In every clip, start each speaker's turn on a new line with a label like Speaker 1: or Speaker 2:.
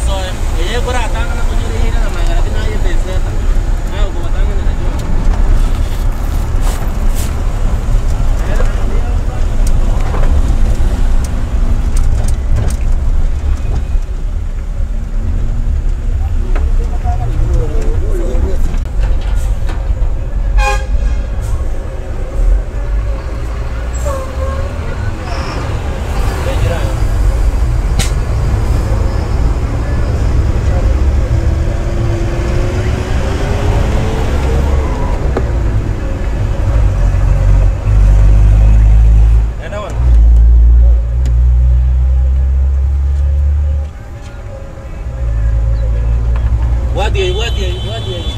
Speaker 1: Esoe eye ekoratang'ana konyora eira na magega lakini aye teseta. Naye okobatang'anera chionsi. Enda bono. Bwati eyio, bwati eyio, bwati eyio.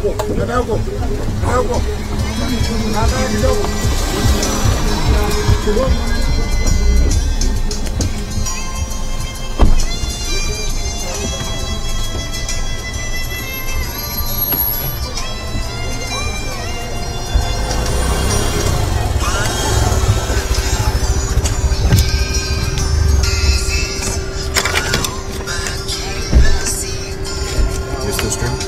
Speaker 2: You still streaming?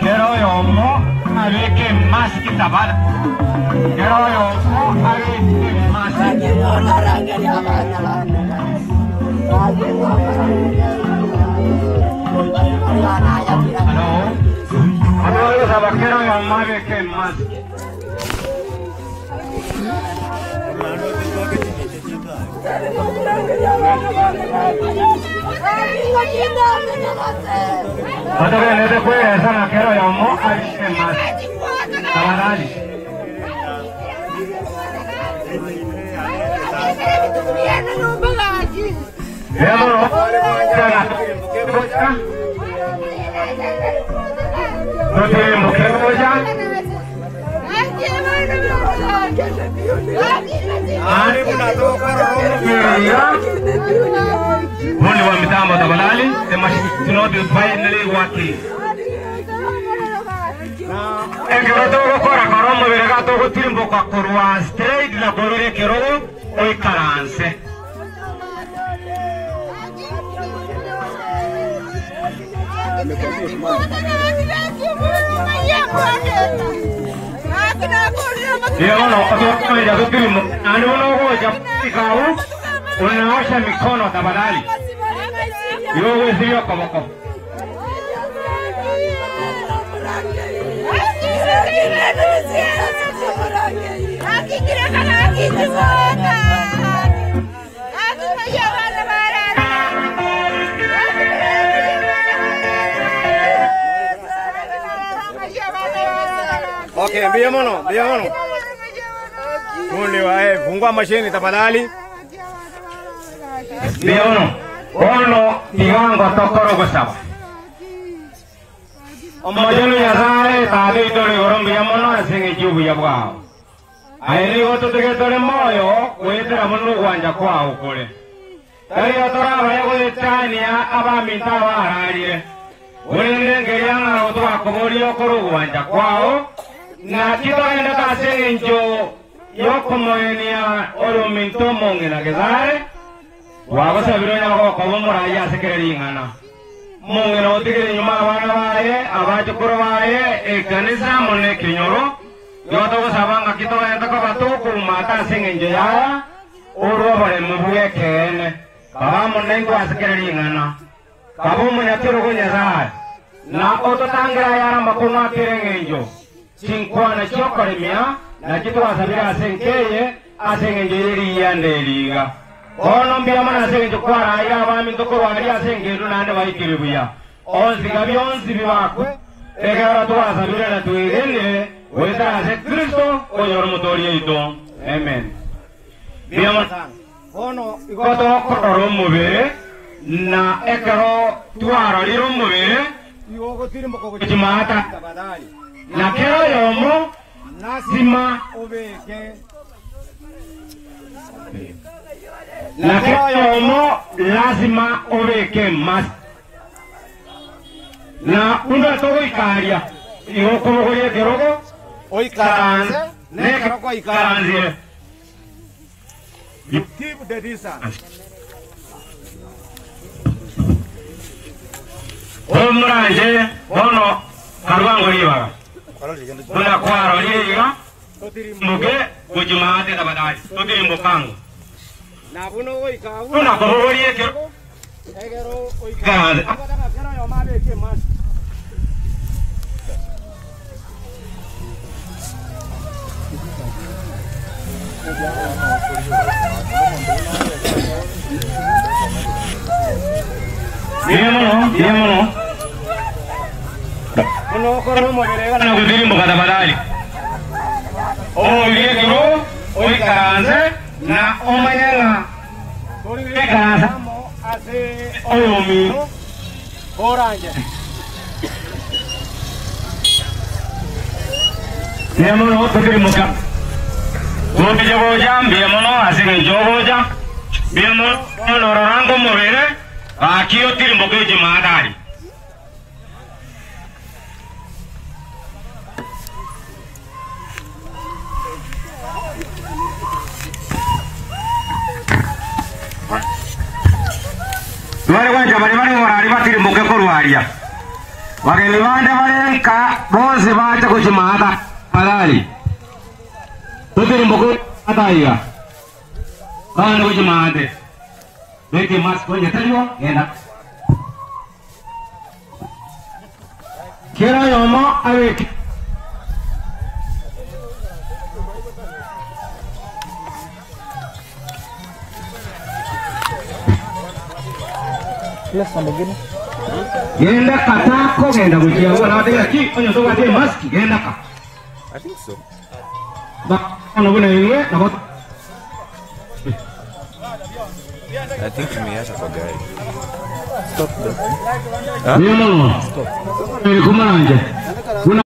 Speaker 3: Kero oyomo abeke emaski tabara. Kero oyomo abeke emaski. Hello. Hello, saba kero oyomo abeke emaski. Otogenete kweresa na kero oyomo abeke emaski. Tafadhali. Totirimbuke moja. Fundi wa mitambo tafadhali, the machine is not finally working. Ekero togokora kora omobere gatogotirimboka korwa straight na korora ekerogo oikaranse. Iyo bono otokomeria gotirimbo naende bono ogocha ikau Unaosha mikono tafadhali. Igo ogwesibia okoboko.
Speaker 2: Okay, mbio mono, mbio mono. Fundi wa eh, fungua mashini tafadhali.
Speaker 3: Mbuya mono. Bono tiga ngotokore ogosaba. Omochenu Nyasae, Tata oito ore igoro, mbuya mono ase eng'encho y'obuya bwao. Aye nigo totigete ore moyo goetera buna ogwancha kwao kore. Tari torabaye goetania abaminto abaararire, korende nkeria ng'a twakoboria okore ogwancha kwao, naki togendete ase engencho y'okomoenia oyominto omong'ina Gesare, twagosabire onyare gokoba omoraia ase kera ring'ana. Omong'ina otigire nyuma abana baye, abachokoro baye, ekanisa amo nekenyoro, igo togosaba ng'aki togendete koba tokoumata ase engencho y'aya, Orue oboremu bw'ekeene, kaba amo naintwe ase kera ring'ana. Kaba omonyakerogo Nyasae, na ototangere ayare amakong'u a kera engencho. Chinkwana chi'okoremia nachio twasabire ase enka eye ase engencho ye riyianda eri iga. Bono mbuya mono ase engencho kwaraire abaminto korwa aria ase engencho naende baikire buya. Onsi iga bionsi bibakwe, ekero twasabire na twegenire goetera ase Kristo oyore Omotooria oito. Amen. Mbuya mono.
Speaker 2: Bono
Speaker 3: igo tokorora omobere, na ekero twarorire omobere,
Speaker 2: igo ogotirimboka gochia
Speaker 3: gochia
Speaker 2: tafadhali,
Speaker 3: na kera oyomo
Speaker 2: lasima obeke
Speaker 3: na kera oyomo lasima obeke mask. Na buna togoika aria, igo okobogoria ekerogo,
Speaker 2: oikaranse,
Speaker 3: na
Speaker 2: na
Speaker 3: ekero
Speaker 2: ekero kwaikaransire,
Speaker 3: kwaikaransire,
Speaker 2: you keep the distance.
Speaker 3: Omoranche bono karwango ribaga, buna kwarorire iga, totirimboke gochia maate tafadhali, totirimboke ango.
Speaker 2: Na buna ogoika agwo,
Speaker 3: Buna kobogoria ekerogo,
Speaker 2: ekero
Speaker 3: oikaranse.
Speaker 2: oikaranse, kera oyomo abeke emask.
Speaker 3: Mbuya mono, mbuya mono.
Speaker 2: Buna okorora omobere iga
Speaker 3: Na gotirimboka tafadhali. Oborie ekero oikaranse na omanye ng'a
Speaker 2: torigereria amo ase
Speaker 3: oyomino
Speaker 2: koranche.
Speaker 3: Mbuya mono totirimoka. Gocha gocha mbuya mono ase eng'encho ogocha. Mbuya mono rora nkomobere gaki otirimboke ochie maatari. Tware gwancha baria bare igoro aria batirimboke korwa aria. Bageni bande bare nka bonsi bache gochia maata tafadhali. Totirimboke maata aiga. Bagende gochia maate. Beka emask onye taribo genda. Kera oyomo abeke. Genda katakogenda gochia agwo nabatebia naki onye tobwati emaski genda ka.
Speaker 2: I think so.
Speaker 3: Bono buna inwe nabo
Speaker 2: I think tumeiacha kwa gari.
Speaker 3: Mbuya mono. Kumanje. Buna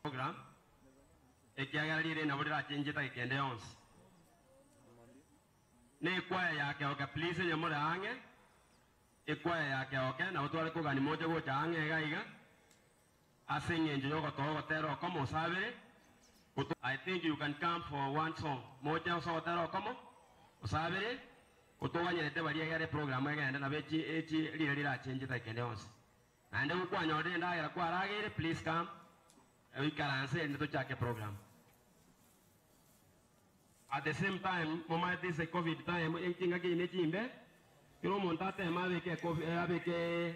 Speaker 3: Program, ekiagera rire nabo rirachenche tageka ende yonsi. Na ekwaya ya Keoke please onye more ang'e, ekwaya ya Keoke nabo tware kogania moche gocha ang'e iga iga, ase eng'encho yogotoa ogotera okomo osabere, I think you can come for one song, moche ase ogotera okomo, osabere, otoganyerete baria egere eprogram egende nabo echi echi rire rirachenche tageka ende yonsi. Naende gokwanyorire endagera kwarageire please come oikaranse erinde tochake program. At the same time momaete ase covid time chingaki echi nechimbe kera omonto ateme abeke ekofi abeke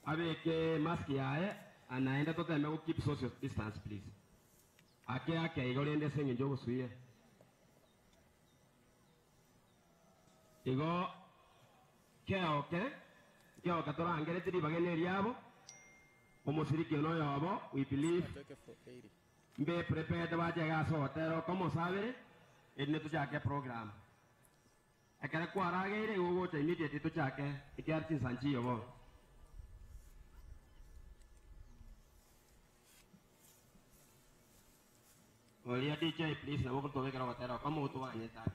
Speaker 3: abeke mask yaye naende toteme go keep social distance please. Ake ake igo rende ase eng'encho ogosuia. Igo.
Speaker 4: Keoke, nkeoke torangeretie ribaga neriabo, omosiriki one oyobo, we believe, mbe prepared bache iga ase ogotera oko mosabere, erinde tochake eprogram. Ekero kwarageire igo ogocha immediately tochake ekiagera chinsa nchiyo bono. Oria DJ please nabo okotobekera ogotera oko mogotoganyete ake.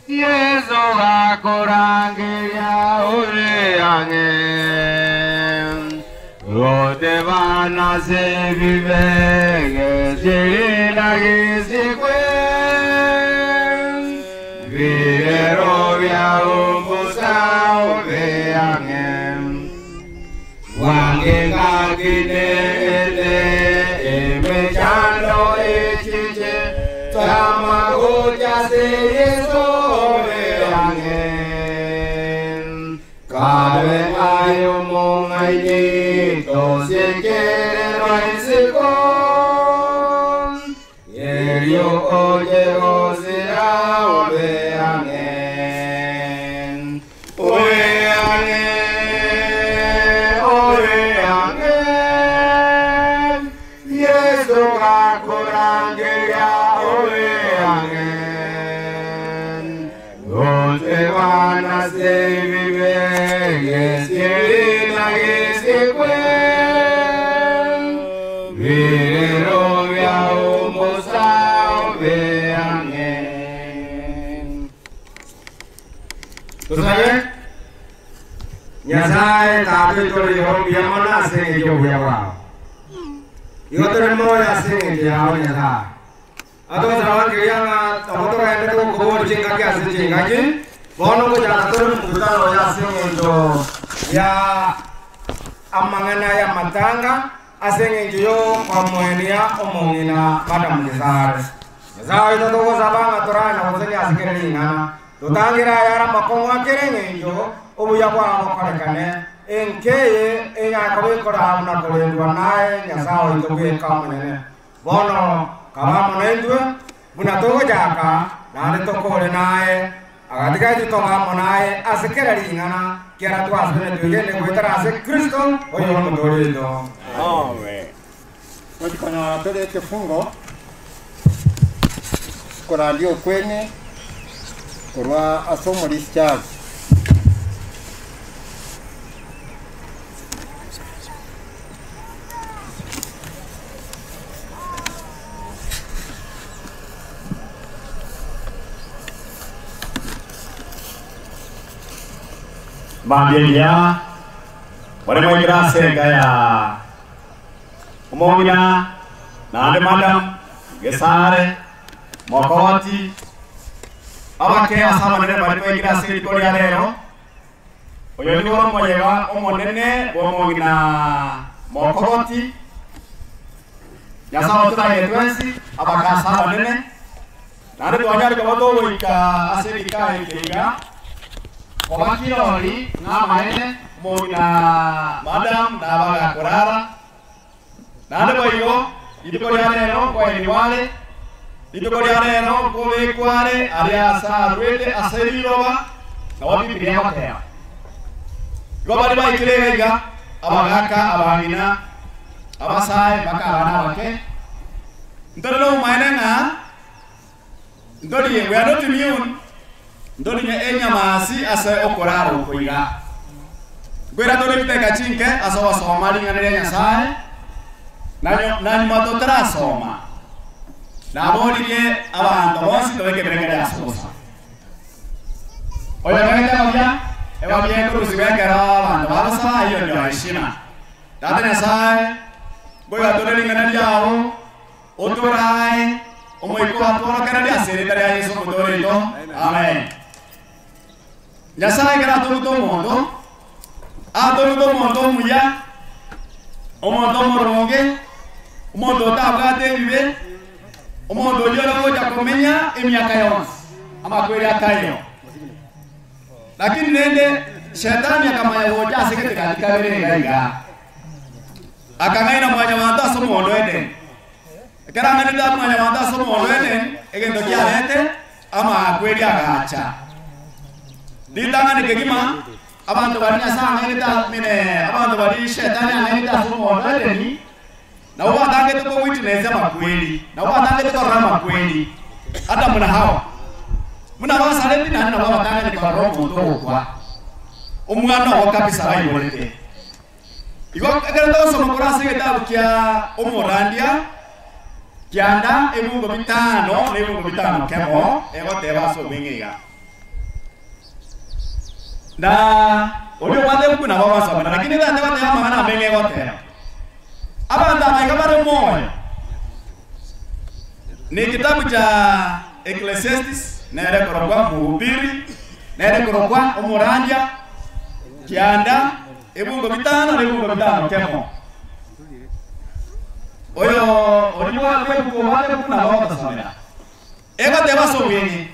Speaker 3: Yeso gakorangeria ore ang'e gotebana ase ebibe gesiri na gesikwe birero bia ombosa obe ang'e Wange ngakine emechando echiche tamagocha se Yeso ange kabe ayo mongaini tosikererwa isiko Yerio oye gozira obe ange Obe ange obe ange Yesu gakorangeria obe ange Gote bana se vive gesiri na gesikwe Virero bia umbosa obe ange
Speaker 5: Tusabe Nyasaye tata itore buya mono ase eng'encho obuya bwao. Igo tore moyo ase eng'encho yao Nyasaye. Atogosaba bankeria ng'a nabo togendete gokobori chingaki ase chingaki, bono ngochaka tore omokutano oyo ase eng'encho ya amang'ana y'amatanga ase eng'encho y'okomoenia omong'ina Madam Gesare. Nyasaye oito togosaba ng'a torane na gosenia ase kera ring'ana, totangere ayare amakong'u akere eng'encho obuya bwabo bokorekane, enka eye enyare koba ekorabu na korendwa naye Nyasae oito bweka omonyene. Bono kaba amo naintwe, buna togochaka, naende tokore naye, agatigati tobe amo naye ase kera ring'ana, kiara twasibire twegene goetera ase Kristo, oyo Omotoori oito.
Speaker 2: Amen. Gochi konyora tore ekefungo korandia okweng'e korwa ase omorisia Charles.
Speaker 6: Mambia eria more mwaikire ase enka ya omong'ina naende madam Gesare Mokoti abake ase abanene baria twaikire ase rituko ria rero. Oyo nigo ore omoyega omonene bw'omong'ina Mokogoti. Nyasae otoraire twensi abake ase abanene, naende twanyare koba togoika ase egeika eke iga, koba kirori ng'a amaene omong'ina madam nabagakorara. Naende boigo rituko ria rero nkoenigwa are, rituko ria rero nkobekwa are aria ase arwete ase riroba, nabo Biblia egoteba. Igo baria baikire iga iga, abagaaka, abang'ina, abasae, mpaka abana abake, ntore nobomaene ng'a ntorie, we are not immune, ntorie enyamasi ase okorara oko iga. Nkoira tore chidakika chinke ase ogosoma ring'ana ria Nyasae, na nyuma totarasoma. Naboririe abanto bonsi tobeke ebirengererio ase obosio. Oyobegete buya, eba biekorusigwa ekero abanto bagosaba, eyio ndio heshima. Tata Nyasae, ngoiga tore ring'ana riao, otorae, Omoika oatworokererie ase erieta ria Yeso Omotoori oito. Amen. Nyasae ekero atorute omonto, atorute omonto omuya, omonto omoronge, omonto otabwate ebibe, omonto oyio ore gocha komenya emiaka yonsi, amakweri ataiyo. Lakini rende Shetani akamanya gocha ase egetigati kabere iga iga, akang'aina mwanyabanto ase omogondo o Edeni. Ekero ang'ainete mwanyabanto ase omogondo o Edeni, egento kiarete amakweri agacha. Ritang'ani kegima, abanto baria Nyasae ang'ainete mine abanto baria Shetani ang'ainete ase omogondo o Edeni, nabwo batangete kowitness amakweri, nabwo batangete korora amakweri, Adamu na Hawa. Buna basareti naende nabwo abatang'ani korora omonto ogokwa, omwana obo kabisa baiborete. Igo ekero togosoma korwa ase egetabu kia Omorandia, kianda ebungo bitano na ebungo bitano kemo, egoteba ase obweng'e iga. Na oria obwate ebuku nabo agosomera, lakini tata goteba amang'ana ameng'e egoteba. Abanto aba iga bare moyo. Ni kitabu cha Ecclesiastes, nere ekorokwa Mhubiri, nere ekorokwa Omorandia, kianda ebungo bitano na ebungo bitano kemo. Oyo oria obwate ebuku obwate ebuku nabo agotosomera. Egoteba ase obweng'e,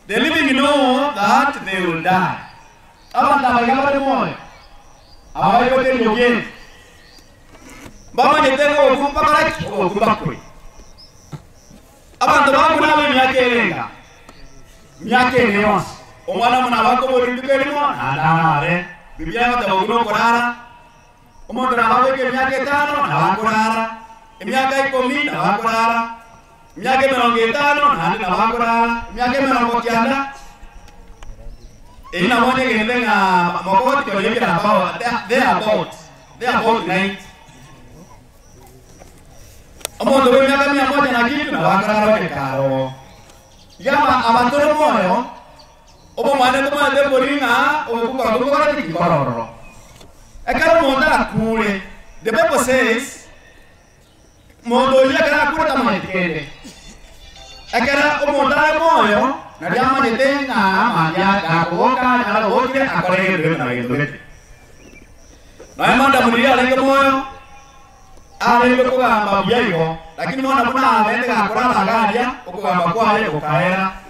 Speaker 6: The living know that they will die. Abanto aba iga bare moyo, abaigwete eriogi eri, mbamanyete ng'a ogokwa mbakore ki? Ogokwa mbakwe. Abanto bakwe nabo emiaka erenga, emiaka ene yonsi. Omwana buna abakoboria rituko erimo, naende arare. Biblia egoteba okwo nokorara. Omonto nabo agoika emiaka etano, nabo akorara, emiaka ikomi, nabo akorara, emiaka emerongo etano, naende nabo akorara, emiaka emerongo kianda. Eyio nabo nyegenete ng'a mokogoti konya ekero about, there about, there about 90. Omonto bw'emiaka mia moja na kitu nabo akorara onye karo. Iga abatore moyo, Obomwene tomanyete mbori ng'a ogokwa korokwo nkokorete ki? Nkore ororo. Ekero omonto akure, the Bible says, monto oyio ekero akure tamanyeti kende. Ekero omonto are moyo, nario amanyete ng'a mambia gakoboka anyare obokire akore egento gete na egento gete. Nonya Madamu riria arenge moyo, arenge kogamba buya igo, lakini bono buna abete gakorara iga aria, okogamba kwaye gokaera.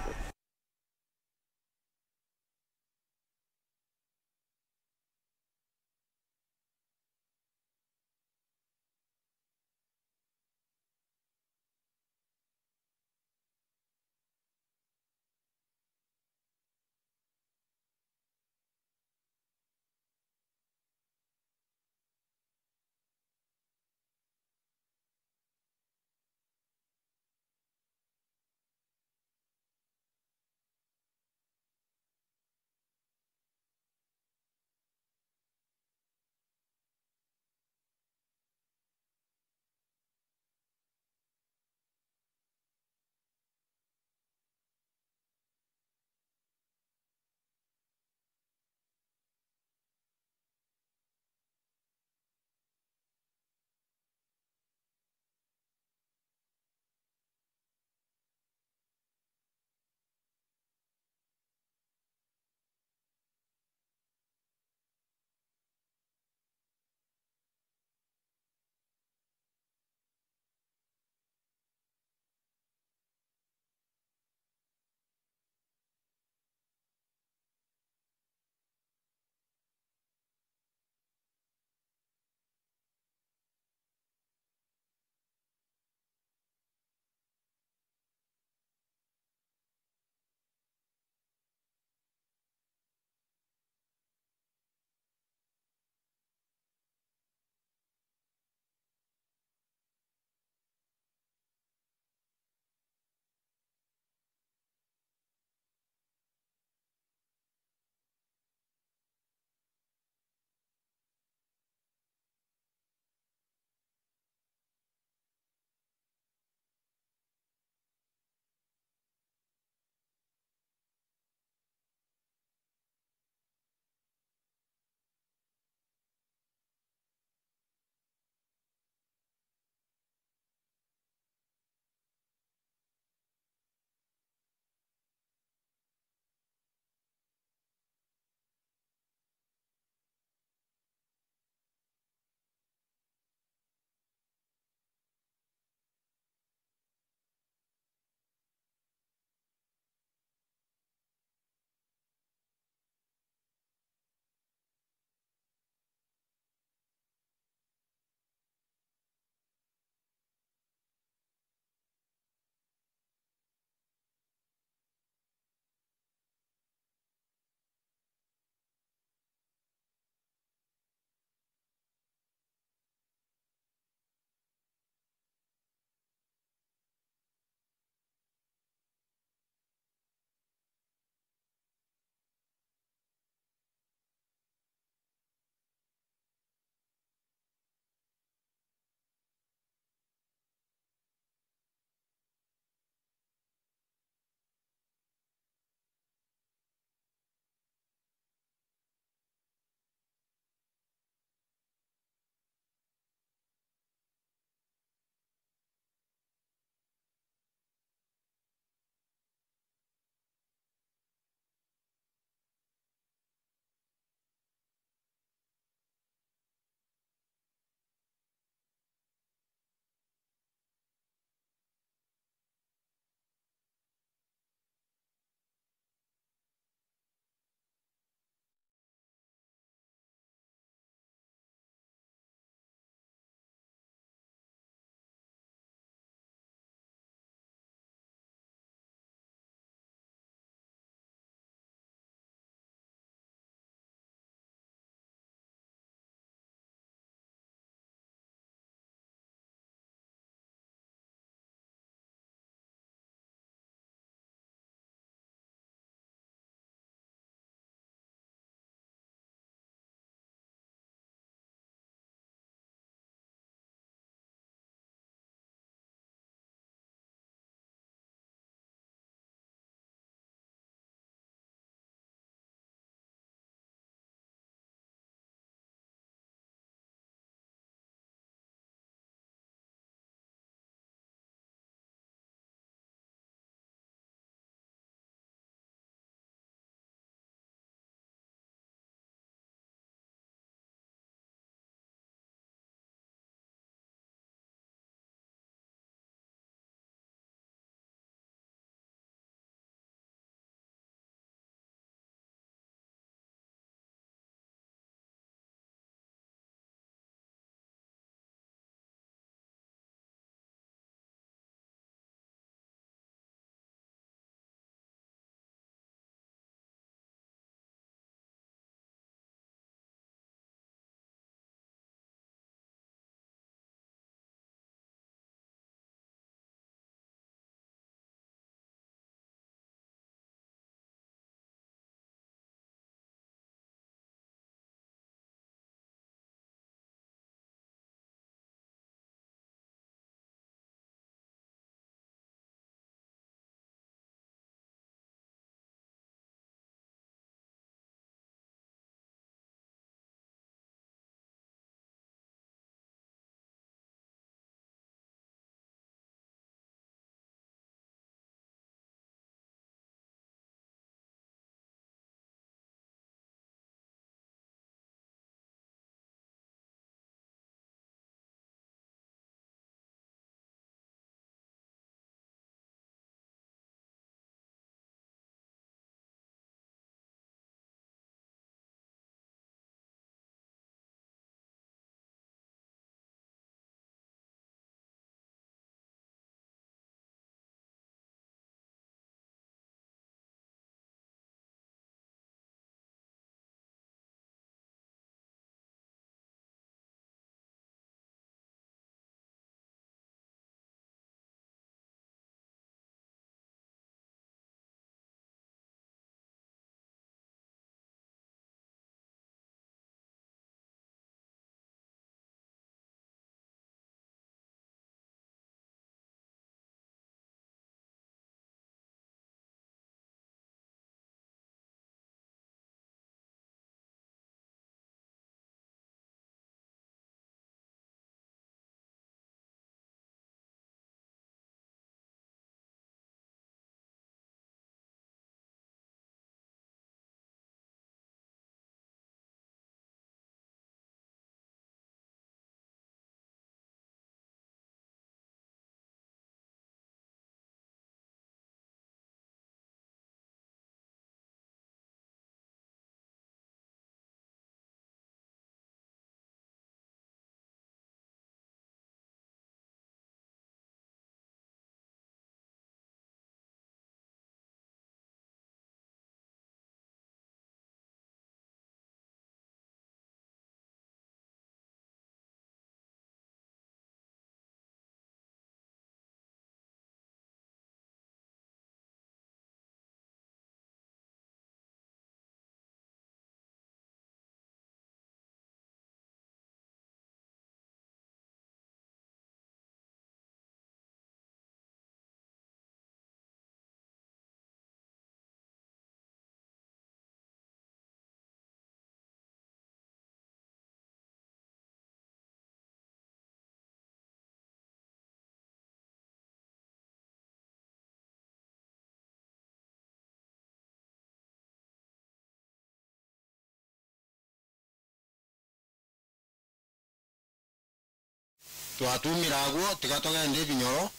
Speaker 7: Twatumire agwo tiga togende ebinyoro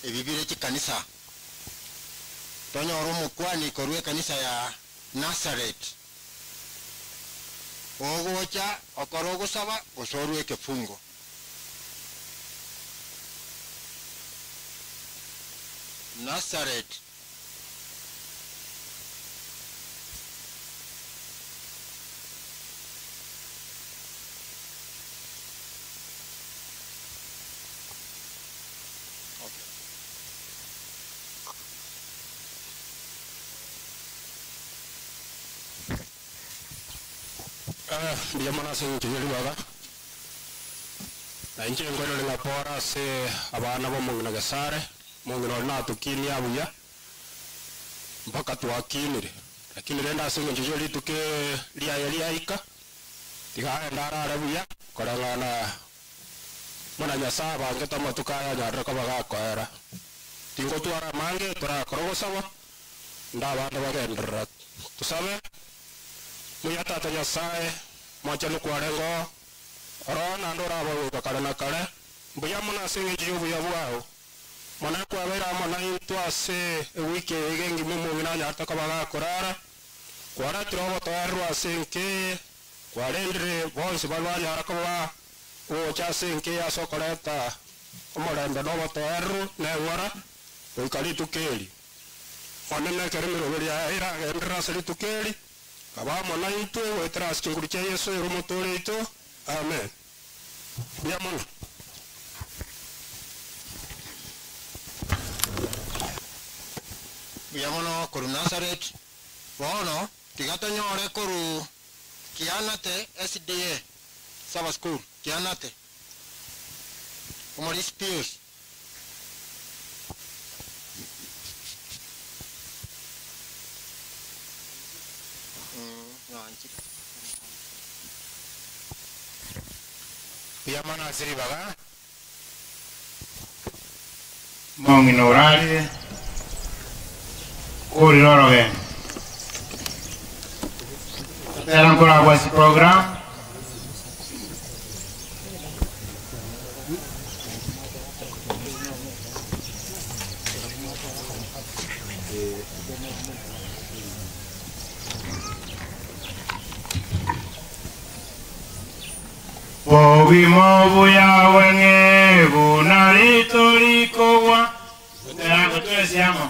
Speaker 7: ebibire chikanisa. Tonyore omokwani korwa ekanisa ya Nazareth. Ogocha okore ogosaba gose orwe ekefungo. Nazareth.
Speaker 8: Mbuya mono ase eng'encho ye ribaga, na inche nkoirore ng'a pore ase abana b'omong'ina Gesare, omong'ina oria natokinia buya, mpaka twakinire. Lakini rende ase eng'encho ye rituko riaye riaika, tiga aende arare buya, koreng'ana buna Nyasae abangete amatuko aya anyarire koba gakoera. Tingotwara amange torakore ogosaba, nde abande bagenderera. Tosabe. Muya Tata Nyasae, mochenu kwarenge oo, oro naende orabe goika kare na kare, mbuya mono ase engencho y'obuya bwao. Mono ekwabeire amo naintwe ase ewiki eye iga engima omong'ina anyarete koba gakorara, kwaretire obotoereru ase enka eye, kwarendire bonsi baria banyara koba gocha ase enka eye ase okoreta omorembe na obotoereru na eng'ora goika rituko eri. Onene ekero emeroberi yaye eragenderere ase rituko eri, kaba amo naintwe goetera ase chinguru chia Yeso ere Omotoori oito. Amen. Mbuya mono.
Speaker 7: Mbuya mono korwa Nazareti. Bono tiga tonyore korwa Kianate SDA Saba School, Kianate. Omorisia Pius.
Speaker 8: Mbuya mono ase ribaga.
Speaker 3: Mong'ina orarire, korire orogendo. Totera nkoragwa ase program. Obogima obuya bweng'e buna rito rikogwa, totera gotwesia amo.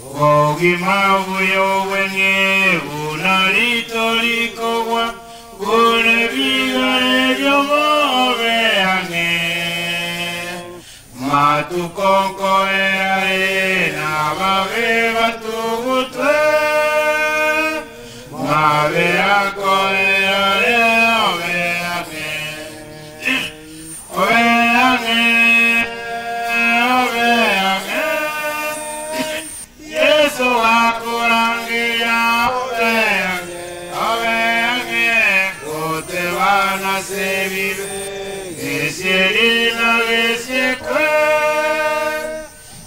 Speaker 3: Obogima obuya obweng'e buna rito rikogwa, buna ebigare by'omobe ang'e. Matuko nkoera n'ababe batugutwe, mabera nkoera obe ang'e. Obe ang'e, obe ang'e. Yesu akurangiria obe ang'e, obe ang'e. Gotebana sebibe, gesieri na gesiekwe.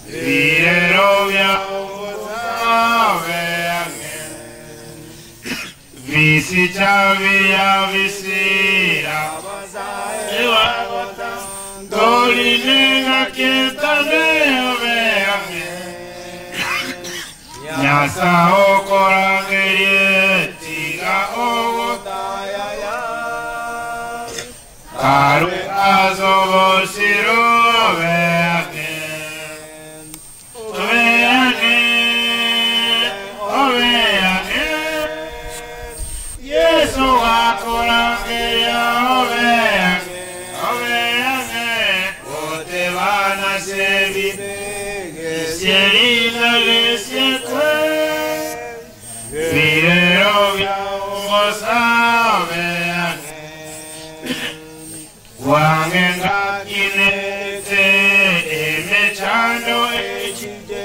Speaker 3: Birero bya obe ang'e. Visicha vya visira, ewagota, tolinenga kietane obe ang'e. Nyasa okorangerie tiga ogotayaya. Karu asobosiro obe ang'e. Obe ang'e, obe ang'e. Yesu akorangeria obe ang'e, obe ang'e. Gotebana sebibe, gesieri na gesiekwe. Birero bya omosa obe ang'e. Wange ngakinete emechando echije,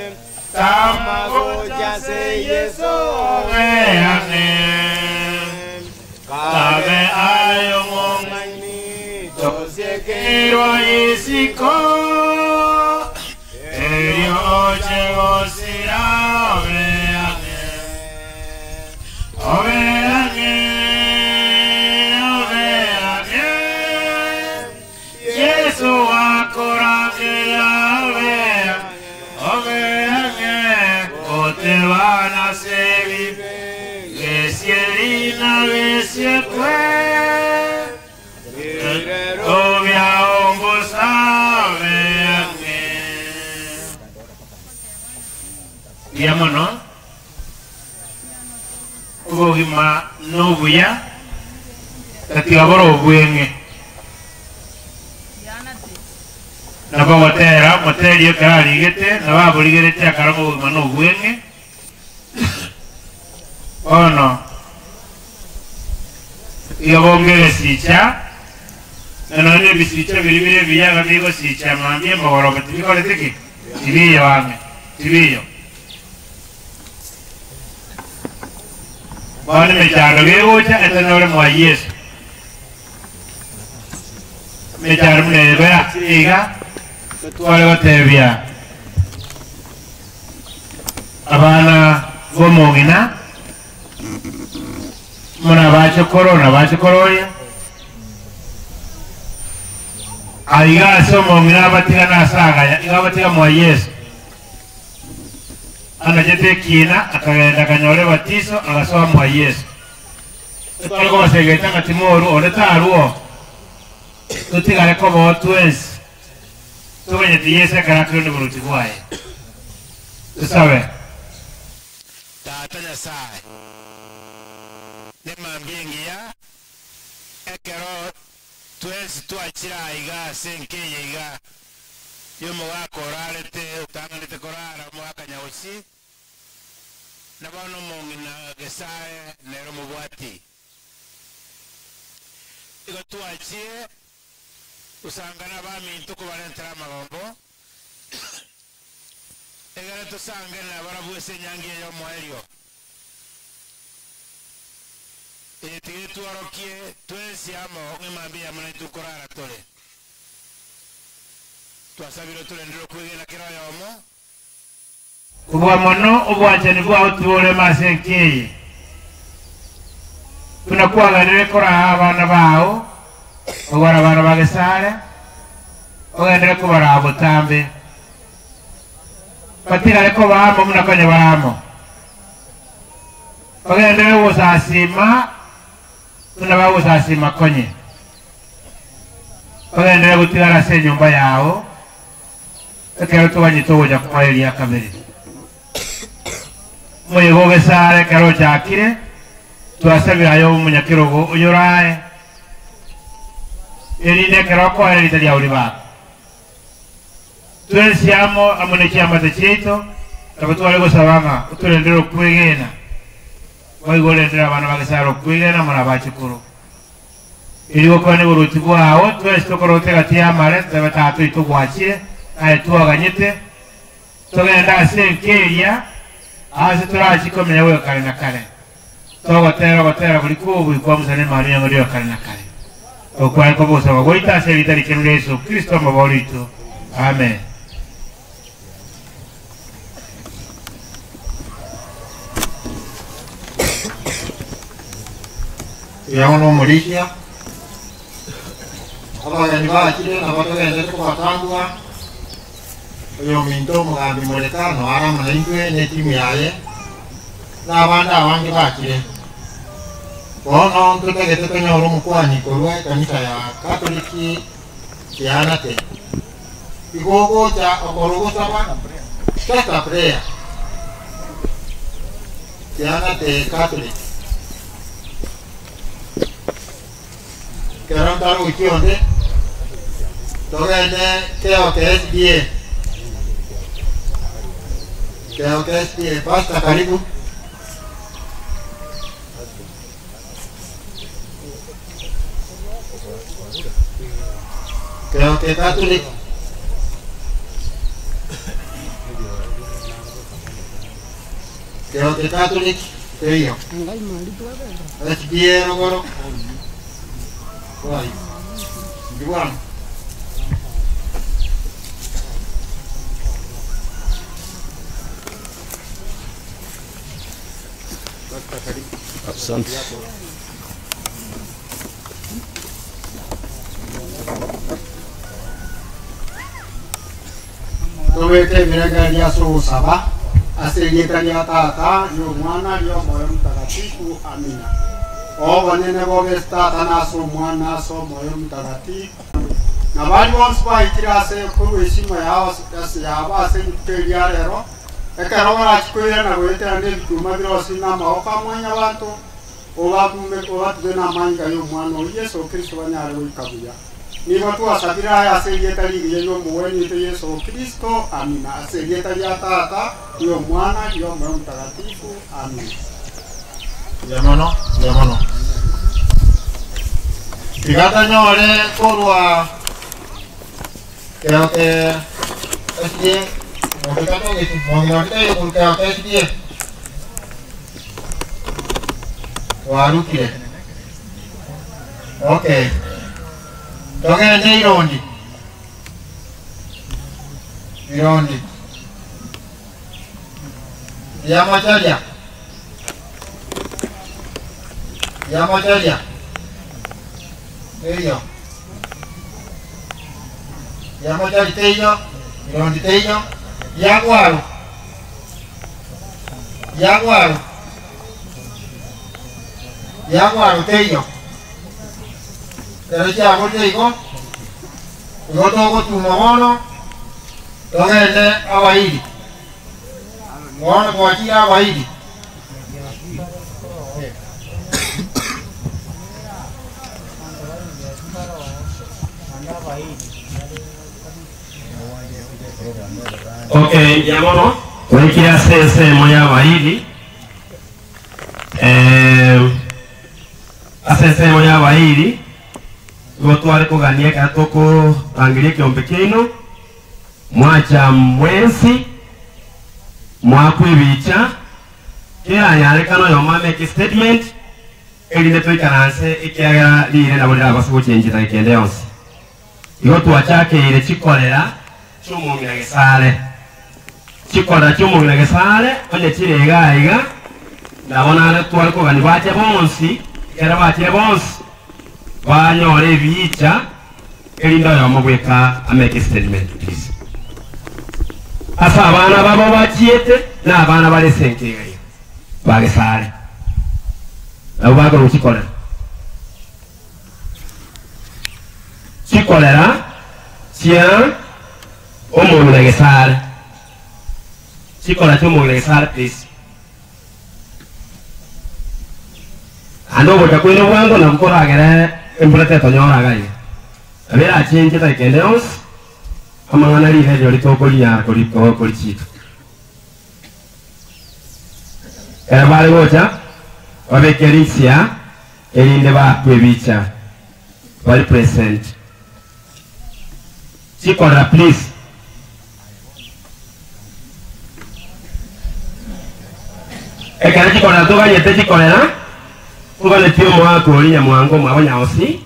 Speaker 3: tamagocha se Yesu obe ang'e. Kabe ayo mong'aini, tosiekerwa isiko, erio oche gosira obe ang'e. Obe ang'e, obe ang'e. Yesu Nabesyetwe obyaombusabeange buya mono obogima nobuya tatiga boro obweng'e nabo gotera moteri ekero arigete nabo aborigerete akarama obogima na obweng'e bono iga bonge egesicha na nonya ebisicha biria bire ebiya iga bigosicha mambia mogoroba tibikoreti ki? Tibiyo ang'e tibiyo. Bono emechando gegocha etonyore mwa Yeso. Emechando buna eye ase iga totware gotebia abana b'omong'ina buna abachokoro na abachokororia aiga ase omong'ina abatigana ase agaya iga abatiga mwa Yeso. Anachete ekiina, akagenda akanyora ebatiso, agasoa mwa Yeso. Ekero kobasegete ng'a timorua onde tarua oo, totigare koba oo twensi tomanyeti Yeso ekero akire noboruoti bwaye. Tosabe.
Speaker 7: Tata Nyasae, nemambia engiya ekero twensi twachire aiga ase enka eye iga y'omogaka orarete otang'anete korara omogaka Nyaosi, na bono omong'ina Gesae nere omobwati. Igo twachie gosanga nabaminto kobarentera amagombo, egere tosange nabarabwo ase enyangi eye y'omoerio. Eye tiga etworokie twensi amo ng'a mambia yamo naintwe nkorara tore. Twasabire otorendere okwegena kera oyomo.
Speaker 3: Kobua mono obwanchani bwao tiborema ase enka eye, buna kwagenderere koraa abana bao, kogora abana ba gesare, ogenderere kobaraa botambe, batigare koba amo buna konya bare amo, bagenderere gosasiima buna bagosasiima konye. Ogenderere gotigara ase enyomba yao, ekero toganyete ogocha kwaye eria kabere. Omoyega o Gesare ekero ochakire, twasabire aye obe omonyakerogo oyorae, erinde ekero okoera rita riao ribakwe. Twensi amo, amo ne chiamate chiaito, nabo tware gosaba ng'a otorendere okwegena, boigo orendere abana ba Gesare okwegena amo nabachukuru. Erio gokwana oboruoti bwao, twensi tokorote gati y'amare, tobe Tata oito gwachire, naye twaganyete, togende ase enka eria, aase torachie komenya goika kare na kare. Togotera ogotera koria kw'obobui kwa Musa na Emanu y'Eng'ondi goika kare na kare. Tokwane koba ogosaba gwaito ase erieta richenu ria Yeso Kristo Omobori oito. Amen.
Speaker 7: Oyomo nomorisia, abageni bachire nabo togenderete kobatambua, oyominto omogambi Moreka noare amo naintwe ne etimu yaye, na abande abange bachire. Bono ntotagete tonyore omokuani korwa ekanisa ya Katoliki Kianate. Igo ogocha okora ogosaba, just a prayer. Kianate Catholic. Kero ntarochi onde, togende Keoke SDA. Keoke SDA, Pastor karibu. Keoke Catholic. Keoke Catholic teiyo. SDA rogoro. Oi. Ndi bwana.
Speaker 2: Asante.
Speaker 7: Tobeke ebirengererio ase ogosaba, ase erieta ria Tata, ri'Omwana, ri'Omoyo Omotakatifu. Amina.
Speaker 9: Obonene bobe Tata na ase Omwana na ase Omoyo Omotagatifu, na baria bonsi baikire ase korwa esimo yao yabo ase rituko eri ria rero, ekero barachie koirana goetera nebichuma birosirie namaboko a mwanyabanto, obatube namanyinga y'Omwana oo Yeso Kristo banyare goika buya. Nigo twasabire aya ase erieta rigiya ri'Omogwenia oito Yeso Kristo. Amina. Ase erieta ria Tata, ri'Omwana, ri'Omoyo Omotagatifu. Amina.
Speaker 7: Mbuya mono, mbuya mono. Tiga tonyore korwa keoke SDA, monto tatogeti, mong'ina onde taiyo korwa keoke SDA. Twarukire. Okay. Togende irondi. Irondi. Riamocharia. Riamocharia. Teiyo. Riamochari teiyo. Irondi teiyo. Riagwaru. Riagwaru. Riagwaru teiyo. Ekero chiaborire igo, igo togotuma bono, togende abairi. Bono twachire abairi.
Speaker 4: Okay, mbuya mono twaikire ase ensemo y'abairi eh, ase ensemo y'abairi nigo tware kogania ekero tokorangeria ekeombe kiaino mwacha mwensi mwakwa ebicha keranyarekane oyomo ameke statement erinde toikaranse ekiagera riire nabo rirabase gochenchera kende yonsi. Igo twachakeire chikorera chi'omong'ina gesare. Chikorera chi'omong'ina gesare onye chire iga aiga, nabo naende tware kogania bache bonsi, ekero bachire bonsi, banyore ebiicha, erinde oyomo bweka ameke statement please. Ase abana babo bachiete, na abana bare ase enka iga iga, ba gesare, nabwo bakorwa chikorera. Chikorera chia omong'ina gesare. Chikorera chia omong'ina gesare please. Ande ogocha kwaino bwango nabwo koragere embura tetonyora iga iga. Nabo erachenche dakika ende yonsi, amang'ana riire riria tokorinyara korichika. Ekero bare gocha, babeke risia erinde baakwe ebicha bari present. Chikorera please. Ekero chikorera toganyete chikorera, toganetie omoaka oria nyamwango omwabo nyaosi,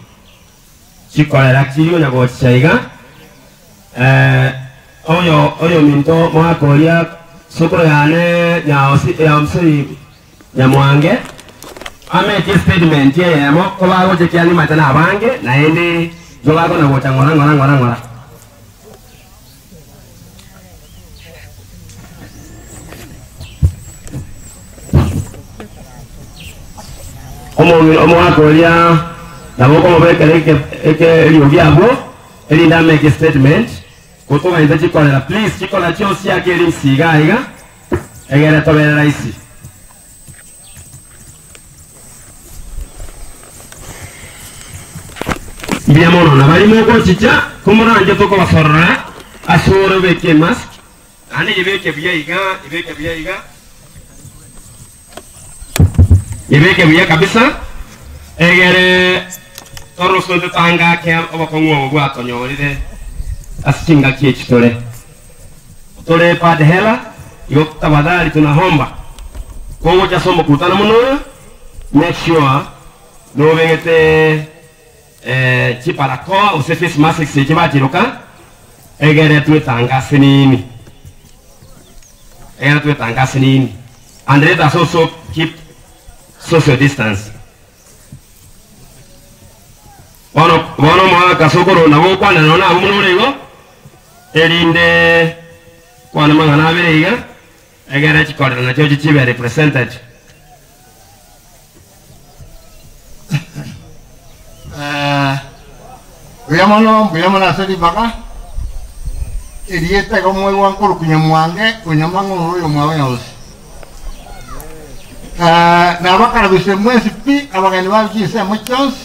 Speaker 4: chikorera chiria onya gochicha iga, eh, oyo oyominto moaka oria sokoro yane nyaosi nyaomseri Nyamwange, ametie statement eyemo ko bagocha ekiagera nimanyete nabange naende igo bakona gocha ng'ora ng'ora ng'ora ng'ora. Omong'ina omogaka oria nabo okomobekera eke eke eriogi abwo erinde ameke statement gotoganyete chikorera please chikorera chionsi ake eri nsi iga iga. Egere tobere raisi. Mbuya mono na baria mogochicha komoranche tokobasorora ase ore obeke emask naende yebeke buya iga yebeke buya iga yebeke buya kabisa egere toroswe totangake obokong'u obo bwatonyorire ase chingaki echi tore. Tore pad hela igo tafadhali tunahomba kogocha ase omokutano buna oyo make sure nobegete chibarakoa gose face masks echi bachiroka egere twetange ase nini egere twetange ase nini and let us also keep social distance. Bono bono omoaka ase okorora nabo okwanera nonya nabwo buna ore igo, erinde kwane amang'ana abere iga, egere chikorera nachio chibe represented.
Speaker 7: Mbuya mono, mbuya mono ase ribaga erieta iga omoigwa nkoruku Nyamwange onyamang'u ore oyomwabo Nyabosi. Nabakarabise mwensi pi abageni ba chinsemo chionsi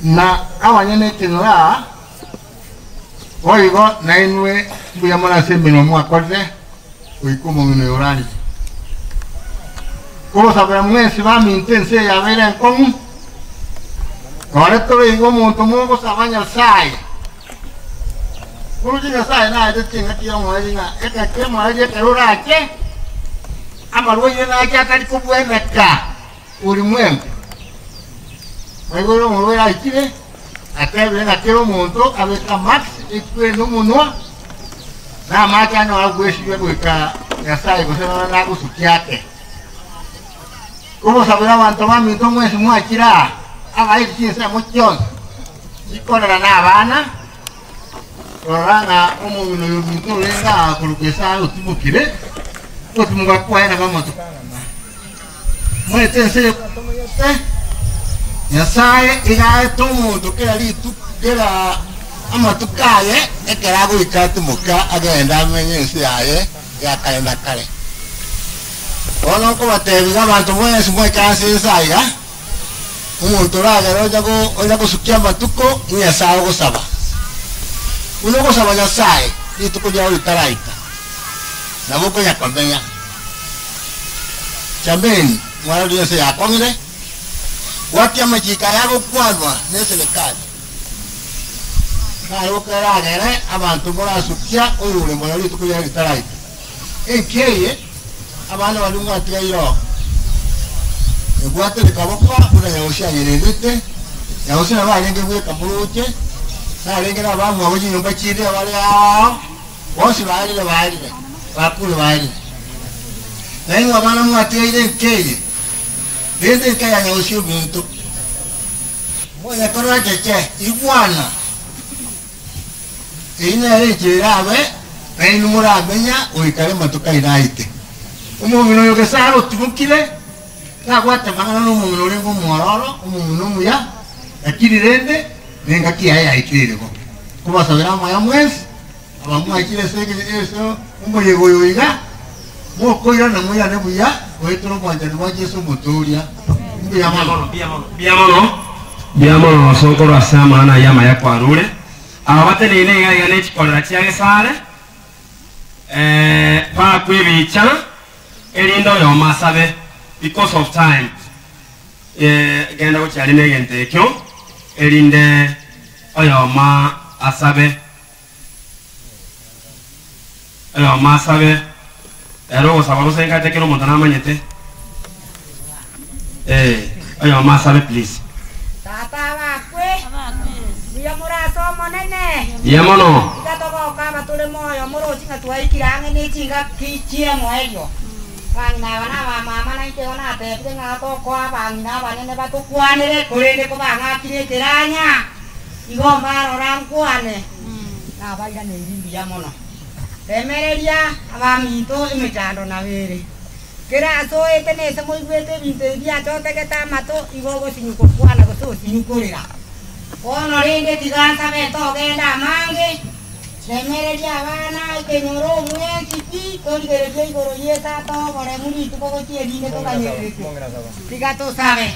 Speaker 7: na abanyene ekenyoro aa, boigo nainwe mbuya mono ase emeremo mwakorire goika omong'ina oyo orarire. Kogosabera mwensi baminto ense eye yabeire enkong'u, nore tore iga omonto mogosaba Nyasae. Korwa Nyasae naete chingaki y'omoerio ng'a ekero ki'omoerio ekero orache, amarwaire nache atari kobweneka ulimwengu. Mwaigure omorwaire aikire, atebire ng'a kera omonto abeke amask ekwene omonwa, na amache anyore agwesibia goika Nyasae gose nonya nagosukia ake. Kobosabera abanto baminto mwensi mwachire aa, abairi chinsemo chionsi chikorera nabana, rora ng'a omong'ina oyo ominto orenge aa korokwa Esaya otimokire, ogotimoka kwaye nabo amatuko ang'ana. Mwete ense eye bwatomenyete, Nyasae iga aete omonto kera rituko kera amatuko aye ekero agoika atimoka agende amenye ense yaye ya kare na kare. Bono nkobateebia iga abanto mwensi mwaikaranse inse aiga, omonto oragere onya onya gosukia amatuko, Nyasae ogosaba. Buna ogosaba Nyasae rituko riao ritaraika, nabo okonya komenya. Jameni, mwarorire ense yakong'ire, bwatia amachiko aya agokwanwa neserekari. Naro keragere abanto morasukia oyore moyo rituko riaye ritaraika. Enki eye abana baria mwatigaire oo, ebwate rikaboko buna Yahoshua ayerendete. Yahoshua nabo arenge bweka moroche, narenge nabamwabo chinyomba chinde abare ao, bonsi baarire baarire, bakure baarire. Nainwe abana mwatigaire enka eye, rende enka ya Yahoshua ominto. Monyakorora cheche, igwana! Eyio nere enchera erabe, nainwe moramenya goika amatuko aino aike. Omong'ina oyo Gesare otimokire, tabwate mang'ana nomong'ina orenge omwororo, omong'ina omuya, lakini rende nengaki yaye yaikire bo. Nkobasabera amaya mwensi, abamwachire ase ase omoyega oyo iga, mokoirana moirane buya goetera obwanchani bwa Yeso Omotooria. Mbuya mono.
Speaker 4: Mbuya mono, mbuya mono Osonkorwa ase amang'ana ayio amaya kwarure. Aba bateneine iga iga ne chikorera chia gesare, eh, bakwe ebicha, erinde oyomo asabe, because of time. Eh, genda gochia aria negento ekio, erinde oyomo asabe. Oyomo asabe, ere ogosaba bosa engacha kera omonto namanyete. Eh, oyomo asabe please.
Speaker 10: Tata abakwe, mbuya more ase Omonene.
Speaker 4: Mbuya mono.
Speaker 10: Tiga togoka abatore moyo moroche ng'a twaikire ang'e ne chingaki chi'emoerio. Abang'ina aba na abamama nainche igo natebire ng'a tokoa abang'ina abanene batokwanere, korende kobang'akire ekeranya, igo mbarora nkwane, nabairaneiri mbuya mono. Remereria abaminto emechando nabo ere. Kera ase oete nese moigwete ebinto ebi biachotegete amato, igo ogosinyu gokwana gose osinyu korera. Bono rende tiga nsabe ntogende amange, remereria abana ekenyoro omwensi pi, torigererie igoro Yeso atoe oboremu rituko gochia erinde toganyererete. Tiga tosabe.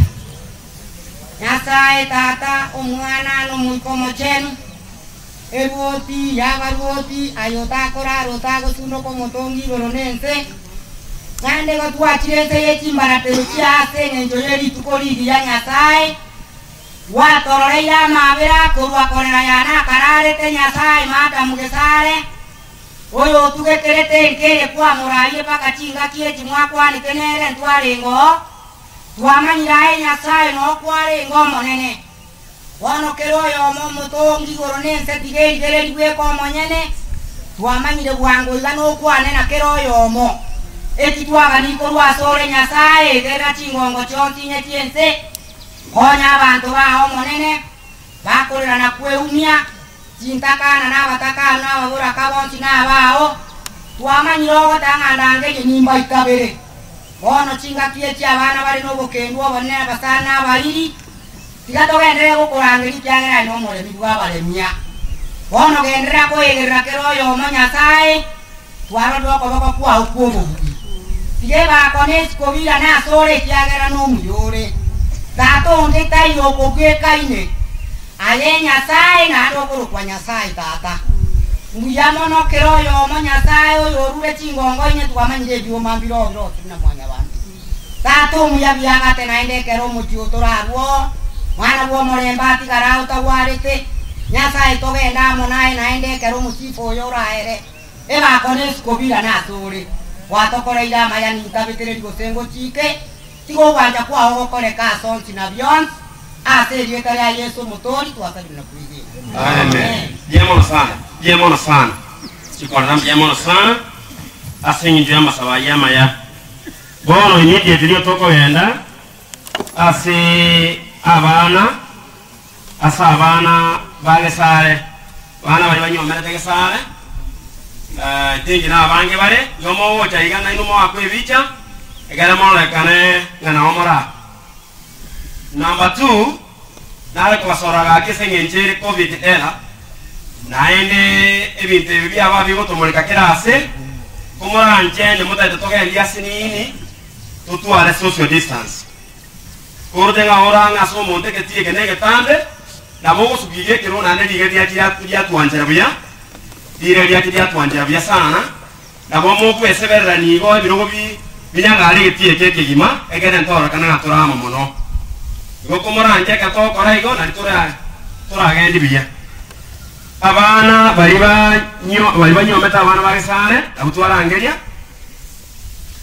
Speaker 10: Nyasae Tata, Omwana, na Omoika Omochenu, Eruoti y'abaruoti, aye otakorara otagosundoka omotongi igoro na ense, naende igo twachire ense ye chimbaratero chia ase engencho ye rituko rigiya Nyasae, gwatororeire amaabera korwa korera yane akararete Nyasae Madamu Gesare, oyo otugekerete enka eye kwamorairie mpaka chingaki echi mwakwanete nere ntwarenge oo, twamanyire aye Nyasae noo kwarenge Omonene. Bono kera oyomo omotongi igoro na ense tiga erigererie bweka omonyene, twamanyire bwango iga nokwane na kera oyomo. Eki twagani korwa asore Nyasae, egerera chingongo chionsi inye chi'ense, konya abanto bao Omonene, bakorera na kweumia, chintakana na abatakanu na ababoraka bonsi nabao, twamanyire ogotang'a ndangerie nimbaikabere. Bono chingaki echi abana bare nobokendu obonene abasani na abariri. Tiga togenderere gokorangeria ekiagera aye nomoremi bw'abaremia. Bono genderera koegerera kera oyomo Nyasae, twarorire okoboko kwao kw'obobui. Tiga ebako na esiko biirane asore ekiagera nomuya ore. Tata onde taiyo okobwekaine, aye Nyasae naende okorokwa Nyasae Tata. Mbuya mono kera oyomo Nyasae oyorure chingongo inye twamanyire ebioma mbiroo birosire na mwanyabanto. Tata omuya biagate naende ekero omochie otorarwe oo, mwana bw'omorembe atigare ao tagwarete. Nyasae togende amo naye naende ekero omosiifa oyo oraere, ebakone isiko birane asore. Gwatokoreire amaya nintabetereri gose ngochike, tiga ogwancha kwao gokoreke ase onsi na bionsi, ase erieta ria Yeso Omotoori twasabire na kwegena.
Speaker 4: Amen. Mbuya mono sana, mbuya mono sana. Chikorera mbuya mono sana ase eng'encho y'amasabo ayio amaya. Bono immediately tokogenda ase abana, ase abana ba Gesare, abana baria banyomerete Gesare, I think na abange bare, igo mogocha iga nainwe moakwe ebicha, ekere mororekane ng'a nabo more aa. Number two, nare kobasora gaki ase eng'encho ere covid era, naende ebinto ebi biaba bigotomoreka kera ase, komoranche onye motagete togendie ase nini, totware social distance. Koroche ng'a ore ang'e ase omonto egetii eke na egetambe, nabo ogosukia ekeroo naende riga riachia riatwanchera buya, riire riachia riatwanchera buya sana. Nabo mokwesebererania igo ebirogo bi binyagare egetii eke ekegima, ekere ntorokana ng'a tore amo mono. Igo komoranche ekero togokora igo, nari tora toragendi buya. Abana baria banyo baria banyuomete abana ba gesare, abwo twarangeria.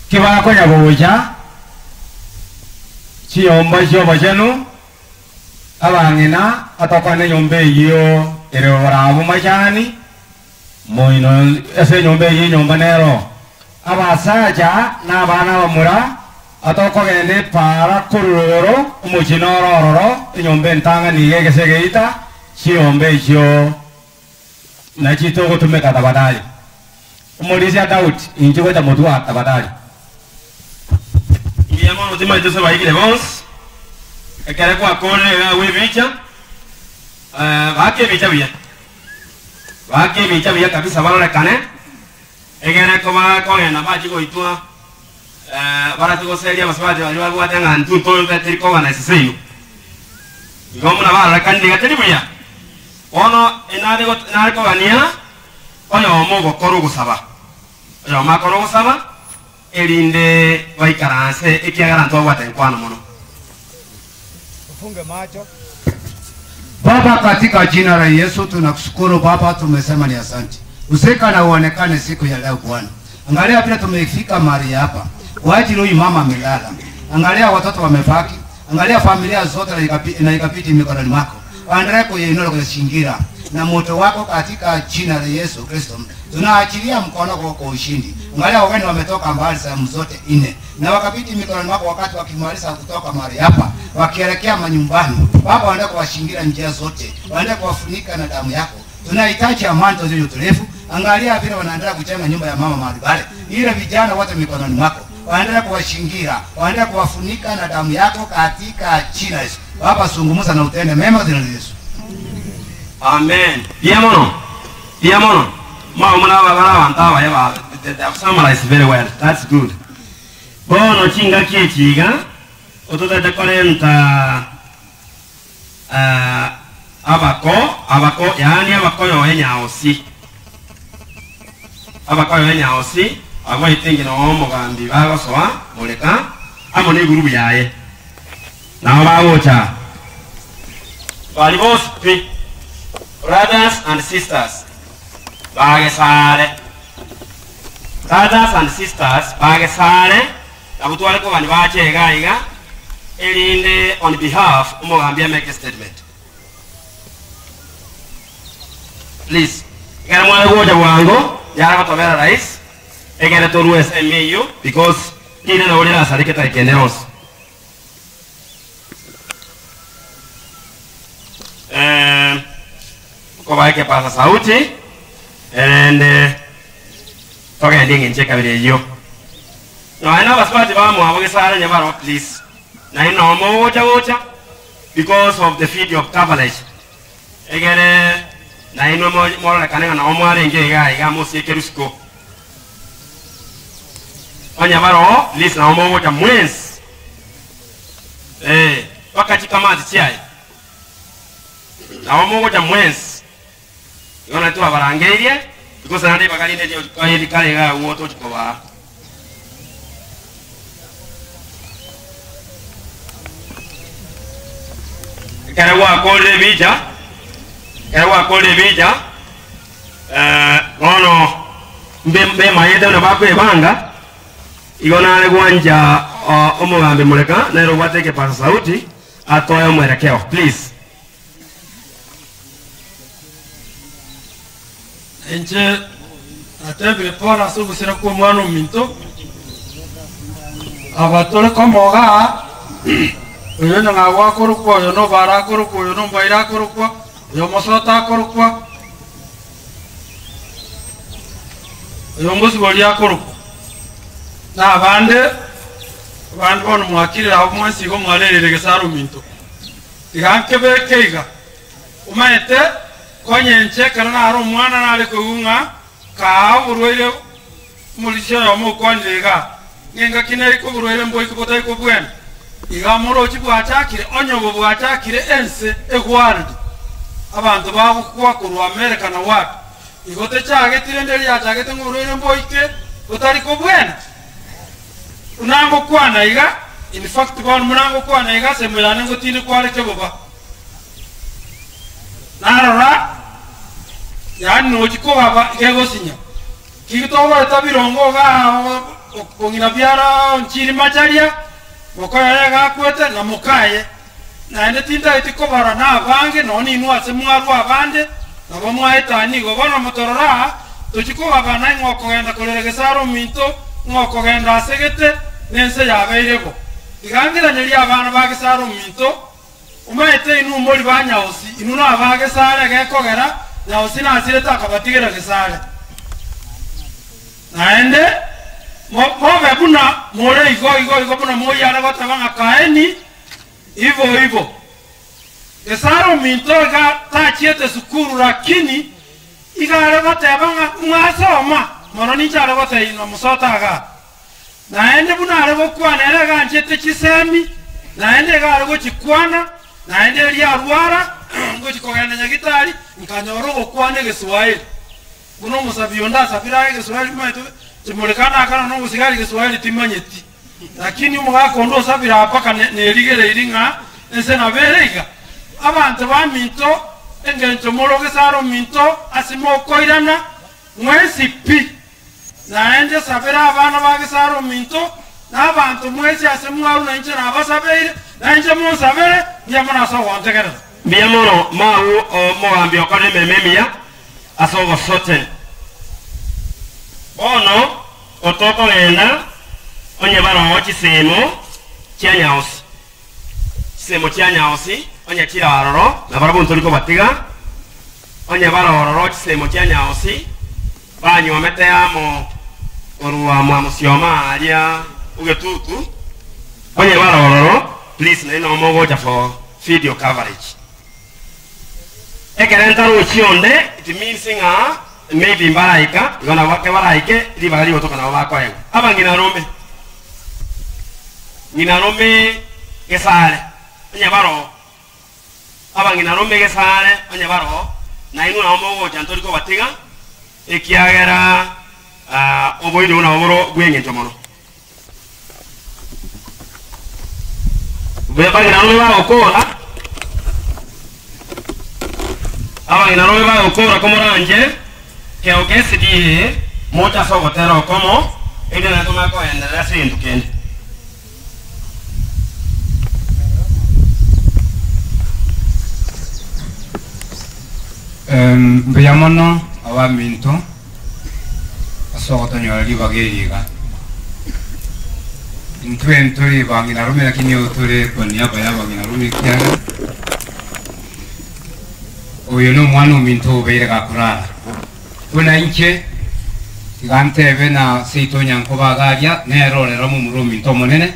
Speaker 5: Tibakonya gocha chinyomba chi'obochenu, abang'ina atokane enyomba eyio ere borabu machani, Moino ase enyomba eyio enyomba nero abasacha na abana abamura atokogenda epaara korwa rogoro omochie noro ororo enyomba entang'ani iga egese egeita chinyomba echio nachio togotumeka tafadhali. Omorisia Daudi inche gocha motwe aa tafadhali.
Speaker 4: Mbuya mono timanyete ase baikire bonsi ekere gwakorire iga agwo ebicha baake ebicha buya. Baake ebicha buya kabisa barorekane, egere kobakogenda bachie goitwa barache goseria abasubati baria babwate ng'a intwe ntobe kogana ase seino. Igo buna barorekanire iga teri buya. Bono nare nare kogania oyomo ogokora ogosaba, oyomo akore ogosaba erinde baikaranse ekiagera ntwabwate nkwano mono.
Speaker 9: Tufunge macho. Baba, katika jina la Yesu tunakushukuru Baba, tumesema ni asante. Usika na uonekane siku ya leo Bwana. Angalia vile tumefika mahali hapa kwa ajili huyu mama amelala. Angalia watoto wamebaki, angalia familia zote na ikabidi mikononi mwako. Waendelee kuiinua kuzingira na moto wako katika jina la Yesu Kristo. Tunaachilia mkono wako kwa ushindi. Angalia wageni wametoka mbali sehemu zote nne na wakabidi mikononi mwako wakati wakimaliza kutoka mahali hapa wakielekea manyumbani. Baba, waende kuwashingira njia zote, waende kuwafunika na damu yako. Tunahitaji amani, tuzidi utulivu. Angalia vile wanaendelea kujenga nyumba ya mama mahali pale, ile vijana wote mikononi mwako, waendelee kuwashingira, waendelee kuwafunika na damu yako katika jina Yesu. Baba, zungumza na utende mema jina la Yesu.
Speaker 4: Amen. Mbuya mono, mbuya mono. Mwago muna ababara abanto abaya ba they have summarized very well. That's good. Bono chingaki echi iga ototete korenta abako abako yaani abakoyo enyaosi abakoyo enyaosi abwo I think noo omogambi bagosoa moreka amo ne egurubu yaye nabo bagocha bari bonsi pi brothers and sisters bagesare brothers and sisters bagesare nabo tware kogania bache iga iga erinde on behalf omogambi ameke statement please ekere mware gocha bwango yare gotobera rahisi ekere torue ensemo eyio because rinde nabo rirasareke tariki ende yonsi. Eh, koba ekepasa sauti erende togende eng'encho ekabere eyio. Nonya na abasubati bamwabo gesare onye baroo please. Naende nomo ogocha gocha. Because of the video coverage, egere nainwe mororekane ng'a nao mwarenge iga iga mosieke risiko. Onye baroo, please nao mogocha mwensi. Eh, mpaka chikamati chiaye. Nao mogocha mwensi. Igo nario twabarangeirie, because naende ribaga rinde rikare iga agwo tochi kobaa. Ekero gwakorire ebicha, ekero gwakorire ebicha, eh, bono mbe mbemaete buna bakwebanga, igo nare gwancha omogambi moreka nere obwate ekepasa sauti atoe omwerekeo please.
Speaker 11: Inche natebire pole ase ogosira kw'omwana ominto, aba tore komoga aa, oyo nyang'au akorokwa, oyo nobara akorokwa, oyo nombaire akorokwa, oyo omosota akorokwa, oyo omosibori akorokwa, na abande, abande bono mwakirire abwo mwensi igo mwarereire gesare ominto. Tiga nkebeke iga, Omanyete, konya inche ekero nare omwana nare koigwa ng'a kaa oborwaire omorisia oyomo okwanire iga, ng'a engaki neike oborwaire mboike botari kobwena. Iga morochi bwachakire, onye obo bwachakire ense egwardi, abanto bagokwa korwa America na wapi. Igo techageti rende riachagete ng'a oborwaire mboike botari kobwena. Buna ngokwana iga, in fact bono buna ngokwana iga ase emoyo yane ngotindekwa are keboba. Narora, yaani nochi kogaba kegosinya. Ki togoreta birongo igaa kong'ina biara nchiri macharia, mokoyo iga akwete na mokaye. Naende tintageti kobara nabange nonya ninwe ase mwarua abande, nabo mwaetania igo. Bono motorore aa, tochi kogabana ing'o okogenda korera gesare ominto, ng'o okogenda ase gete, nense yabeire bo. Tiga ngiranerie abana ba gesare ominto, Omanyete inwe mori ba Nyaosi, inwe naba gesare gekogera Nyaosi nasirete akabatigera gesare. Naende mobe buna more igo igo igo buna moyio are goteba ng'a kaeni ibo ibo. Gesare ominto iga tachiete sukuru lakini iga are goteba ng'a mwasoma mono ninche are goteba inwe mosote igaa. Naende buna are gokwana ere iga anchete chisemi, naende iga are gochikwana, naende erio arwara, ngochi kogenda nyagitari, nkanyora ogokwana egeswahili. Buna omosabi onde asabire aye egeswahili omanyete chimureka nakana na omosigari egeswahili timanyeti. Lakini omogaka onde osabire aa mpaka nerigereiri ng'a ense nabo ere iga. Abanto baminto, engencho more ogesare ominto ase mokoirana, mwensi pi. Naende sabera abana ba gesare ominto, na abanto mwensi ase mwarure na inche nabasabeire, na inche monsabere, mbuya mono ase ogontegerera.
Speaker 4: Mbuya mono mau omogambi okorire emeremo emiya ase ogosote. Bono otokogenda onye baroo chisemo chia nyaosi, chisemo chia nyaosi onye chire aroro, nabarabwo ntori kobatiga, onye barororo chisemo chia nyaosi, Banywomete amo korwa mwa mosioma aaria ogetutu onye bare ororo please naende nabo mogocha for video coverage. Ekero ntarochi onde it means ng'a maybe mbaraika igo nabo ake baraike ribaga rigotoka nabo bakoegwa. Aba ng'ina rome ng'ina rome gesare onye baroo Abang'ina rome gesare onye baroo, na inwe nabo mogocha ntori kobatiga, ekiagera oboiri obo nabo bore bw'engencho mono. Abang'ina rome bagokora, abang'ina rome bagokora komoranche keo kesidie moche ase ogotera okomo, erinde naye tomanye koenderera ase egento kende.
Speaker 5: Mbuya mono abaminto ase ogotonyora ribaga eri iga. Intwe ntori bang'ina rume lakini nigo tore kwa niaba ya abang'ina rume ekiagera oyo nomwana ominto obeire gakorara. Buna inche, tiga ntebe na seito onyankoba iga aria, nere orere omomura ominto omonene,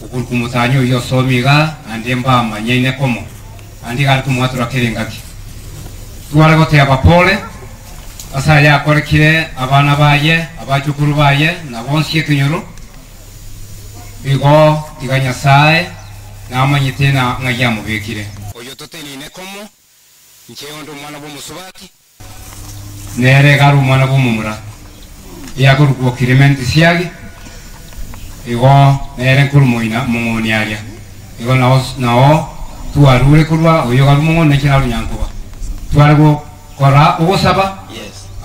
Speaker 5: okorokwa omotani oyio osomie iga, naende. Naende mbamanyaine komo, naende iga are komwatora kera engaki. Tware goteba pole ase aya akorekire abana baye, abachukuru baye, na bonsi ekenyoro. Igo tiga Nyasae namanyete na ng'ai amobekire.
Speaker 8: Oyio totenine komo, inche onde omwana bw'omosubati.
Speaker 5: Nere iga are omwana bw'omomura, eyakorokwa Kilementi Siagi, igo nere nkorwa moina mong'oni aria. Igo nao nao twarure korwa oyo iga arure mong'oni, na inche narure nyankoba. Tware gokora ogosaba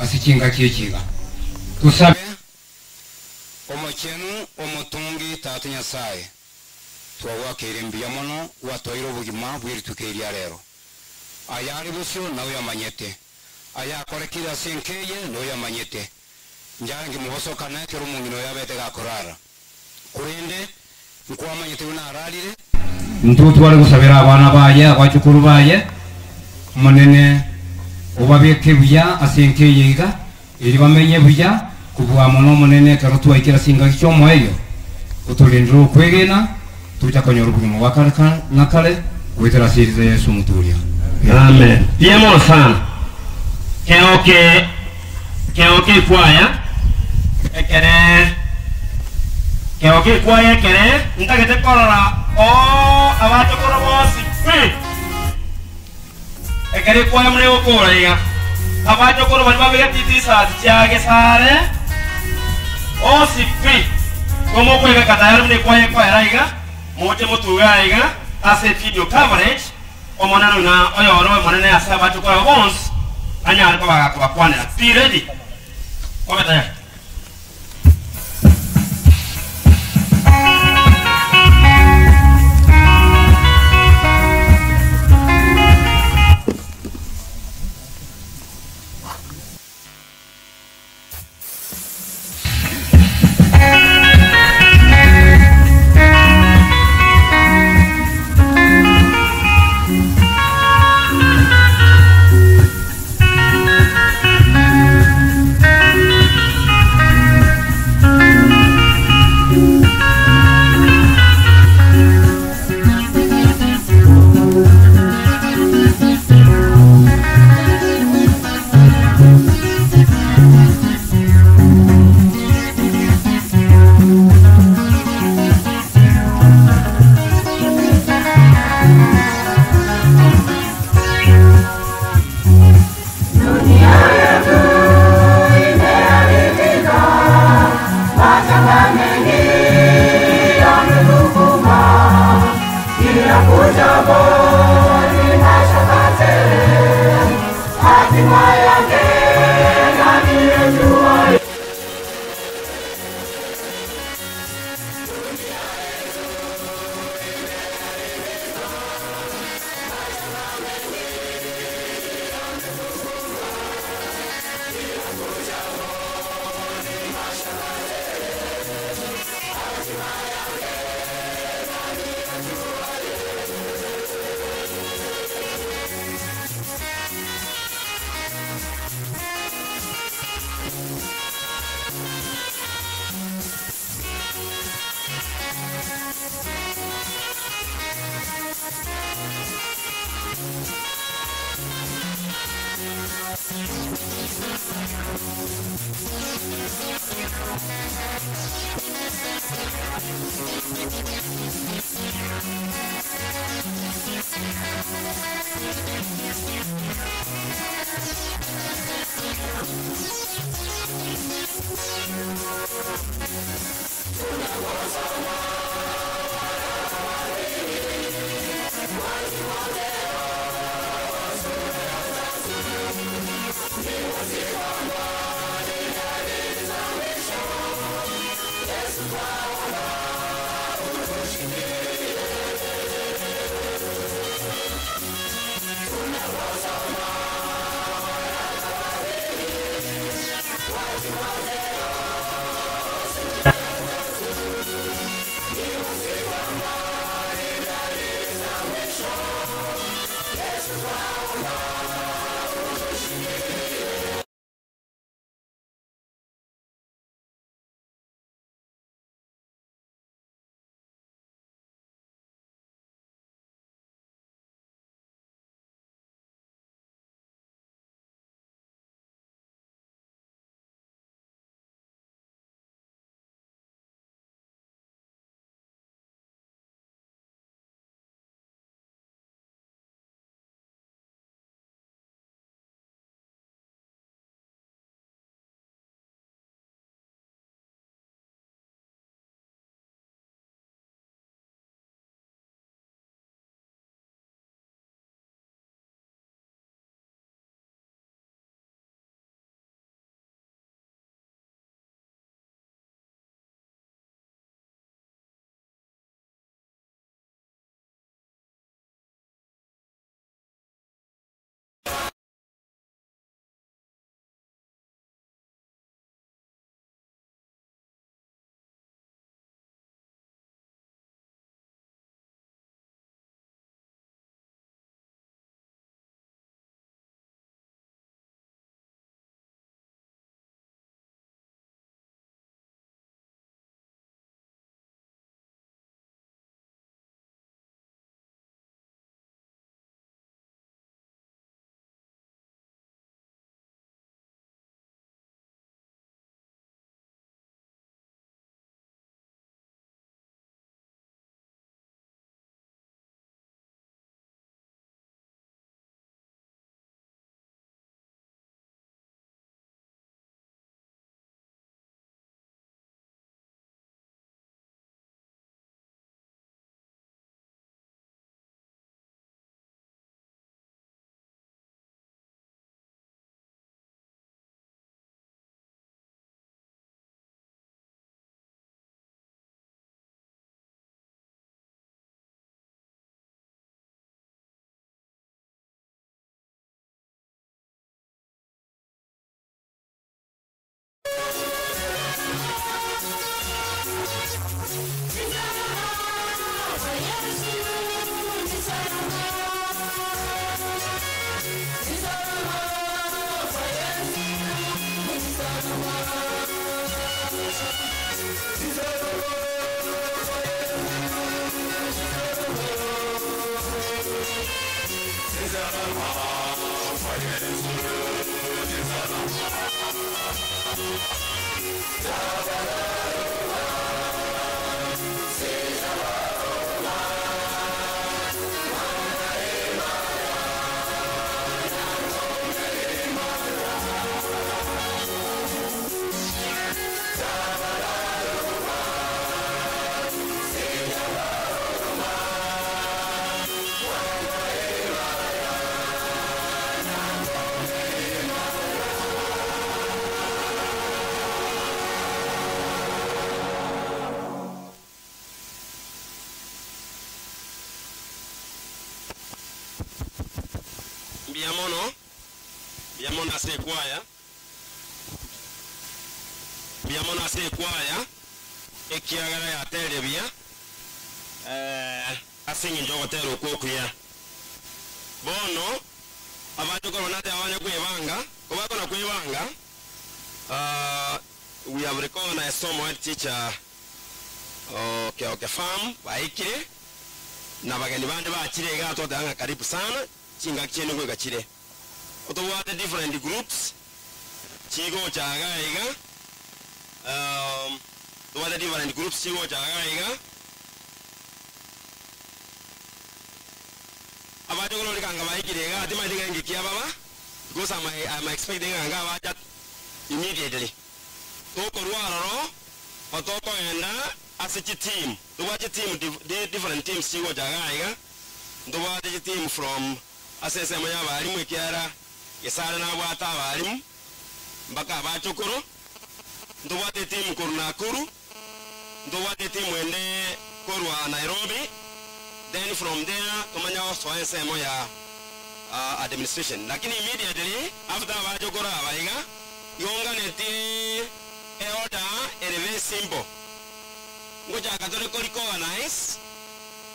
Speaker 5: ase chingaki echi iga. Tosabe.
Speaker 8: Omochenu omotongi Tata Nyasae, twagoakeire mbuya mono gwatoeire obogima bwe rituko eri ria rero. Ayare bosio noyomanyete, ayakorekire ase enka eye noyomanyete. Njarenge mobosokana ekero omong'ina oyo abete gakorara, korende nkwamanyete buna ararire.
Speaker 5: Intwe tware gosabera abana baye, abachukuru baye, Omonene obabeke buya ase enka eye iga, erio bamenye buya kobua mono Omonene ekero twaikire ase chingaki chi'omoerio, otorendere okwegena, tocha konyora obogima bwa kare na kare goetera ase erieta ria Yeso Omotoria.
Speaker 4: Amen. Mbuya mono sana. Keoke keoke ekwaya ekere keoke ekwaya ekere ntagete korora oo abachokoro bonsi pi. Ekero ekwaya buna egokora iga, abachokoro baria babegete chisasi chia gesare bonsi pi, nigo mokoegeka tayari buna ekwaya ekoera iga, moche motuge aiga ase evideo coverage, Omonene oino oyore omonene ase abachokoro aba bonsi anyare koba gakobakwanera. Be ready. Mobe tayari. Mbuya mono, mbuya mono ase ekwaya, mbuya mono ase ekwaya, ekiagera yaterire buya, eh, ase eng'encho y'ogotera okwo okuya. Bono, abanto korwa nateba banye kwebanga, kobakona kwebanga, ah, we have recognized some head teacher okay, okay, farm baikire, na abageni bande bachire iga twateba ng'a karibu sana, Chingaki chiaino goika chire. Otobwate different groups chigocha iga iga, tobwate different groups chigocha iga iga, abache kororeka anga baikire iga timanyeti ng'a inki kiababa because I'm, I'm expecting ng'a anga abacha immediately. Tokorwa aroro otokogenda ase chiteam, tobwate chiteam different teams chigocha iga iga. Ntobwate chiteam from ase ensemo y'abalimu ekiagera Gesare nabwate abalimu mpaka abachokoro. Ntobwate eteam korwa Nakuru, ntobwate eteam ende korwa Nairobi, then from there tomanye gosoa ensemo ya administration. Lakini immediately after abachokoro aba iga, igo nganeti eorder ere very simple. Ngochaka tore ko recognize.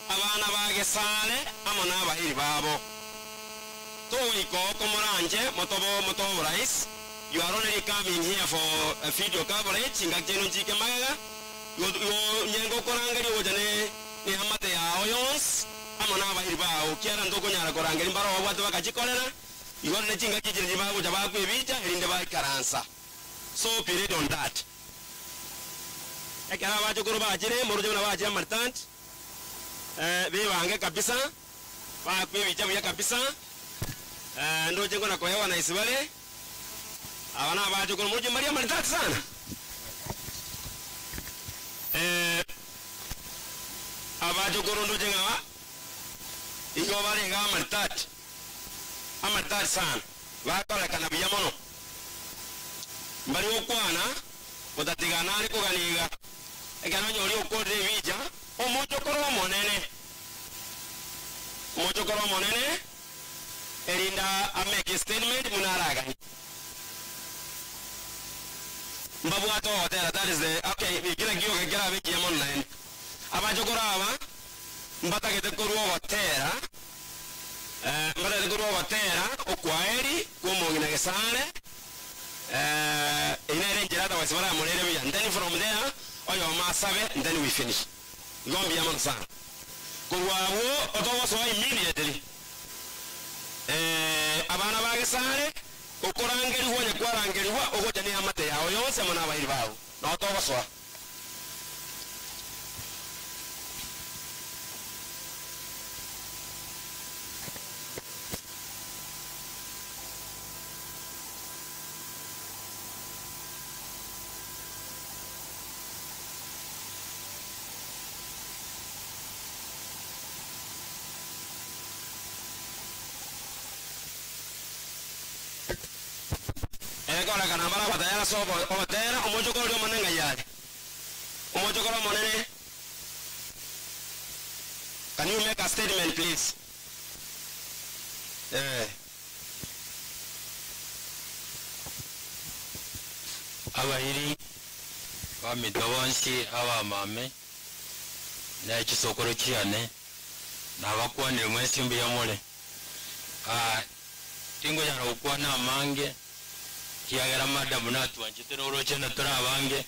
Speaker 4: Abana ba Gesare amo nabairi babo. Togoika oko moranche motobo motobe oborais, you are only coming here for a video coverage, chingaki chiaino nchike magega, igo igo onye ngokorangeria ogocha ne neamate yao yonsi amo nabairi bao, ekiagera ntokonyara korangeria mbaro babwate bakachikorera, igo ne chingaki echi nachi bagocha bakwa ebicha erinde baikaransa. So be ready on that. Ekero abachokoro bachire, moroche buna bachire amaritati, bebange kabisa, baakwe ebicha buya kabisa, ndoche nkona koewa na isibare, aba nabachokoro moroche mbaria amaritati sana. Abachokoro ndoche ng'a igo bare iga amaritati, amaritati sana, bakorekana buya mono. Mbari gokwana, gotatiga nare kogania iga, ekero onye oria okorire ebicha, omochokoro omonene, omochokoro omonene, erinde amake estatement buna araganie. Mbabwate ogotera, that is the, okay, kera gioka kerabe ekiya mono naende. Abachokoro aba mbatagete korwa ogotera, mbatagete korwa ogotera okwaeri kw'omong'ina Gesare, Eyio nere enchera otherwise baramorere buya then from there oyomo asabe then we finish. Igo mbuya mono sana. Korwa abwo otogosoa immediately abana ba Gesare okorangerigwa onye kwarangerigwa ogocha ne eamate yao yonsi amo na abairi bao nao togosoa. Ekorekana mbare abatayari ase ogotera, omochoko oria omonene ng'ai are? Omochokoro omonene, can you make a statement please? Eh.
Speaker 12: Abairi baminto bonsi abamame, ne chisokoro chiane, nabakwanire mwensi mbuya more. Ah, tingonyara gokwana amange, ekiagera madam natwanchete noroche na tore abange,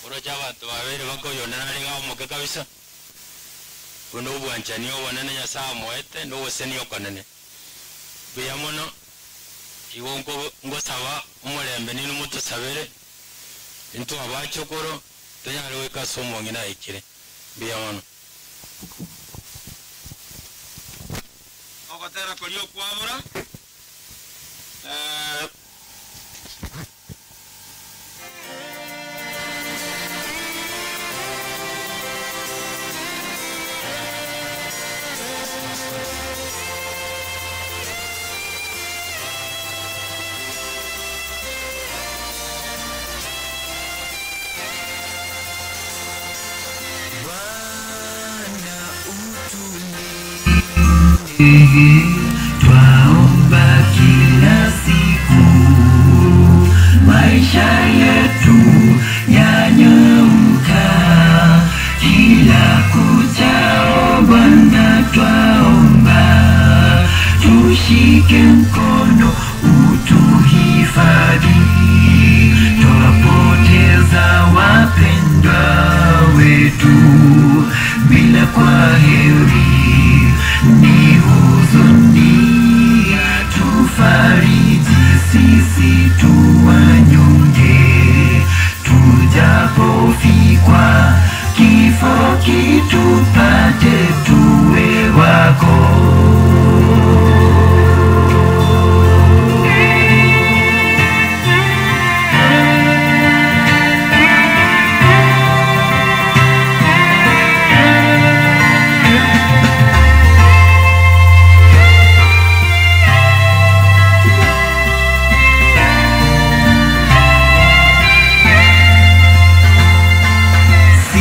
Speaker 12: oroche abanto babeire bakoyonera are iga omoke kabisa, buna obwanchani obonene Nyasaye amoete, na ogosenia okonene. Mbuya mono, igo ngosaba omorembe ninwe motosabere, intwe abachokoro tonyare goika ase omong'ina aikire. Mbuya mono.
Speaker 4: Ogotera koria okwabora, eh.
Speaker 13: Twaomba kila siku, maisha yetu yanyauka, kila kuchao Bwana twaomba, tushike mkono utuhifadhi, twapoteza wapendwa wetu bila kwa heri ni huzuni, tufariji sisi tu wanyonge, tujapofikwa kifo kitupate tuwe wako.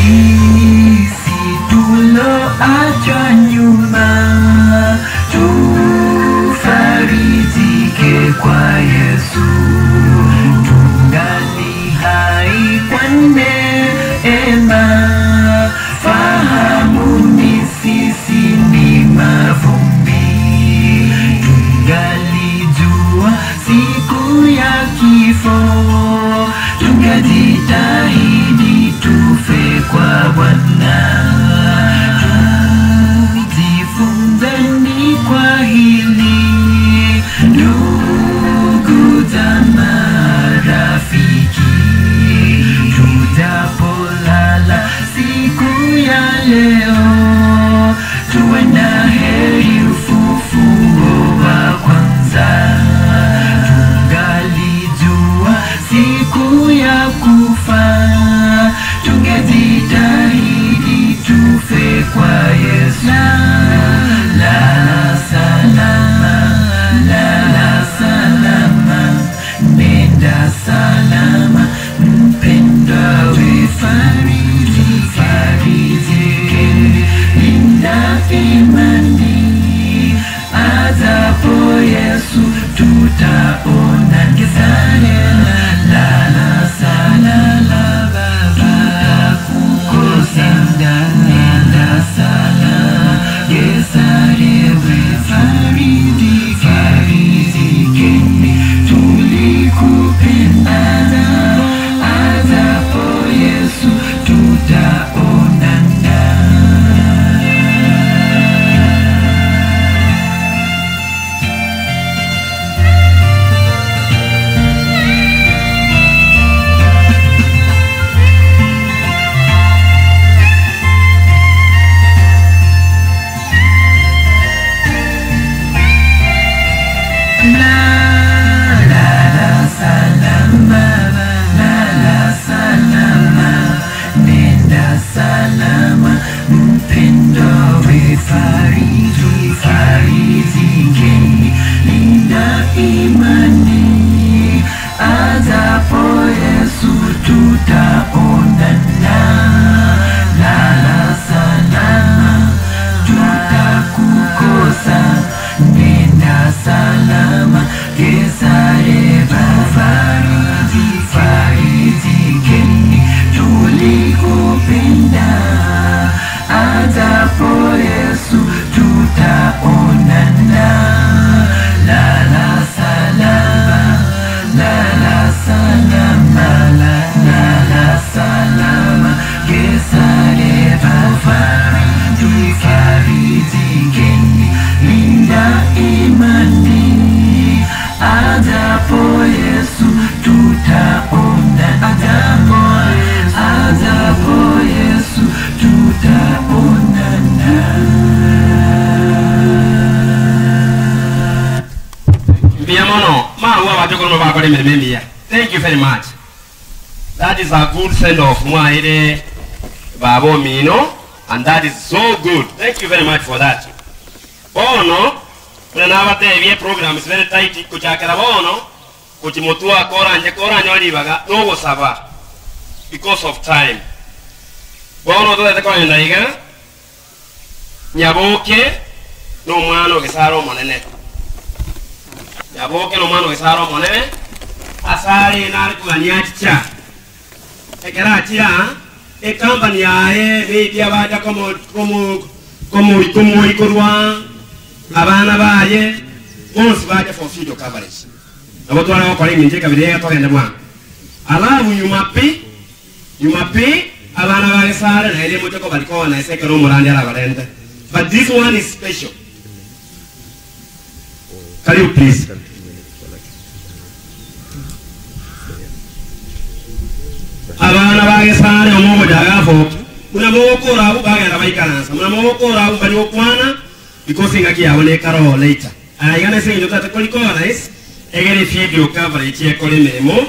Speaker 13: Sisi tuloachwa nyuma tufarijike kwa Yesu, tungali hai kwa neema, fahamuni sisi ni mavumbi, tungalijua siku ya kifo, tungejitahidi tufe kwa Bwana. Tujifunzeni kwa hili ndugu
Speaker 4: Mawu abachokoro mabakora emeremo emiya. Thank you very much. That is a good send off mwaire baba omino and that is so good. Thank you very much for that. Bono buna nabatebie eprogram is very tight kochakera bono gochia motwe akoranje koranyore ribaga nogosaba because of time. Bono totagete kogenda iga Nyaboke nomwana o Gesare omonene. Nyaboke nomwana o Gesare omonene, asare nare kogania achicha. Ekero achire aa, ecompany yaye maybe abacha komo komo komo komoikorwa, abana baye, bonsi bacha for video coverage. Nabo tware gokora engencho ekabira eye togende bwango. Alafu nyuma pi, Nyuma pi, abana ba Gesare naende moche kobarikona ase ekero omorandi arabarente. But this one is special. Karibu please. Abana ba Gesare omogocha agafokia, buna mogokora abwo bagenda baikaransa, buna mogokora abwo mbari gokwana because engaki yabo nekaro later. Aya iga nase eng'encho totagete korikora is egere evideo coverage ekore emeremo.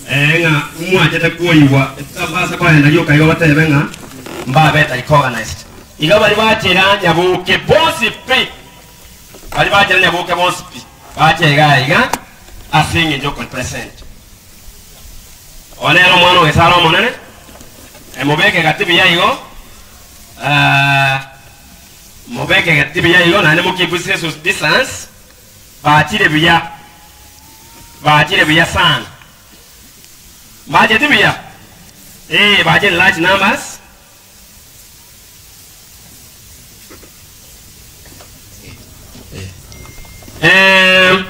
Speaker 4: Ee, ng'a imwanchete koigwa, etabasa kogenda rioka igo batebe ng'a mbabe etari organized. Iga baria bachera nyaboke bonsi pi, baria bachera nyaboke bonsi pi, bache iga iga ase eng'encho y'okorepresent. Oyo nere omwana o Gesare omonene, mobeke gati buya igo, mobeke gati buya igo naende mokeep social distance, Bachire buya, bachire buya sana. Mbacheti buya? Ee, bachire in large numbers. Eh,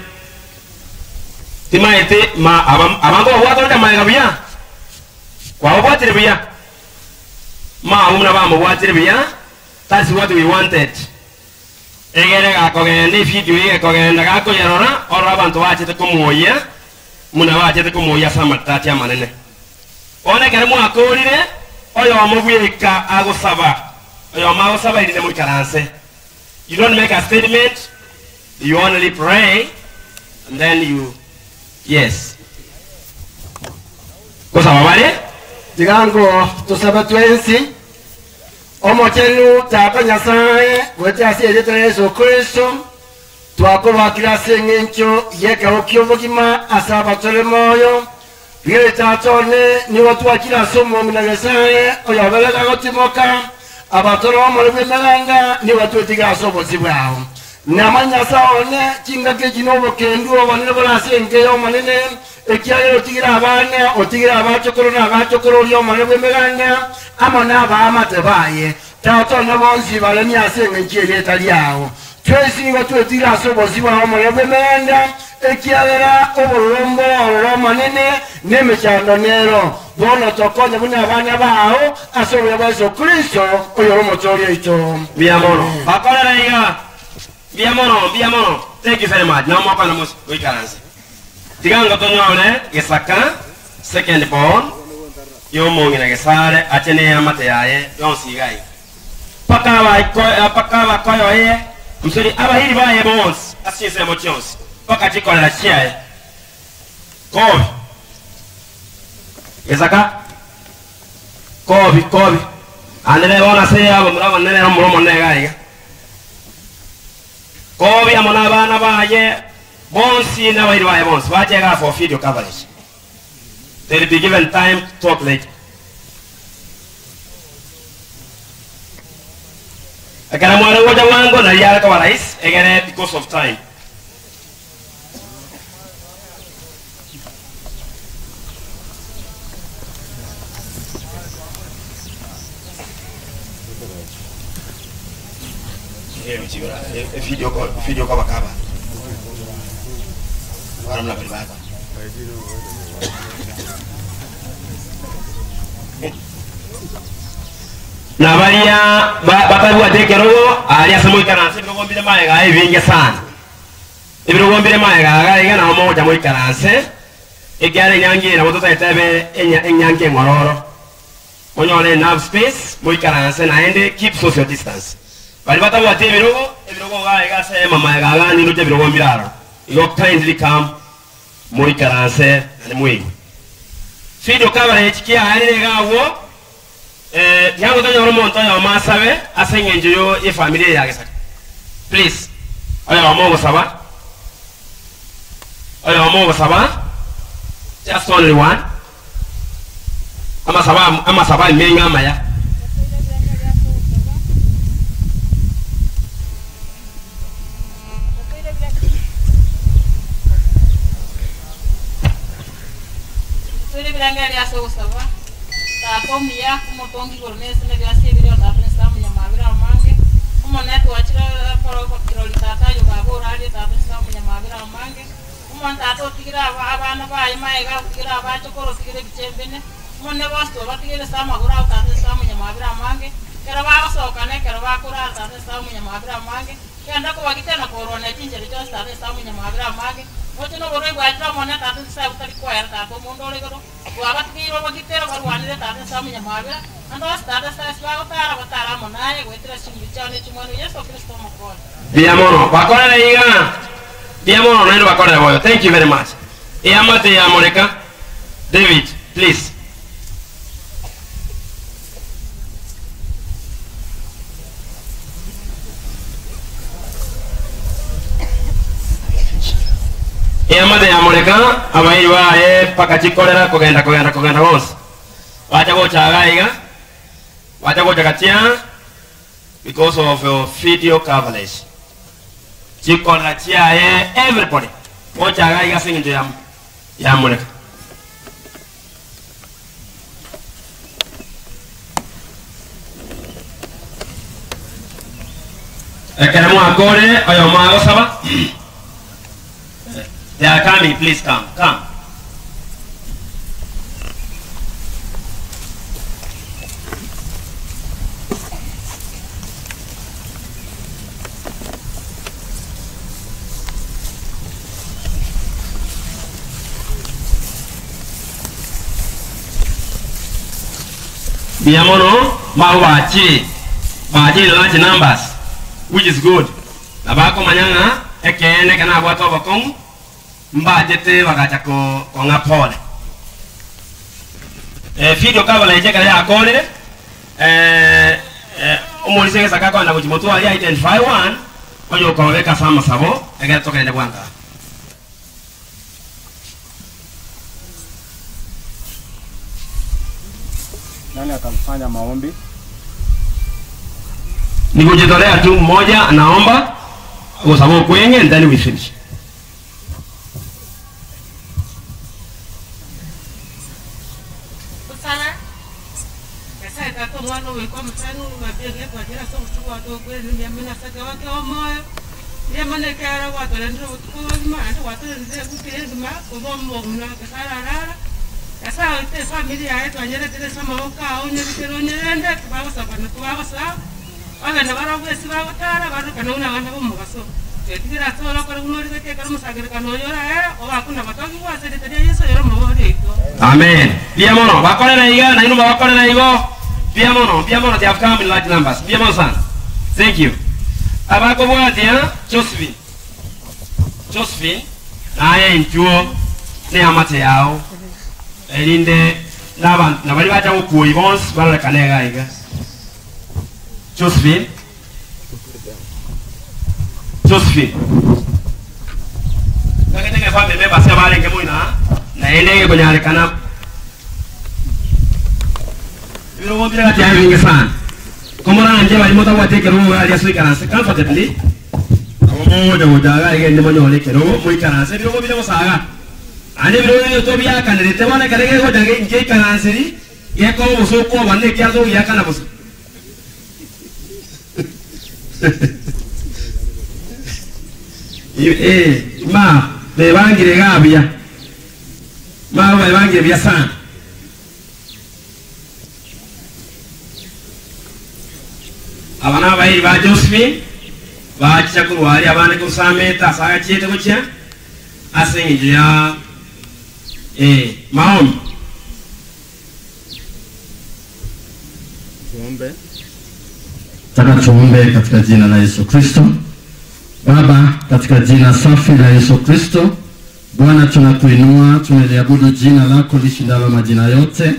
Speaker 4: timaeti ma aba abanto babwate onde amaega buya? Kwababwatire buya? Ma abwo buna bamobwatire buya, that's what we wanted. Egere gakogenda efidio eye gekogenda gakoyerora, orore abanto bachete komoyia, buna bachete komoyia ase amatati amanene. Bono ekero mwakoorire, oyomo bweka agosaba, oyomo agosaba erinde moikaranse. You don't make a statement, you only pray and then you yes. Gosaba bare.
Speaker 5: Tiga ngo tosabe twensi. Omochenu Tata Nyasae, goetera ase erieta ria Yeso Kristo, twakobakire ase engencho y'ekerogo ki'obogima ase abatore moyo. Rigereria Tata one, nigo twachire ase omong'ina Nyasae oyoberete agotimoka, abatore omorero bw'emeganda nigo twetiga ase obosio bwao. Namanye Nyasae one, chingaki echi nobokendu obonene bore ase enka y'Omonene, Ekiagera otigire abana, otigire abachokoro na abachokoro oria omonene bw'emeganda, amo nabaamate baye. Tata one bonsi baremie ase engencho y'erieta riao. Twensi nigo twetigire ase obosio bwao omonene bw'emeganda, ekiagera obororo mbororo Omonene, na emechando nero. Bono tokonye buna abana bao ase obuya bwa Yeso Kristo, oyore Omotooria oito.
Speaker 4: Mbuya mono. Bakorera iga. Mbuya mono, mbuya mono. Thank you very much. Nao mokwana mos goikaransa. Tiga ngo tonyore Gesaka second born y'omong'ina Gesare ache neamate yaye yonsi iga iga. Mpaka abaiko mpaka abakoyoye I'm sorry abahiri baye bonsi ase chinsemo chionsi mpaka chikorera chiaye. Kobi. Gesaka. Kobi, kobi. Ande nere bono ase abamura abanene nere omura omonene iga iga. Kobi amo nabana baye bonsi nabairi baye bonsi bache igaa for video coverage. They will be given time to talk later. Ekero mware gocha bwango nari are koba rahisi egere because of time. Na baria batabwati ekerogo aria ase moikaranse ebirogo mbire magega aye ebinge sana. Ebirogo mbire magega iga iga nao mogocha moikaranse, ekiagera enyangi eye nabo totagete ebe enyangi eng'ororo. Monyore enough space moikaranse naende keep social distance. Baria batabwati ebirogo, ebirogo iga iga ase emama iga iga nindoche ebirogo mbire aroro. Igo kindly come. Moikaranse naende moigwe. Video coverage kiaerire iga agwo, eh, tiango tonyore omonto oyomo asabe ase eng'encho yo yefamiri eye ya Gesaka. Please, oyomo ogosaba, oyomo ogosaba, just only one. Amasabo amasabo aimeng'e amaya.
Speaker 14: Toire ebirengererio ase ogosaba, Tata omuya, omotongi igoro na ense na ebiasi ebiria o Tata Nyasae omonyamabera amange, Omonene twachire korokwa kirori Tata aye baba orarie Tata Nyasae omonyamabera amange, Omonto tata otigire abana baye magega, otigire abachokoro, otigire ebichembene, Omonene bonsi twabatigire ase amagoro ao Tata Nyasae omonyamabera amange, ekero bagosoka na ekero bakorara Tata Nyasae omonyamabera amange, Genda kobagitera na kobarwania chinchera chionsi Tata Nyasae omonyamabera amange, Oche noborwaire bwachire Omonene Tata Nyasae botari koera Tata omonto ore igoro, Twabatigeire obagitere obarwanere Tata Nyasae omonyamabera, Ande onsi Tata Nyasae ase bagotara batare amo naye goetera chinguru chiao ne chi'Omwana o Yeso Kristo Omokonyi.
Speaker 4: Mbuya mono bakorere iga. Mbuya mono naende bakorere boyo. Thank you very much. Eamate ya Moreka David please. Eamate ya Moreka abairi baye mpaka chikorera kogenda kogenda kogenda bonsi. Bacha gocha iga iga bacha gocha gatia because of your video coverage. Chikorera chiaye everybody gocha iga iga ase eng'encho ya ya Moreka. Ekero mwakore oyomo agosaba they are coming please come come Mbuya mono mao bachire bachire large numbers which is good na bakomanya ng'a ekeene eke nabwate obokong'u mbachete bagacha kong'a pole. Video coverage ekero yakorire omorisia egesaka akogenda gochia motwe aria identify one oyokobeka ase amasabo egere togende bwango aa.
Speaker 15: Nani atamfanya maombi?
Speaker 4: Ni kujitolea tu, mmoja anaomba gosaba okweng'e and then we finish.
Speaker 16: Gosaba, Nyasae Tata, Omwana, Omoika Omochenu, ng'ambia erio twachire ase obosio bwao togokwera mbuya mono ase ekeegwa kia omoyo, mbuya mono ekiagera gwatorendire obotuko obogima naende gwatorendire ebuku eye engima korwa omong'ina Nyasae ararara. Nyasae oito efamiri yaye twanyeretire ase amaboko ao onyerikere onyerende tibagosaba na tibagosaba, Bagende barabwo ase bagotara, barorokane buna abana b'omobaso. Twetigere ase ore okore buna origetie ekero omosangererekano oyo oraere, obakwe na gotogigwa ase erieta ria Yeso oyore Omobori oito.
Speaker 4: Amen. Mbuya mono. Bakorere iga, nainwe mobakorere igo. Mbuya mono, mbuya mono, they have come in large numbers. Mbuya mono sana. Thank you. Abakobwatia, Josephine. Josephine, naye intwo neamate yao, erinde nabanto nabaria bacha gokuoyia bonsi barorekane iga iga. Josephine, Josephine. Kagete ng'a family members abarenge moino aa, naende egekonyarekana ebirogo mbire gati yaye ebinge sana. Komoranche baria motabwati ekerogo iga aria ase oikaranse comfortably, nabo mogocha gocha iga iga erinde monyore ekerogo moikaranse ebirogo bire bosa iga. Naende ebirogo ebio tobiakanerete bono ekero gegocha nkeikaranseri, Gekoba obosooku obonene ekiagera togogiakana bosa. Eh, ma bebangire igaa buya, ma bebangire buya sana. Aba nabairi ba Josephine bachicha korwa aria abande korwa Sameta ase agachiete gochia ase engencho ya eh, maombi.
Speaker 15: Tuombe.
Speaker 17: Nataka tuombe katika jina la Yesu Kristo. Baba, katika jina safi la Yesu Kristo, Bwana, tunakuinua, tunaliabudu jina lako lishindalo majina yote.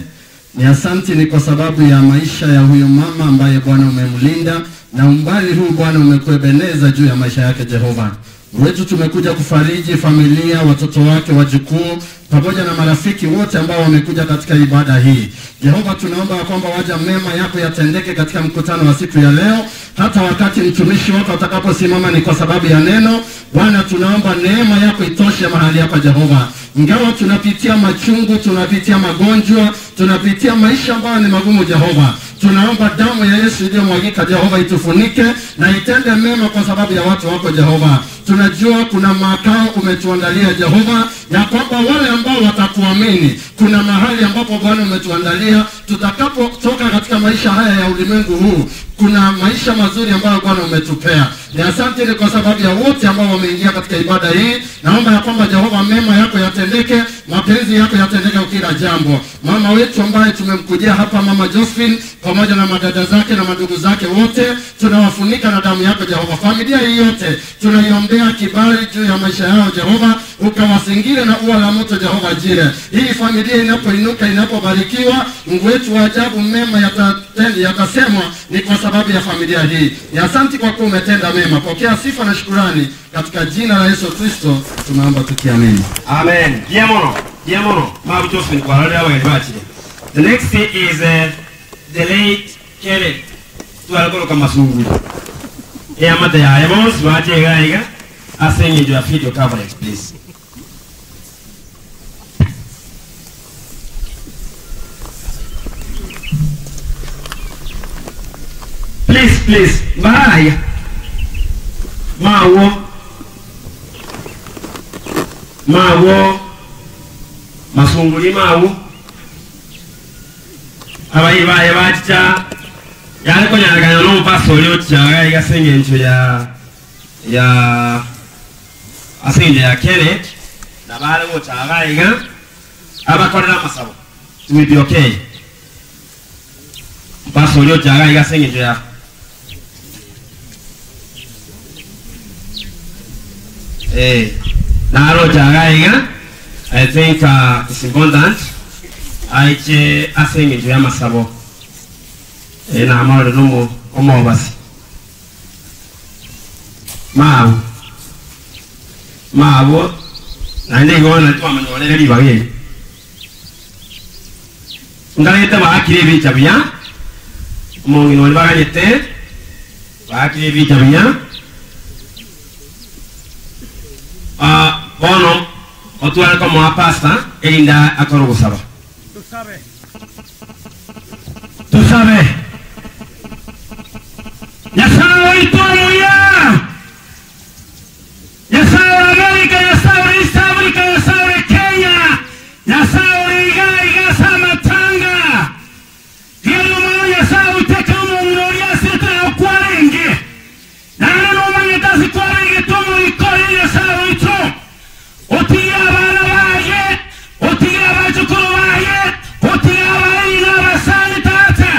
Speaker 17: Ni asanti ni kwa sababu ya maisha ya huyo mama ambaye Bwana umemlinda na umbali huu Bwana umekuebeneza juu ya maisha yake Jehova. Wetu tumekuja kufariji familia, watoto wake, wajukuu pamoja na marafiki wote ambao wamekuja katika ibada hii. Jehova, tunaomba ya kwamba waja mema yako yatendeke katika mkutano wa siku ya leo, hata wakati mtumishi wako atakaposimama ni kwa sababu ya neno. Bwana, tunaomba neema yako itoshe mahali hapa Jehova. Ingawa tunapitia machungu, tunapitia magonjwa, tunapitia maisha ambayo ni magumu Jehova, tunaomba damu ya Yesu iliyomwagika Jehova itufunike na itende mema kwa sababu ya watu wako Jehova. Tunajua kuna makao umetuandalia Jehova, ya kwamba wale ambao watakuamini, kuna mahali ambapo Bwana umetuandalia tutakapotoka katika maisha haya ya ulimwengu huu, kuna maisha mazuri ambayo Bwana umetupea. Ni asante ni kwa sababu ya wote ambao wameingia katika ibada hii. Naomba ya kwamba Jehova, mema yako yatendeke, mapenzi yako yatendeke kwa kila jambo. Mama wetu ambaye tumemkujia hapa, Mama Josephine, pamoja na madada zake na madugu zake wote, tunawafunika na damu yako Jehova. Familia hii yote tunaiombea kibali juu ya maisha yao Jehova, ukawasingire na ua la moto Jehova Jire. Hii familia inapoinuka, inapobarikiwa, Mungu wetu wa ajabu, mema yatasemwa ni kwa sababu ya familia hii. Ni asanti kwa kuwa umetenda mema. Pokea sifa na shukurani katika jina la Yesu Kristo tunaomba tukiamini.
Speaker 4: Amen. Diamono, Diamono, Mabu Josephine kwa wale abageni bakire. The next is the late Kenneth Twalagoloka Masungu. Eyamata yaye bonsi bachega iga aseng'encho ya video coverage please. Please, please, bye. Mawo. Mawo. Masunguli mawo. Abayi baye bachicha. Yali konyalaganya n'omupasa oli ochichaga iga aseng'encho ya ya aseng'encho ya Kenneth nabale gochaga iga abakorera amasabo. It will be okay. Mpasa oli ochaga iga aseng'encho ya narochaga iga I think it's important aiche aseng'encho ya masabo namarore nomo omobasi mabu mabu naende igona twamanyorere ribaga eri ngarete baakire ebicha buya omong'ina ori baganyete baakire ebicha buya bono otware komoa pastor erinda akore ogosaba.
Speaker 11: Tusabe.
Speaker 4: Tusabe. Nyasaye oitwa muya. Nyasaye wa Amerika, Nyasaye wa East Africa, Nyasaye wa Kenya, Nyasaye wa iga iga samatanga. Gero mwana Nyasaye uteka omong'ina oria asete okwarenge. Naende nomanyete ase kwarenge tomoikore Nyasaye oito. Otige abana baye, otige abachukuru baye, otige abairi n'abasani tata.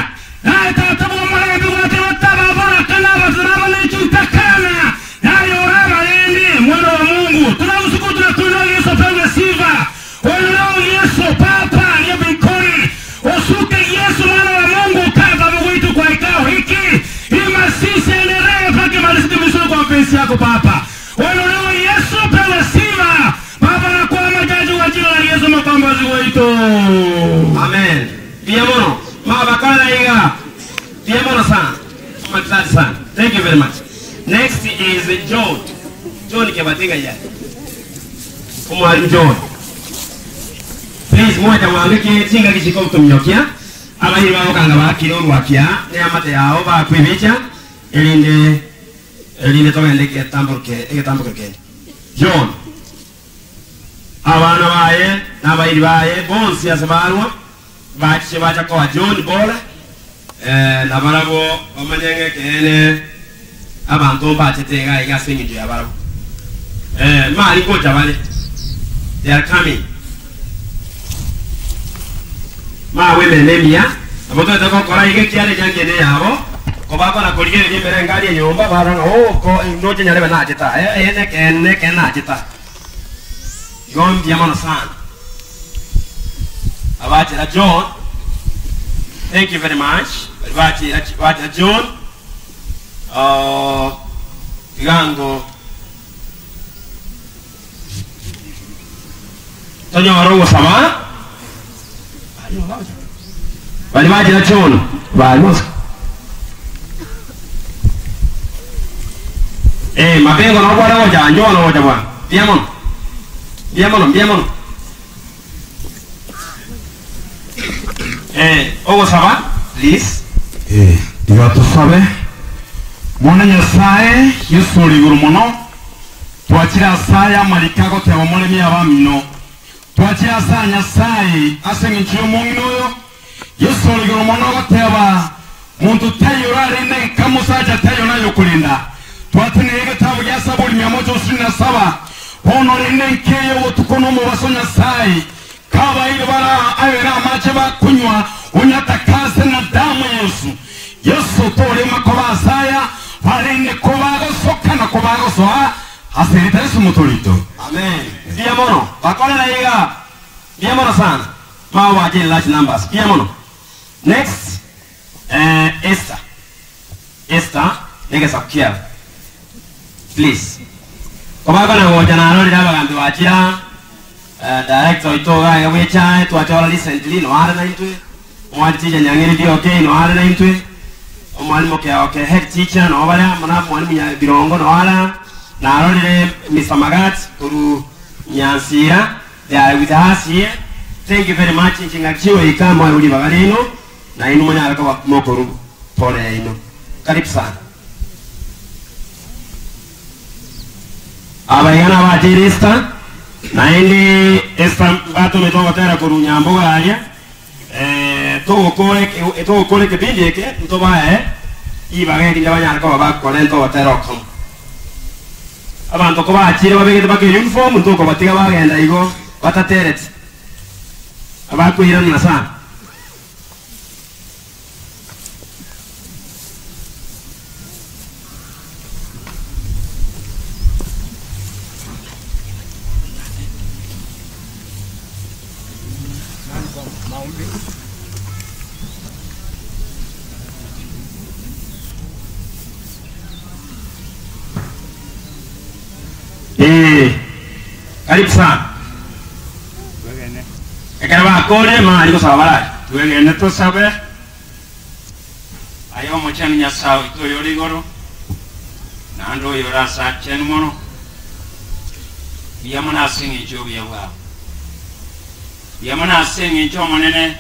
Speaker 4: Naye tata bw'omulembe gwake batababora kana abaturaba n'ekintakana. Naye orabarende mwana wa Mungu. Tunakushukuru, tunakuinua Yesu pewe sifa. Ondoa Yesu Papa aliye mbinguni. Usuke Yesu mwana wa Mungu kava Mungu wetu kwa kikao hiki. Ima sisi endelee mpaka malizike vizuri kwa mapenzi yako Papa. Ondoa Yesu pewe sifa. Baba na kwa majaji wa jina la Yesu mkombozi wetu. Amen. Diamono, mama kola iga. Diamono sana. Asante sana. Thank you very much. Next is John. John Kebatinga ya. Omwalimu John. Please moja mwandike chinga gishiko mtumnyokia. Abahi babokanga bakire orwakia ne amate yao bakwibicha erinde erinde togende getambuke egetambuke kende. John. Abana baye n'abairi baye bonsi ase barwa bachiche bacha koa John bora nabarabo bamanyenge kene abantu mbachete iga iga ase eng'encho ya barabo mari gocha bale they are coming mawemene emiya abo twete gokora iga ekiare giangene yabo kobakona korigereria embere engari enyomba barora ng'a oh ko ndoche nyarebe nacheta ene kene kene nacheta. Igo mbuya mono sana. Abachera John, thank you very much. Bari bachera bachera John. Uh, tigango tonyore ogosaba bari bachera John bari bose Eh, mapengo nokware gocha njono gocha bwana. Mbuya mono. Mbuya mono, mbuya mono. Eh, ogosaba please.
Speaker 18: Eh, tiga tosabe. Mwana Nyasaye, Yesu ore igoro mono, twachire ase aya amariko agoteba omoremi abamino. Twachire ase aya Nyasaye ase eng'encho y'omong'ina oyo, Yesu ore igoro mono agoteba, Monto taiyo orarende nka mosacha taiyo nayokorenda. Twatenenire egetabu gia Saburi 127, bono rende nkeye obotuko na omobaso Nyasaye kabaeire bara abere amache bakonywa, onyatakase na damu ya Yesu. Yesu torema koba asaya, barende kobagosoka na kobagosoa ase erieta Yesu Omotoori oito.
Speaker 4: Amen. Mbuya mono. Bakorera iga. Mbuya mono sana. Mao bwachire large numbers. Mbuya mono. Next, eh, Esther. Esther, negesaku kiao. Please. Kobakona gocha narorire abagambi bachira eh, director oito iga iga bwechae twachora recently noare naintwe omwali teacher Nyang'eri DOK noare naintwe omwalimu Keoke head teacher noo bare amo na mwalimu Nya Birongo noara narorire Mr Magat korwa Nyansira They are with us here. Thank you very much. Inche ng'aki goika moe ribaga riaino na inwe monyare koba mokoru pole yaino. Karibu sana. Abaiga nabacheire Esther, naende Esther mbatomete ogotera korwa Nyambogo aria, eh, togokora eke- togokora ekepindi eke ntobae ribaga erinde banyare koba bakorenta ogotera okomo. Abanto kobachire babegete mpaka euniform ntokobatiga bagenda igo batatereti. Abakoiranana sana. Eh, karibu sana. Ekero bakorire mari gosaba barache.
Speaker 11: Twegene tosabe. Aye Omochenu Nyasae oito oyore igoro, naende oyore ase achenu mono, mbuya mono ase engencho y'obuya bwao. Mbuya mono ase engencho Omonene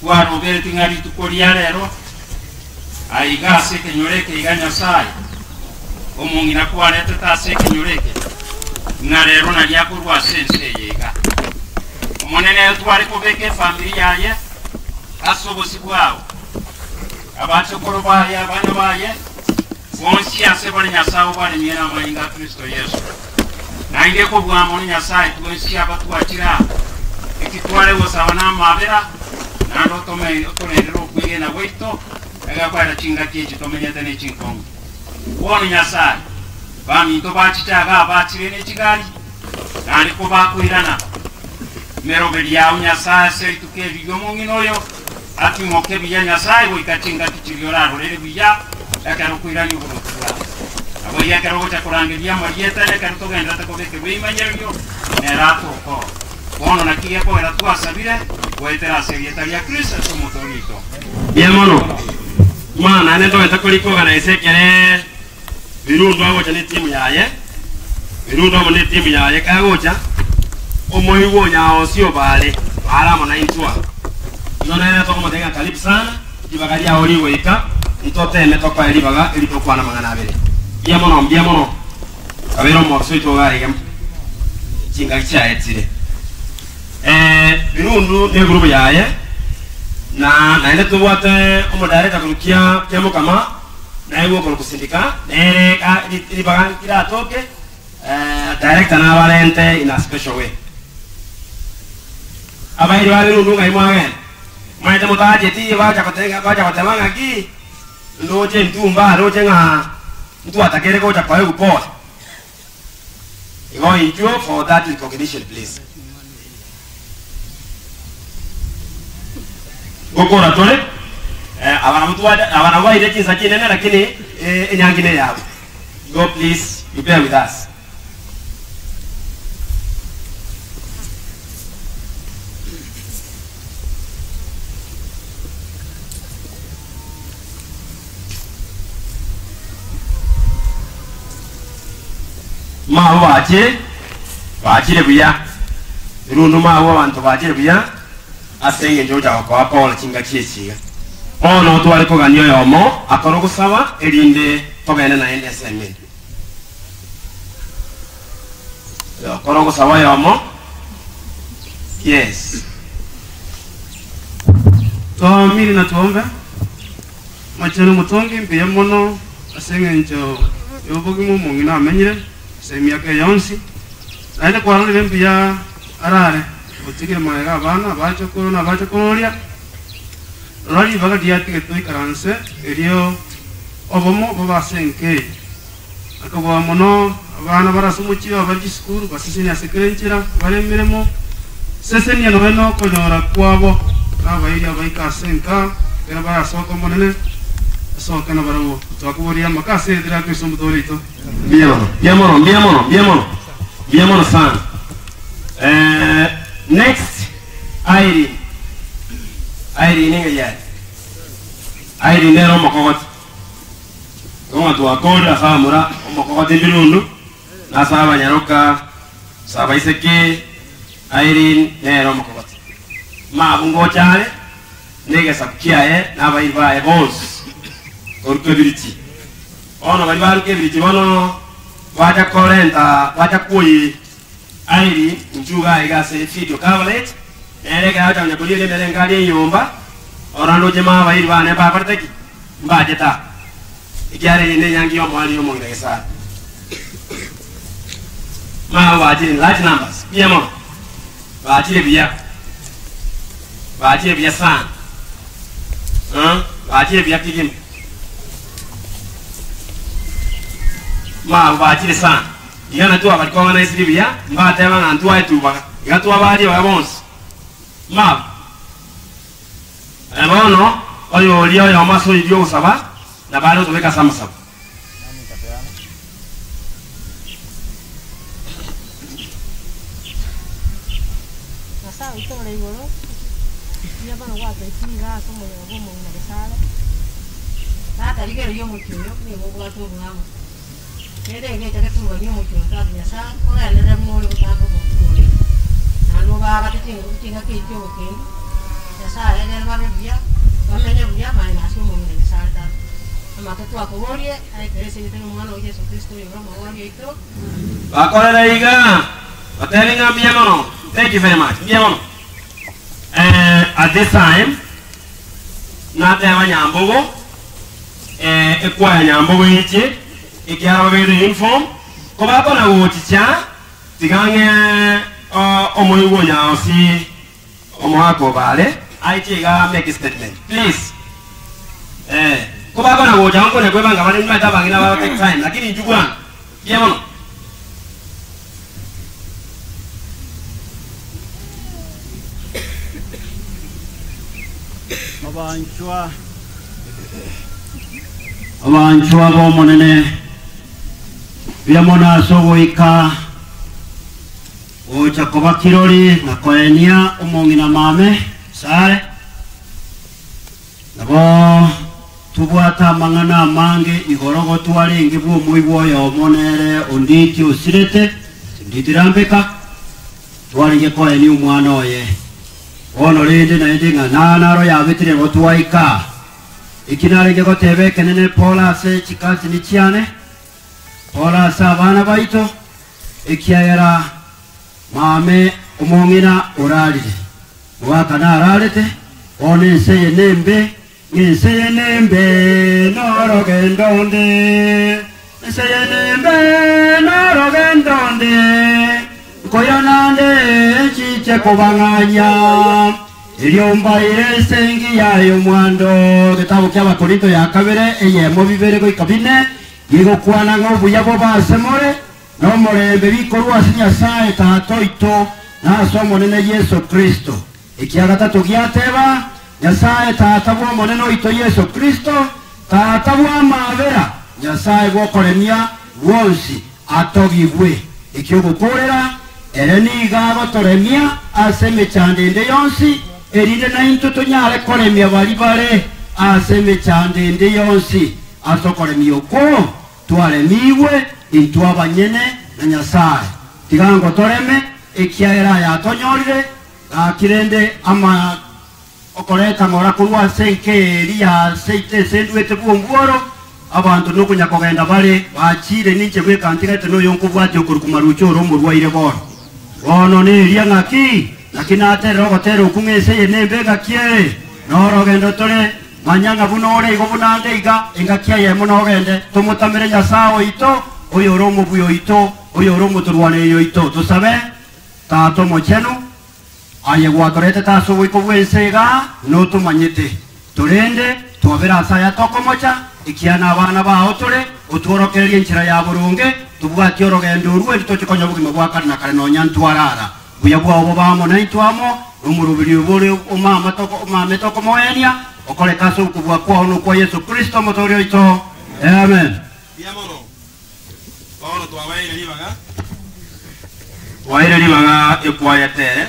Speaker 11: kwaroberetie ng'a rituko ria rero Aiga ase ekenyoro eke iga Nyasae, omong'ina kwaretete ase ekenyoro eke, ng'a rero nario akorwa ase ense eye iga. Omonene tware kobeka efamiri yaye ase obosio bwao, abachokoro baye, abana baye, bonsi ase bare Nyasae obaremie namanyinga a Kristo Yeso. Naende kobua mono Nyasae twensi aba twachire aa, eki tware gosaba namabera, naende otome otorendere okwegena gwaito, egekoera chingaki echi tomenyete ne chinkong'u. Bono Nyasae, baminto bachiche iga abachire ne chigari, naende kobakoirana meroberi yao Nyasae ase rituko eri ri'omong'ina oyo, atimoke buya Nyasae goika chingaki chiria orarorere buya ekero okoirania oboroti bwao. Naboigo ekero ogocha korangeria amarieta na ekero togenderete kobekerwa ebimanyererio, nere atokore. Bono naki gekogera twasabire goetera ase erieta ria Kristo ase Omotoori oito.
Speaker 4: Mbuya mono. Mwana naende ntogete korika organise ekere Birundu agocha ne timu yaye, Birundu amo ne timu yaye kagocha, omoigwa o Nyaosi obare are amo naintwe aa. Igo nere tokomotebia ng'a karibu sana, ribaga riao rigoika, ntoteme tokoe ribaga eri tokwane amang'ana abere. Mbuya mono, mbuya mono. Kabere omobisa oito iga aiga chingaki chiaetire. Eh, Birundu ne egurubu yaye, na naende tobwate omodirector korwa kia Kiamokama, Naigwe okorokwa Sindika, nere ga ribaga riratoke, director nabarente in a special way. Abairi ba Birundu ng'ai mwagenda? Omanyete motacheti bacha gotenga bacha goteba ng'aki ndoche entumba roche ng'a ntwatakere gocha koegwa pole. Igo intwo for that recognition please. Ngokora tore eh, aba nabwo twacha aba nabwo baire chinsa chinene lakini eh, enyangi neyabo. Igo please you bear with us. Mabo bachire, bachire buya, erundu mabo abanto bachire buya ase eng'encho ogocha gokoa Paulo chingaki echi iga. Bono tware kogania oyomo akore ogosaba, erinde togende naende ensemo ende. Oyokora ogosaba oyomo, yes.
Speaker 19: Twamire na twombe, Omochenu omotongi, mbuya mono ase engencho y'obogima omong'ina amenyire ase emiaka eye yonsi, naende kwarorire mbuya arare, otigire magega abana, abachokoro na abachokororia. Rora ribaga riatigete oikaranse, erio obomo bobe ase enka eye. Na kobua mono abana bare ase omochie oo bare chisukuru, basesenie ase kera enchera, bare emeremo, sesenia nonya nokonyora kwabo, na abairi abaike ase enka, ekero barasoke Omonene, asoke nabarabwo. Twakoboria amaka ase erieta ria Kristo Omotoori oito.
Speaker 4: Mbuya mono, mbuya mono, mbuya mono, mbuya mono, mbuya mono sana. Eh, next Irene. Irene ng'ai are? Irene nere omokogoti. Igo ng'a twakorire ase abamura omokogoti mbirundu, na ase abanyaroka, ase abaiseke, Irene nere omokogoti. Mabu ngocha are, na egesaku kiaye, na abairi baye bonsi, koruka ebiriti. Bono baria baruka ebiriti bono bacha korenta, bacha kwoyia Irene inchuo iga aiga ase video coverage, nere ekero agocha konya korigereria emerengari aria enyomba, orande oche maa abairi bane mbakorete ki? Mbachete aa. Ekiagera eye nenyangi y'omoerio y'omong'ina Gesare. Mao bachire in large numbers, mbuya mono, bachire buya, bachire buya sana, eh, bachire buya kegima. Mao bachire sana, iga natwo abari koorganize buya, mbateba ng'a ntwae tubaga, iga twabaria baria bonsi. Mao. Aye bono, oyoria oyomo ase oiria ogosaba, nabo are gotobeka ase amasabo.
Speaker 20: Nyasae oito ore igoro, mbuya mono gwatoikire iga ase omoyega bw'omong'ina Gesare. Tata rigereria omochie oyo nigo obwate obwamo, Rende egecha geturuganie omochie oyo Tata Nyasae, ogenderere buna ore gotanga obotuko oria. Naende obaagate chinguru chingaki echi chi'obokendu, Nyasae, egere babe buya, bamenye buya maene ase omong'ina Nyasae Tata. Amato twakoborie, aye ase erieta ri'Omwana oo Yeso Kristo oyore Omogori oito.
Speaker 4: Bakorera iga, batebe ng'a mbuya mono, thank you very much, mbuya mono. Eh, at this time, nateba Nyambogo, eh, ekwaya Nyambogo eche, ekiagera babere uniform, kobakona gochicha, tiga ng'e omoigwa o Nyaosi omogaka obare, aiche iga make statement, please. Eh, kobakona gocha nkonya kwebanga bare nimanyete abang'ina baba take time, lakini inchuo bwango, mbuya mono.
Speaker 21: Abanchwa, abanchwa b'Omonene, mbuya mono ase ogoika gocha koba kirori na koenia omong'ina mame asare. Nabo tobwate amang'ana amange igoro gotwarenge bw'omoigwa oyomo nere onditi osirete, onditi rambeka, twarenge koenia omwana oye. Bono rende naende ng'a naro yabetire gotwaika. Eki narenge goteba ekenene pole ase chikasini chiane, pole ase abana baito, ekiagera mame omong'ina orarire, mogaka nararete, bono ense eye nembe, ng'a ense eye nembe norogendo onde, ense eye nembe norogendo onde, nkoyonande nchiche kobang'anyia. Erio mbaire ense engiya y'omwando. Egetabu ki'Abakorinto ya kabere, eyemo bibere goika bine, gegokwana ng'a obuya bobe ase more. N'omorembe bikorwa ase Nyasaye Tata oito na ase Omonene Yeso Kristo. Ekia gatato giateba, Nyasaye Tata bw'Omonene oito Yeso Kristo, Tata bw'amabera, Nyasaye bw'okoremia bwonsi, atogigwe. Ekiogokoorera, ere nigo agotoremia ase emechando ende yonsi, erinde naintwe tonyare koremia baria bare ase emechando ende yonsi. Ase okoremia okwo twaremigwe intwe abanyene na Nyasae. Tiga ngotoreme, ekiagera aya atonyorire, gaki rende ama okoreta ng'ora korwa ase enka eria y'aseito ase enduete bw'ombuoro, abanto nokonya-kogenda bare, bachiire ninche bweka ntigete noyo nkobwatia okorokwa marucha ore omorwaire bono. Bono neria ng'aki, naki naterera ogotera okwo ng'a ense eye nembe engaki ere, norogendo tore, manya ng'a buna ore igo buna nde iga, engaki eyemo nogende, tomotamere Nyasae oito, oyore omobui oito, oyore omotorwanereri oito. Tosabe, Tata Omochenu, aye gwatoretete ase oboiko bw'ense iga, notomanyete. Torende, twabere ase aya tokomocha, ekiagera nabana bao tore, otworokererie enchera ya boronge, tobwatie orogendo orwo erio toche konya obogima bwa kare na kare nonya ntwarara. Buya bwao bobe amo naintwe amo, nomoroberi obo ore omama toko omame tokomoenia, okoreka ase okobua kwao nokwa Yeso Kristo Omotooria oito. Amen.
Speaker 4: Mbuya mono. Bono twabaeire ribaga. Twaeire ribaga ekwayete ere.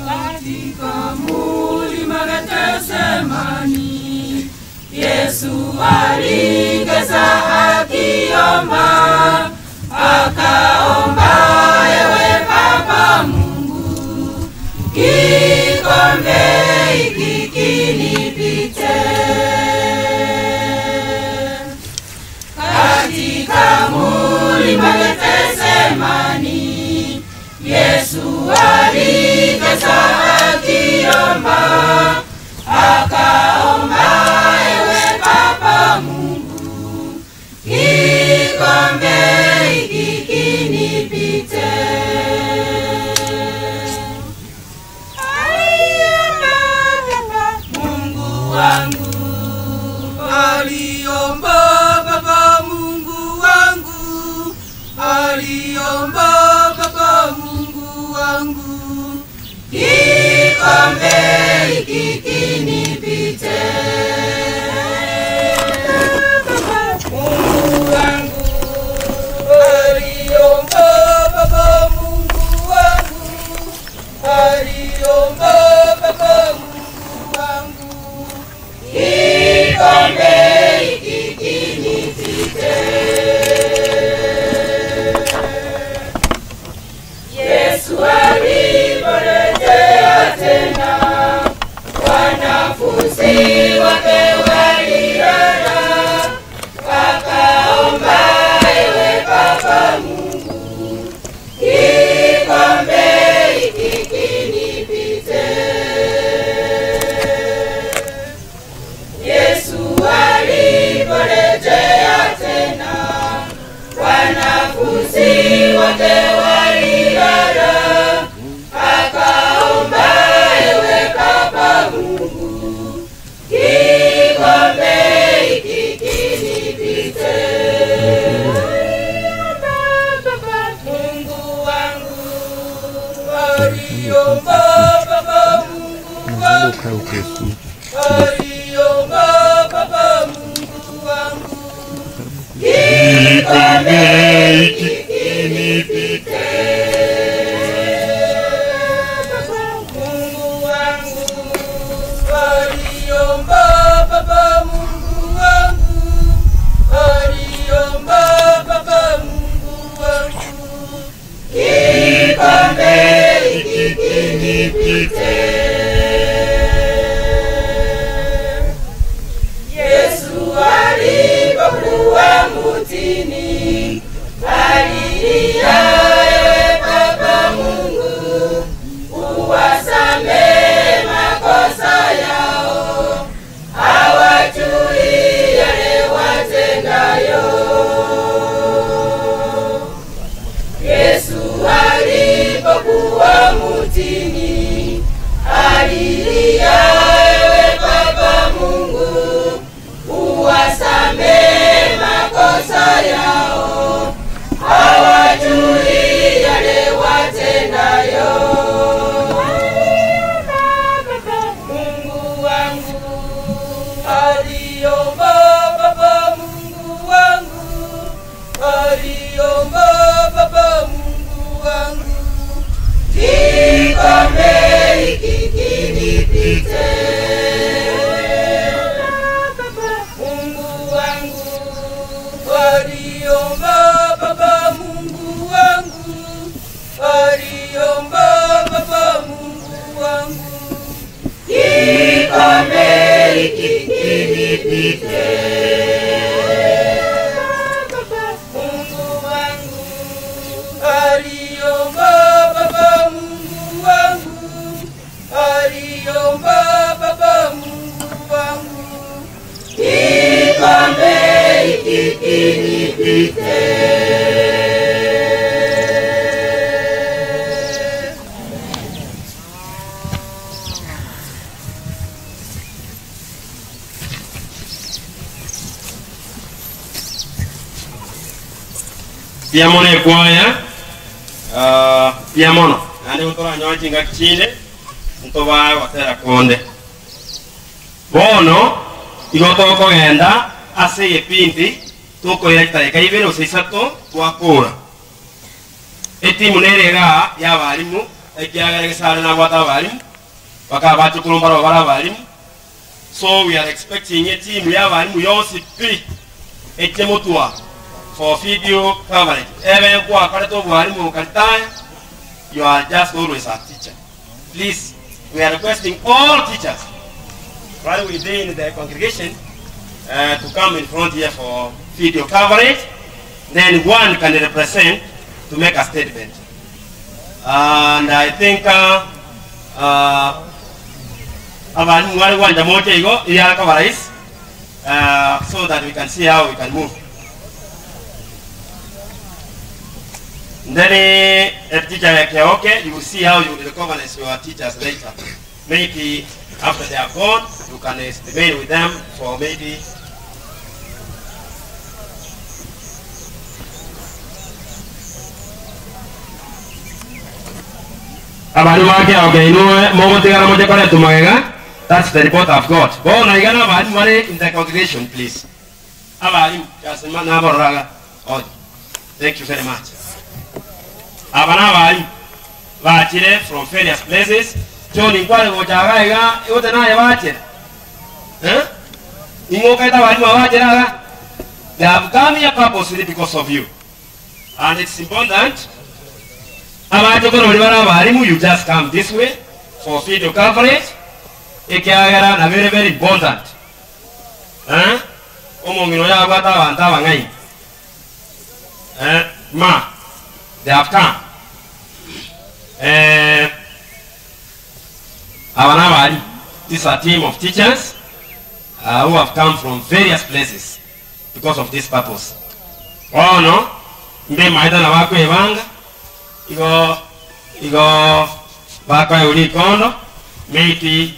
Speaker 1: Katika mulima Getsemani, Yesu alikesa akiomba, akaomba, ewe Baba Mungu, kikombe hiki kinipite. Katika mulima Getsemani, Yesu alikesa akiomba, akaomba, ewe Baba Mungu, kikombe hiki kinipite. Aliomba Baba Mungu wangu, aliomba Baba Mungu wangu, aliomba Baba Mungu wangu, kikombe hiki kinipite. Mungu wangu, aliomba Baba Mungu wangu, aliomba Baba Mungu wangu, kikombe hiki kinipite. Yesu aliporejea tena, wanafunzi wake walilala, wakaomba, ewe Baba Mungu, kikombe hiki kinipite. Yesu aliporejea tena, wanafunzi wake walilala, akaomba, ewe Baba Mungu, kikombe hiki kinipite. Aliomba Baba Mungu wangu, aliomba Baba Mungu wangu, aliomba Baba Mungu wangu, kikombe hiki kinipite. hiki kinipite.
Speaker 14: Mungu wangu aliomba Baba Mungu wangu aliomba Baba Mungu wangu
Speaker 1: Kikombe hiki kinipite.
Speaker 4: Piamono ekwaya ah, piamono naende gotoranyoa chingaki chinde ntobae gotera konde bono igo tokogenda ase egepindi tokoira chitareka ibere gose isato twakora etimu nere iga ya abarimu ekiagera gesare nabwate abarimu bakaba bachokoro mbaro bare abarimu so we are expecting etimu ya abarimu yonsi pi echemotwa for video coverage. Ebe kwa to mwalimu ukalitaya, you are just always a teacher. Please, we are requesting all teachers right within the congregation to come in front here for video coverage. Then one can represent to make a statement. And I think abalimu wale wanja moja igo ili haraka rais so that we can see how we can move. Then a teacher like okay, you will see how you will recognize your teachers later. Maybe after they are gone, you can remain with them for maybe abarimu bake okay inuwe mogotigara moche kore tumagega. That's the report I've got. Bona igana abarimu bari in the congregation, please. Abarimu jasema nabororaga. Oh, thank you very much. Aba n'abarimu bachire from various places. John nkware gochaga iga igote naye bachere eh ing'okaita abarimu abachere aga. They have come here purposely because of you, and it's important. Abachokoro bari bari abarimu, you just come this way for video coverage ekiagera na very very important. Eh omong'ino yabwate abantu abang'aini eh ma they have come. Aba n'abarimu, this is a team of teachers who have come from various places because of this purpose. Ono mbe maitha na bakwebanga igo igo bakoe ikondo maybe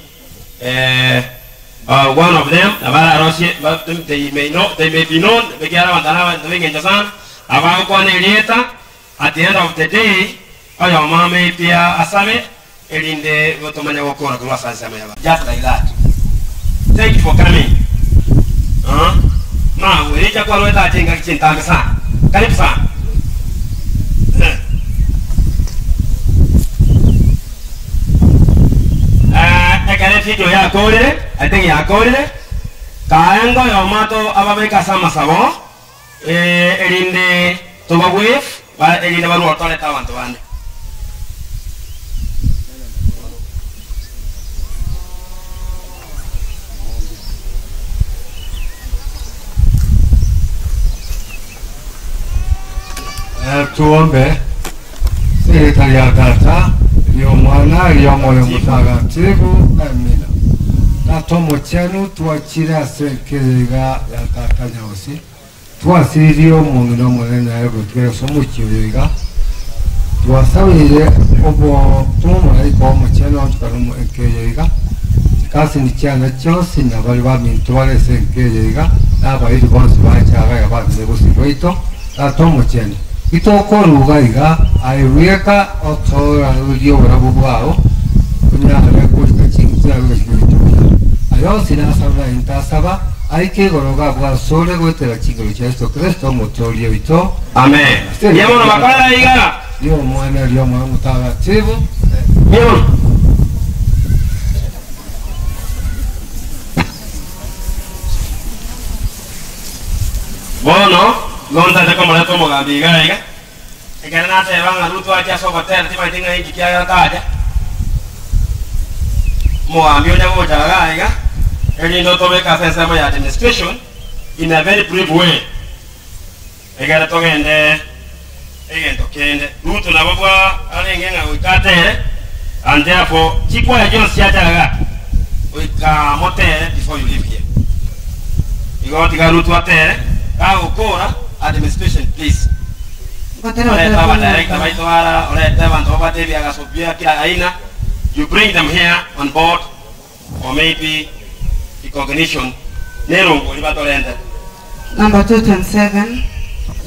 Speaker 4: one of them abararosie but they may know, they may be known bekiara bandana bantu sana abakwana elieta. At the end of the day oyo mama ipia asabe elinde gotomanya gokora kulwa sansa mayaba just like that. Thank you for coming. Huh? Ma wericha kwa lweta chinga kichintambe sana. Karibu sana. Ekere video yakorire, I think yakorire. Kaengo yomato ababeka sama sabo. Erinde tubagwif, ba erinde baru otoleta abantu bande.
Speaker 5: Tuombe. Serikali ya Tata iliyo Mwana iliyo Moyo Mtakatifu, amina. Tata chenu twachire ase ekerega ya Tata Nyaosi twasiririe omong'ina omonene aye gotweresa omochie oyo iga twasabire obotumo omolaika omochenu onchikara ekeyo iga chikasini chiana chionsi na bari baminto bare ase enkeyo iga na abairi bonsi bachaga iga babire bosi bwaito. Tata omochenu itokoruga iga aiweka otoraruria oborabu bwao onyare korika chinziraruga ayonsi nasaba intasaba aike igoro bwasore gwetera chingoro chia Yesu Kristo omotoria oito.
Speaker 4: Amen. Yemono makara iga
Speaker 5: rio Mwana rio Moyo Mtakatifu.
Speaker 4: Yemono bono gonta komoreta omogambi iga iga ekere nateba ng'a ruto ache ase ogotera timaete ng'a inki kiagera tacha omogambi onya gochaga iga Erinde otobeke ase ensemo ya administration in a very brief way egere togende egento kende. Ruto nabo bwa arenge ng'a goika atere and therefore chikwaya chionsi chiacha igaa goika motere before you leave here. Igo tiga Ruto atere, gagokora administration please. Orete aba director baito ara, orete abanto babwate ebiagaso bia kila aina, you bring them here on board or maybe recognition nerongori batorente.
Speaker 6: Number 227,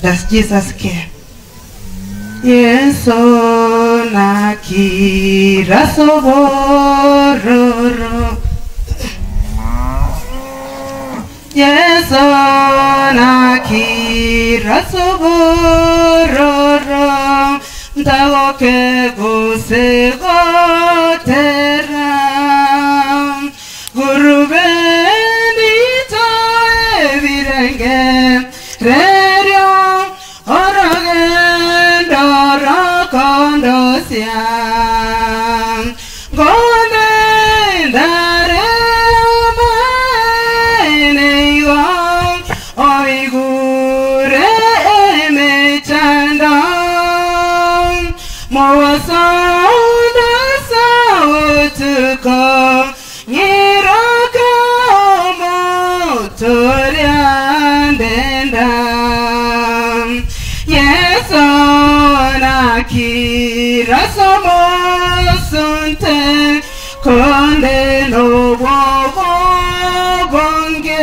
Speaker 6: Does Jesus Care? Yeso naki rasobororo Yeso naki rasobororo Ntagoke gose gotera Gurube nito ebirenge rerio orogendo rokondosia Ngonde ndare amaene igo oigure emechando Mowasondo sautuko Nyiroka omotoria ndenda Yeso nakira somosunte Konde nobwobo bonge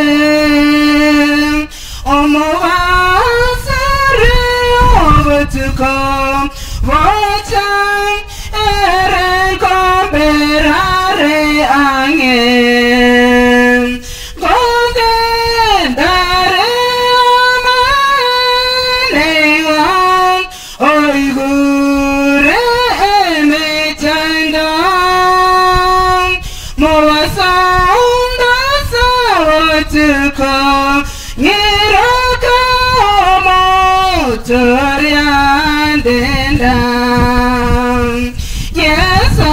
Speaker 6: Omobasare obutuko Bocha erenkomberare ang'e Gonde ndare amaene oigure emechando Mowasondo sawotuko Nyiroka omotoria ndenda Yeso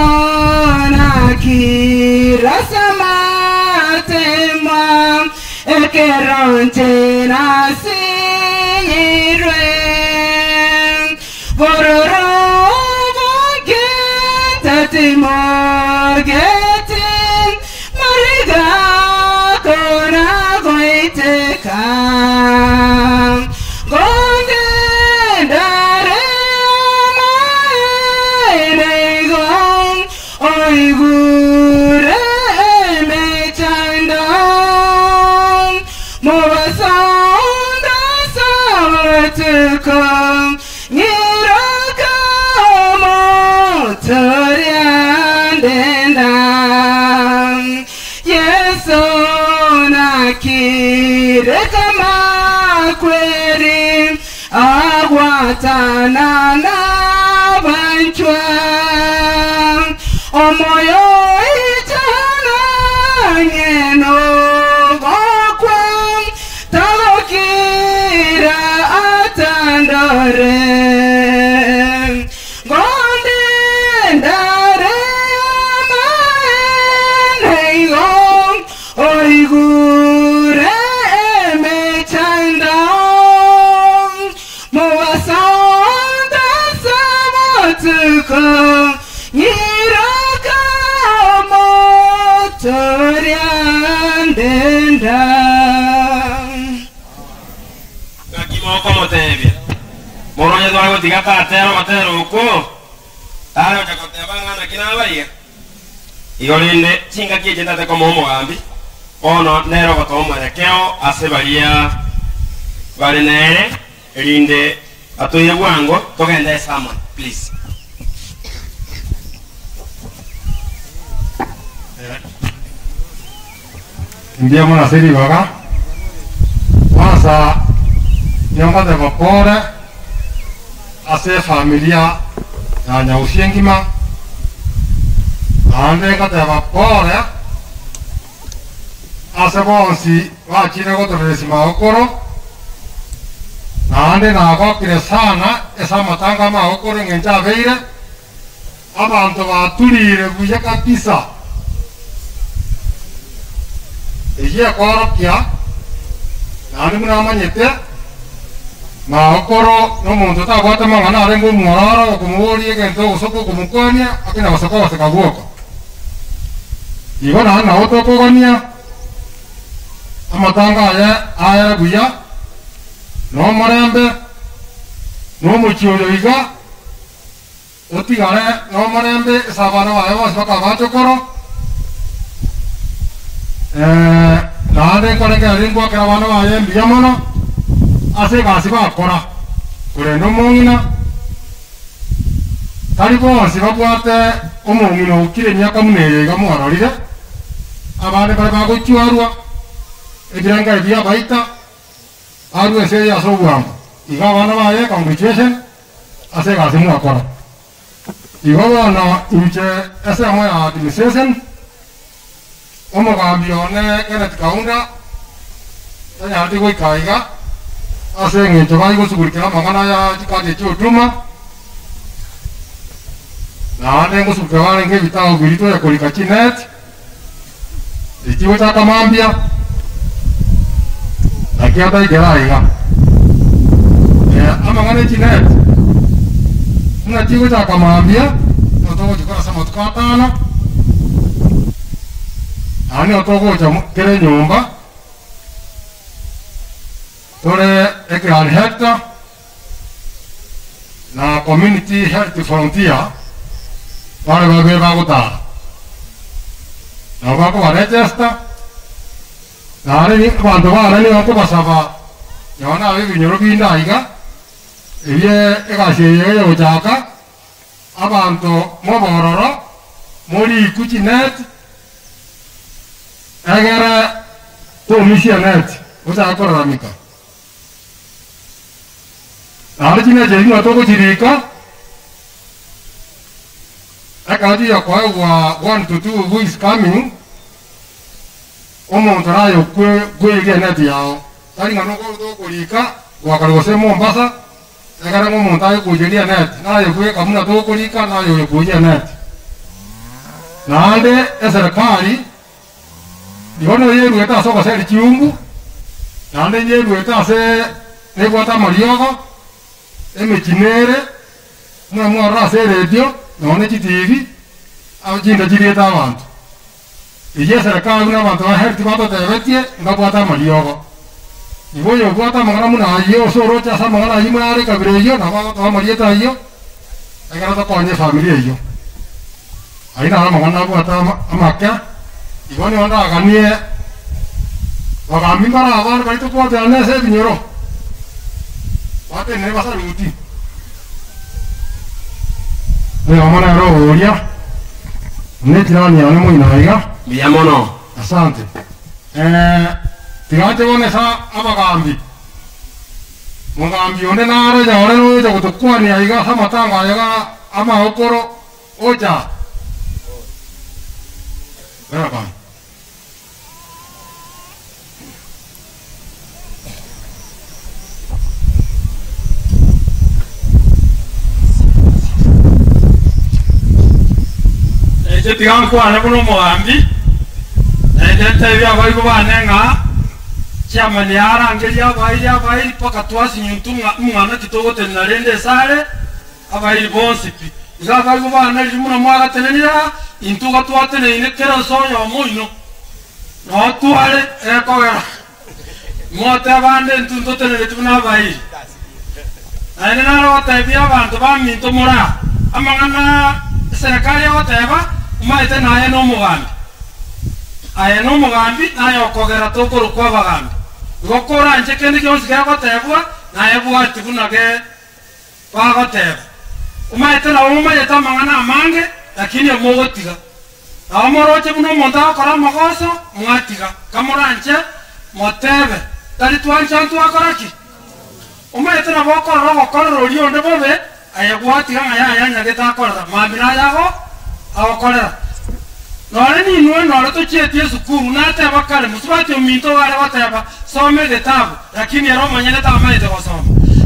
Speaker 6: nakira samatema Ekeronche nasinyirwe Bororo bogetatimo gete Mariga kona goiteka Gonde ndare amaene igo Oigure emechando Mobasondo sawatuko Nyiroka omotoria ndenda Yeso nakire kama kweri Agwatana nabanchwa Omoyo ichana ngeno gokwa Tagokira atandore Gonde ndare amaene igo Oigure emechando Mowasondo sabotuko Nyiroka omotoria ndenda
Speaker 4: Ng'aki mokomotebia moronye twagotiga tatera ogotera okwo tarocha goteba ng'a naki nabaiga igo rinde chingaki echi ntate komoa omogambi bono nere ogotoa omwerekeo ase baria bare nere erinde atoire bwango togende esermon please.
Speaker 5: Mbuya mono ase ribaga, kwanza nigo ngoteba pore ase efamilia ya Nyausi engima, naende ngoteba pore ase bonsi bachire gotoreresia magokoro, naende nagokire sana ase amatanga a magokoro eng'encho abeire, abanto baturire buya kabisa. Eyio ekoorokia naende buna amanyete magokoro nomonto otabwate amang'ana arenge omwororo okomoboria egento gose okomokwania akenya goseka ogoseka gwoka. Igo naende nabo tokogania amatanga aye aere buya, na omorembe, na omochie oyo iga otigare nomorembe ase abana baye bonsi bakabachokoro, naende nkorengereria ngwakere abana baye mbuya mono ase egasi bakora, korende omong'ina tari bonsi babwate omong'ina okire emiaka buna eye iga mwarorire, abande mbare bagochwarwa, ebirengererio biabaita, barue ense eye ase obwango. Iga abana baye congratulation ase egasi mwakora. Igo bono inche esemo ya administration, omogambi one Kenneth Kaunda tanyareti goika aiga ase eng'encho bai gosugulikera amang'ana ya chikadi chia Huduma, naende ngosugulikera barenge ebitabu biria tore korika chinet, echi gochaka mambia, naki ataikera aiga. Amang'ana e chinet, buna chigochaka mambia, nigo togochikora ase amatuko atano, naende nigo togocha mo kera enyomba, tore Ekran Hector, na Community Health Frontier bare babere bagotara. Nabo bakobaregesta, naende abanto baane nigo nkobasaba nonye nabe ebinyoro binde aiga, erie egasi eye eyegochaka, abanto mobe ororo, morikwe chinet, egere toumisia enet, gochaka koraramika. Naende chineche echio nigo togochirika, ekero chigokoegwa one to two who is coming, omonto naye okwe kweria eneti yao, tari ng'a noko tokorika goakana gose Mombasa, ekero ng'a omonto aye koyeria eneti, naye bweka buna tokorika naye oyo koyia eneti. Naende eserekari. Igo noyeruete ase ogoseria chiumbu, naende nyeruete ase nebwate amariogo, emechie nere, buna mwarora ase eredio, nonya ne chitibi, ase chinda chiriete abanto. Eyio eserekari buna abanto ba health batotebetie, mbabwate amariogo. Igo oyobwate amang'ana buna ayio ase oroche ase amang'ana ayio buna are ekabira eyio, nabo agotoa amarieta ayio, ekero tokonye efamiri eyio. Ayio naro amang'ana nabwate amake, igo nigo ndaganie bagambi mbare abande baria tokwaterana ase ebinyoro, batenene basaluti. Oyomo nere oria, buna echirani yane moino aiga.
Speaker 4: Mbuya mono.
Speaker 5: Asante. Tiga nche bono ase abagambi. Mogambi onde naro oyore oyocha gotokwania aiga ase amatanga aye ga amagokoro. Ocha! Welcome.
Speaker 11: Inche tiga nkwane buna omogambi, naende ntebie abaibwa bane ng'a chiamani yarangeria abairi abairi mpaka twasinyuntwa ng'a mng'ana titogotenena rende esare, Abairi bonsi pi, iga abarigwe bane riria buna mwagatenenire aa, intwe iga twateneine kera ase oyomo oino, nao tware ekogera moteba ande intwe ntotenenereti buna abairi. Naende nare gotebia abanto baminto more aa, amang'ana eserekari egoteba, omaete naye nomogambi. Aye nomogambi, naye okogera tokorokwa abagambi. Igo koranche kende gionsi gegotebwa, naye bwati buna ge. Bagoteba, Omaete nabo momanyete amang'ana amange, lakini mogotiga. Nabo moroche buna omonto agokora amagoso, mwatiga. Kamoranche, motebe, Tari twancha ntwakora ki? Omaete nabo okorora ogokorera oria onde bobe, aye gwatiga ng'a yaya anyagete akorera, mambia naye ago agokorera. Nore ninwe nore tochieti esukuru, nateba kare, mosubati ominto iga are goteba, Soma egetabu, lakini ere omonyene tamaete gosoma.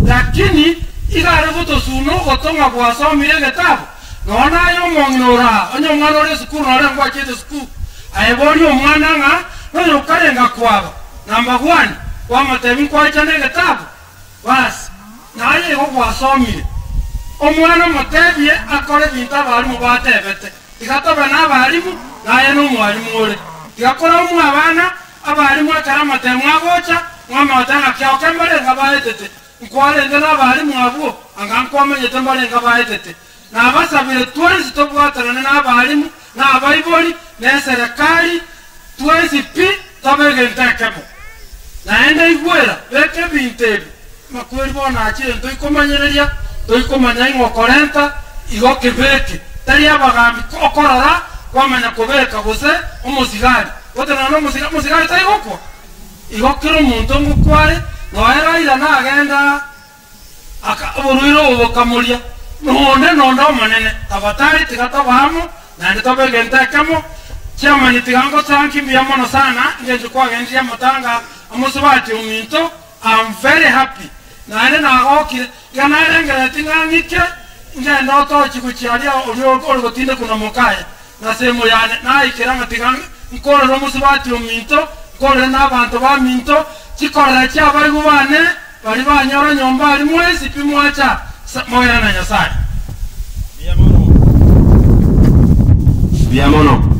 Speaker 11: Lakini iga are gotosuna ogoto ng'a gwasomire egetabu, nonya naye omong'ina ore aa, onye omwana ore esukuru nore ngwachiete esukuru, aye boria omwana ng'a Nonya okarenga kwaba number one, kwamotebia nkwaechana egetabu, basi naye igo gwasomire. Omwana omotebie akore ebinto abalimu batebete. Tiga tobe nabalimu, naye nomwalimu ore. Tiga koraumwa abana, abalimu ekero amatemo agocha, mwamanya ng'a kiao kembarenga baetete. Nkwarenge nabalimu abwo, anga nkwamanyete mbarenga baetete. Nabasabire twensi tobwatanane nabalimu, na abaibori, na eserekari, twensi pi tobe egento ekemo. Naende igwera, beka ebinto ebi, amakweri bono achire ntoikomanyereria, ntoikomanya ing'o okorenta, igo kebeke. Tari abagambi okorora kwamanya kobeka gose omosigari, gotenena na omosiga omosigari taigokwa. Igo kera omonto ngokware, noe Raila nagenda aka oborwaire obo bokamoria, nonde nonde omonene, tafadhali tiga tobe amo, naende tobe egento ekemo, Chairman tiga ngosanki mbuya mono sana engencho kwagendirie amatanga amosubati ominto, am very happy naende nagokire, iga narengereretie ng'a ng'ike ngende otochi gochia aria oria ore gotindekwa na mokaye, na semo yane naikera ng'a tiga nkorere omosubati ominto, nkorere na abanto baminto, chikorera chi'abaigwa bane baria banyora nyomba aria mwensi pi mwacha moere na Nyasae.
Speaker 4: Mbuya mono.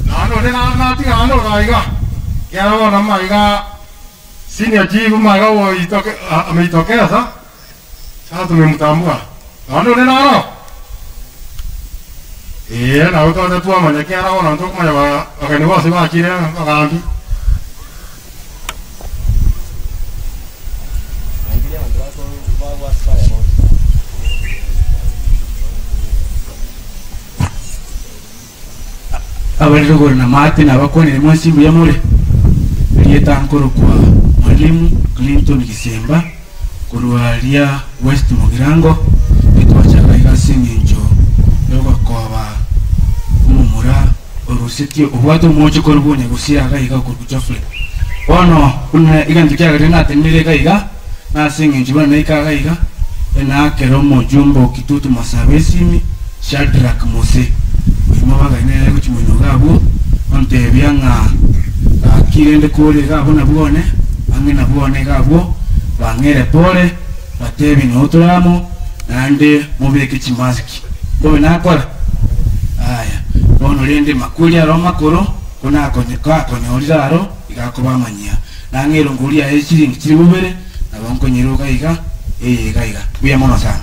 Speaker 5: Naende onde natiga naende ore aiga, ekiagera bono maiga senior chief maiga ameitokesa, sasa tumemtambua. Naende onde naro? Ee, nabo twacha twamanya ekiagera bono ntokomanya bageni bonsi bachire abagambi.
Speaker 3: Abare rogoro na maate nabakwanire mwensi mbuya more? Erieta nkorokwa Mwalimu Clinton Gisemba korwa aria West Mugirango, etwachaka iga ase eng'encho yogokoba omomura orusetie obwate omoche korwa bw'onyagosia iga iga okorokwa Geoffrey. Bono buna egento kiagerire natenenire iga iga, nase eng'encho buna naika iga iga, enakere omojumbe o Kitutu Masaba esimi, Shadrack Mose, oyio mwabagaye nere gochia moino iga abwo, ontebia ng'a gaki rende kore iga abwo nabwo one, ang'e nabwo one iga abwo, bang'ere pore, batebie noo tore amo, naende mobeke chimaski. Mbobe nakora? Aya, bono rende makweri aro amakoro, ko nakonye kakonyorire aro, iga akobamanyia. Nang'e erongori yaye chiringi chiri bobere, nabo nkonyiroka iga, eye iga iga. Mbuya mono sana.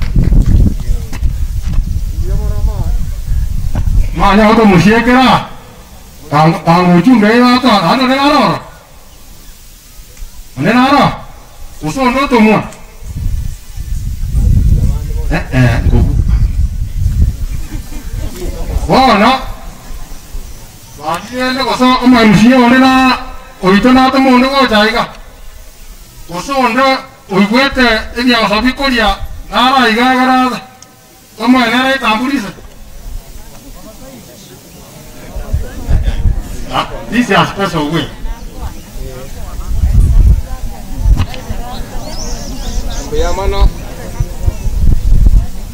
Speaker 5: Manya gotomochiekera, tanga ochumbe iga naende onde naro oro, onde naro, gose onde otomwa, eh-eh, nkobua. Bono. Gaki rende gose omorusia onde na oito natome onde gocha aiga, gose onde oigwete ebiaso bikoria naro aiga egere aze, tomoe nere etamburise. This is a special way.
Speaker 22: Mbuya mono.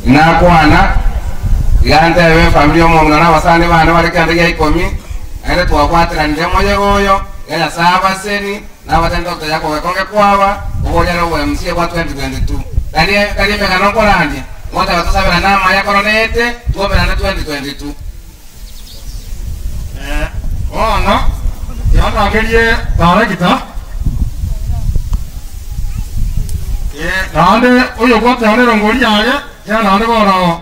Speaker 22: Nakwana, iga ntebe efamiri y'omong'ina na abasani bane bare kende gia ikomi, naende twabwateranire moyega oyo, iga Nyasae abaseni, na abatente otoya kogekonge kwaba, oboria na obo-MCA bwa 2022. Tari tari emegano nkorandia, ngoteba tosaberane amaya koronete, twomerane 2022.
Speaker 5: Bono yandangerie tarakita, naende oyobwate one erongori yaye, ekiagera naende bono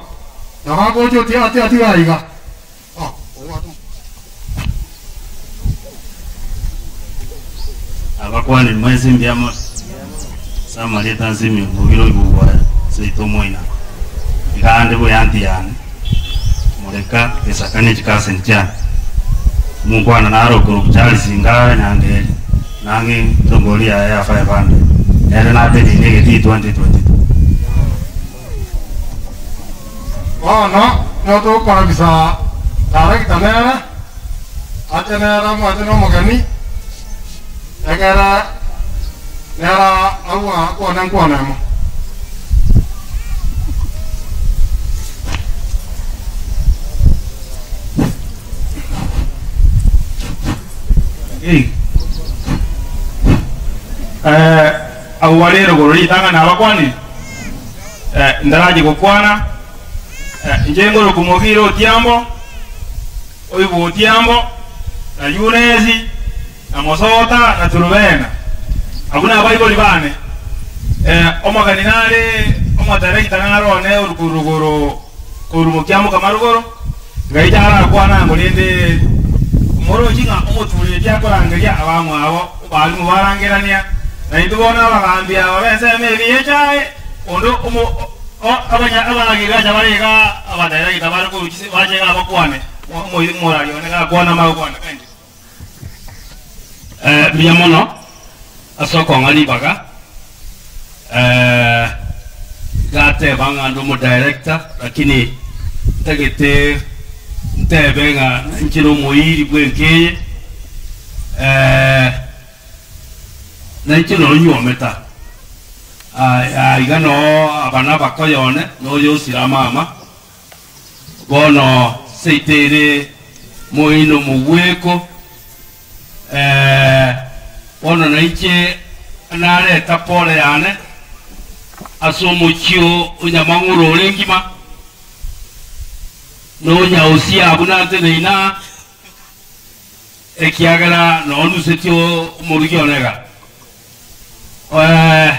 Speaker 5: nabo agocha otiga ati atiga aiga.
Speaker 23: Abakwanire mwensi mbuya more ase amarieta nsimio mbogire oigugwa aya seito omoina iga ande buya yane moreka esaka ne chikaseni chiane omonkwana naro okorokwa Charles Ngara Nyangeri nang'e erongori yaye ya 500 nere nateneine egetii 2022.
Speaker 5: Bono nigo tokorabisa tarakita nere, ache nere amwate nomogeni, egere nere agwo akwane nkwana emo.
Speaker 2: Ei. Eh, abwo bare rogoro ritang'ani abakwanire, eh, ntarachie gokwana, eh, inche ngoroka omobira Otiambo, oigwe Otiambo, na Yunesi, na Mosota, na Turubena. Abwo nabaibori bane. Eh, omogeni nare omoterekita nare one oruku rogoro korwa mokiamboka marogoro, Ngaicha arakwana ango rende omorochi ng'a omotureti akorangeria abamwabo barimu barangerania, na intwe bono abagambi aba b'ensemo eria y'echae, onde omo o abanya abanagigacha bare iga abadirector bare korwa chise bache iga bakwane, omo omorari one gakwana magokwana thank you.
Speaker 7: Eh, mbuya mono ase okong'a ribaga eh, gateba ng'a ndi omodirector lakini ntagete ntebe ng'a inche nomoiri bwenka eye eh, na inche nonywometa ah, iga noo abana abakoyone noyo osira mama Bono seito ere moino mogweko, ee, bono nainche nareta pole yane ase omochie o nyamang'oro ore ngima, na o nyausia buna nteneine aa, ekiagera norusetie omorugi one iga. Ee.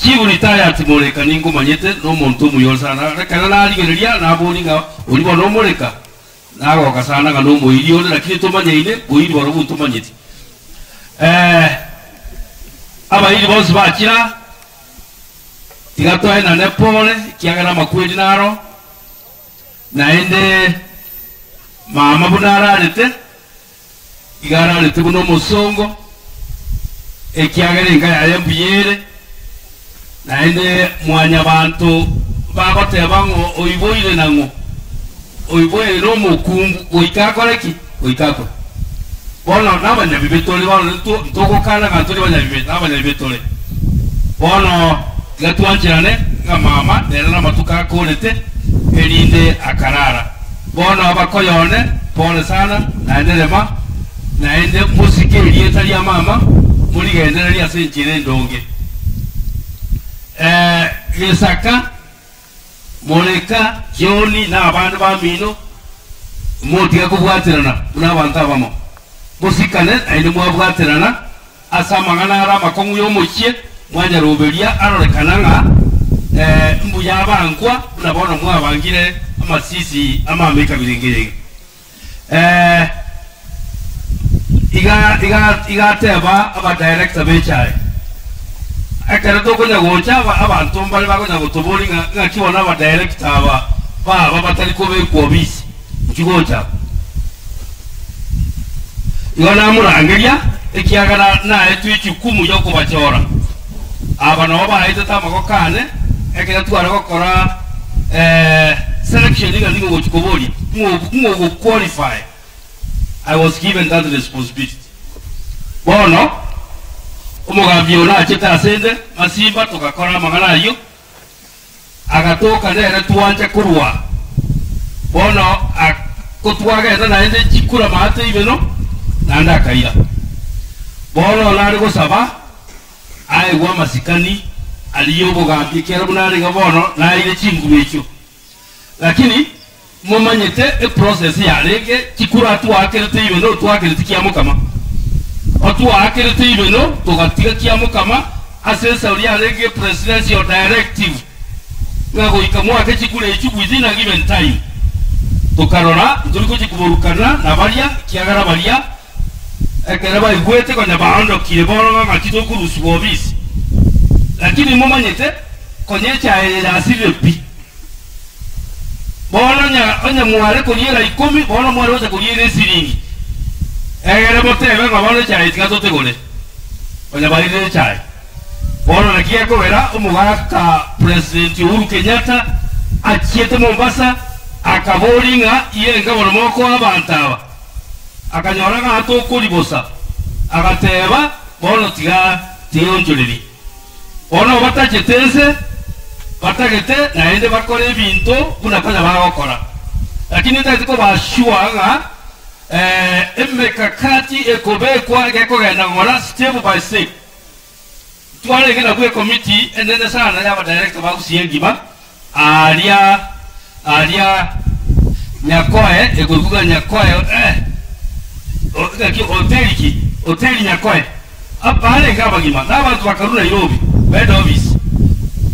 Speaker 7: Chief retired Moreka ningomanyete nomonto omuya ore sana ekero narigereria naboria ng'a oria bono omoreka nagoka sana ng'a nomoiri ore lakini tomanyaine boiri borobwo ntomanyeti. Eh, abairi bonsi bachira tiga toenane pole ekiagera amakweri naro naende mama buna ararete Iga ararete buna omosongo, ekiagera enka yaye mbuya ere, naende mwanyabanto bagoteba ng'o oiboire nang'o, oiboire nomokungu, goika akore ki? Goika akwe. Bono nabanyabibe tore bono ntogokana ng'a ntore banyabibe, nabanyabibe tore. Bono tiga twancherane ng'a mama nere namatuko akorete, erinde akarara. Bono abakoyone, pole sana, naende rema, naende mosike erieta ria mama, morigendererie ase enchera endonge. Eh, Gesaka, Moreka, John, na abande bamino, motige kobwaterana buna abanto abamo. Mosikane, naende mwabwaterana Ase amang'ana are amakong'u y'omochie, mwanyaroberia arorekana ng'a mbuya abankwa, buna bono mwabangire amasisi amameka birenge iga. Iga iga igateba abadirector b'echae, ekero tokonya gocha aba abanto mbare bakonya gotoboria ng'a ng'aki bono abadirector aba baba batari kobekwa obisi, inchuo gocha aba. Igo namorangeria, ekiagera naetwe echukumu y'okobachora. Aba nabo baetete amaboko aane, ekero tware gokora selection ng'a ning'o ogochia koboria, ng'o ogo qualify. I was given that responsibility. Bono, omogambi oyo nachete ase 'nde, Masimba, togakora amang'ana ayio, Agatoka nere twancha korwa bono kotwagenda naende chikura maate ibeno, naende akaira. Bono nare gosaba aegwe amasikani aria y'obogambi ekiagera buna are iga bono naeire chinguru echio. Lakini momanyete eprocess yarenge chikura twaakerete ibeno twakerete kiamokama. Otwaakerete ibeno togatiga kiamokama ase esauri yarenge presidential directive ng'a goika mwake chikura echio within a given time. Tokarora ntori gochia koborukana na baria ekiagera baria ekero baigwete konya baondokire bono ng'a ng'aki tokorusigwa obisi. Lakini momanyete konya echae eye yasirire pi. Bono onye, onye mware koriera ikomi, bono mware gocha koriera esiringi. Egere motebe ng'a bono echae tiga totegore. Onye barire echae. Bono naki gekogera omogaka President Uhuru Kenyatta achiete Mombasa akabori ng'a irenga bono mokoa abanto aba. Akanyora ng'a tokori bosa. Agateba bono tiga tiga onchorerie. Bono batachete ense, batagete naende bakore ebinto buna konya bagokora. Lakini ntagete koba sure ng'a. Emekakati ekobekwa gekogenda ng'ora step by step. Twarenge nabwo ekomiti enene sana ya abadirector ba Gusii engima aria aria Nyakoe ekoigwa Nyakoe eh ng'aki hoteli ki hoteli Nyakoe abarenge abagima na abanto bakarwa Nairobi ba head office.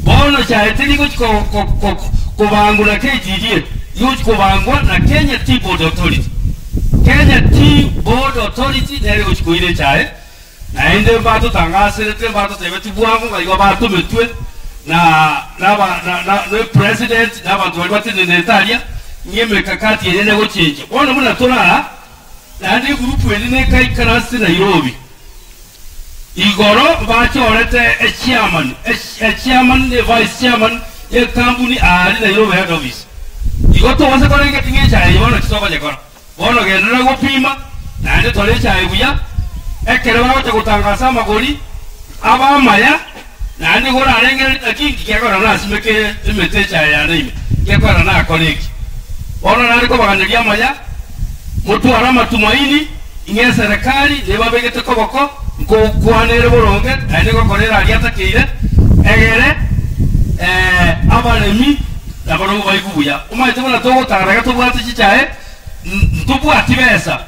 Speaker 7: Bono chaete rigochi ko ko ko kobangwa na KTDA rigochi kobangwa na Kenya Tea Board Authority. Kenya Tea Board Authority nere egochi koira echae Naende mbatotangaserete, mbatotebetie bwango ng'a igo batometwe na naba na na ne president na abanto baria batenenete aria, ng'a emekakati eye negochenchia. Bono buna tore aa, naende egroup eri nekaikaranse Nairobi, igoro bachorete echairman, echairman ne vice chairman ye ekampuni aaria Nairobi head office. Igo tobase korengeti ng'a echae eye bono titokonyekora. Bono genderera gopima, naende tore echae buya, ekero bagocha gotangasa amagori abo amaya, naende igo orarengererie naki inki gekogera nasimeke emete echae yane ime, gekogera nakore eki. Bono nare kobaganeria amaya, motware amatumaini, ing'e eserekari nebabegete koboko, nkokwana ere boronge, naende ngokora ere aria atakeire, egere abaremi Nabarobwo baigwe buya. Omanyete buna togotara iga tobwate chichae, ntobwati besa,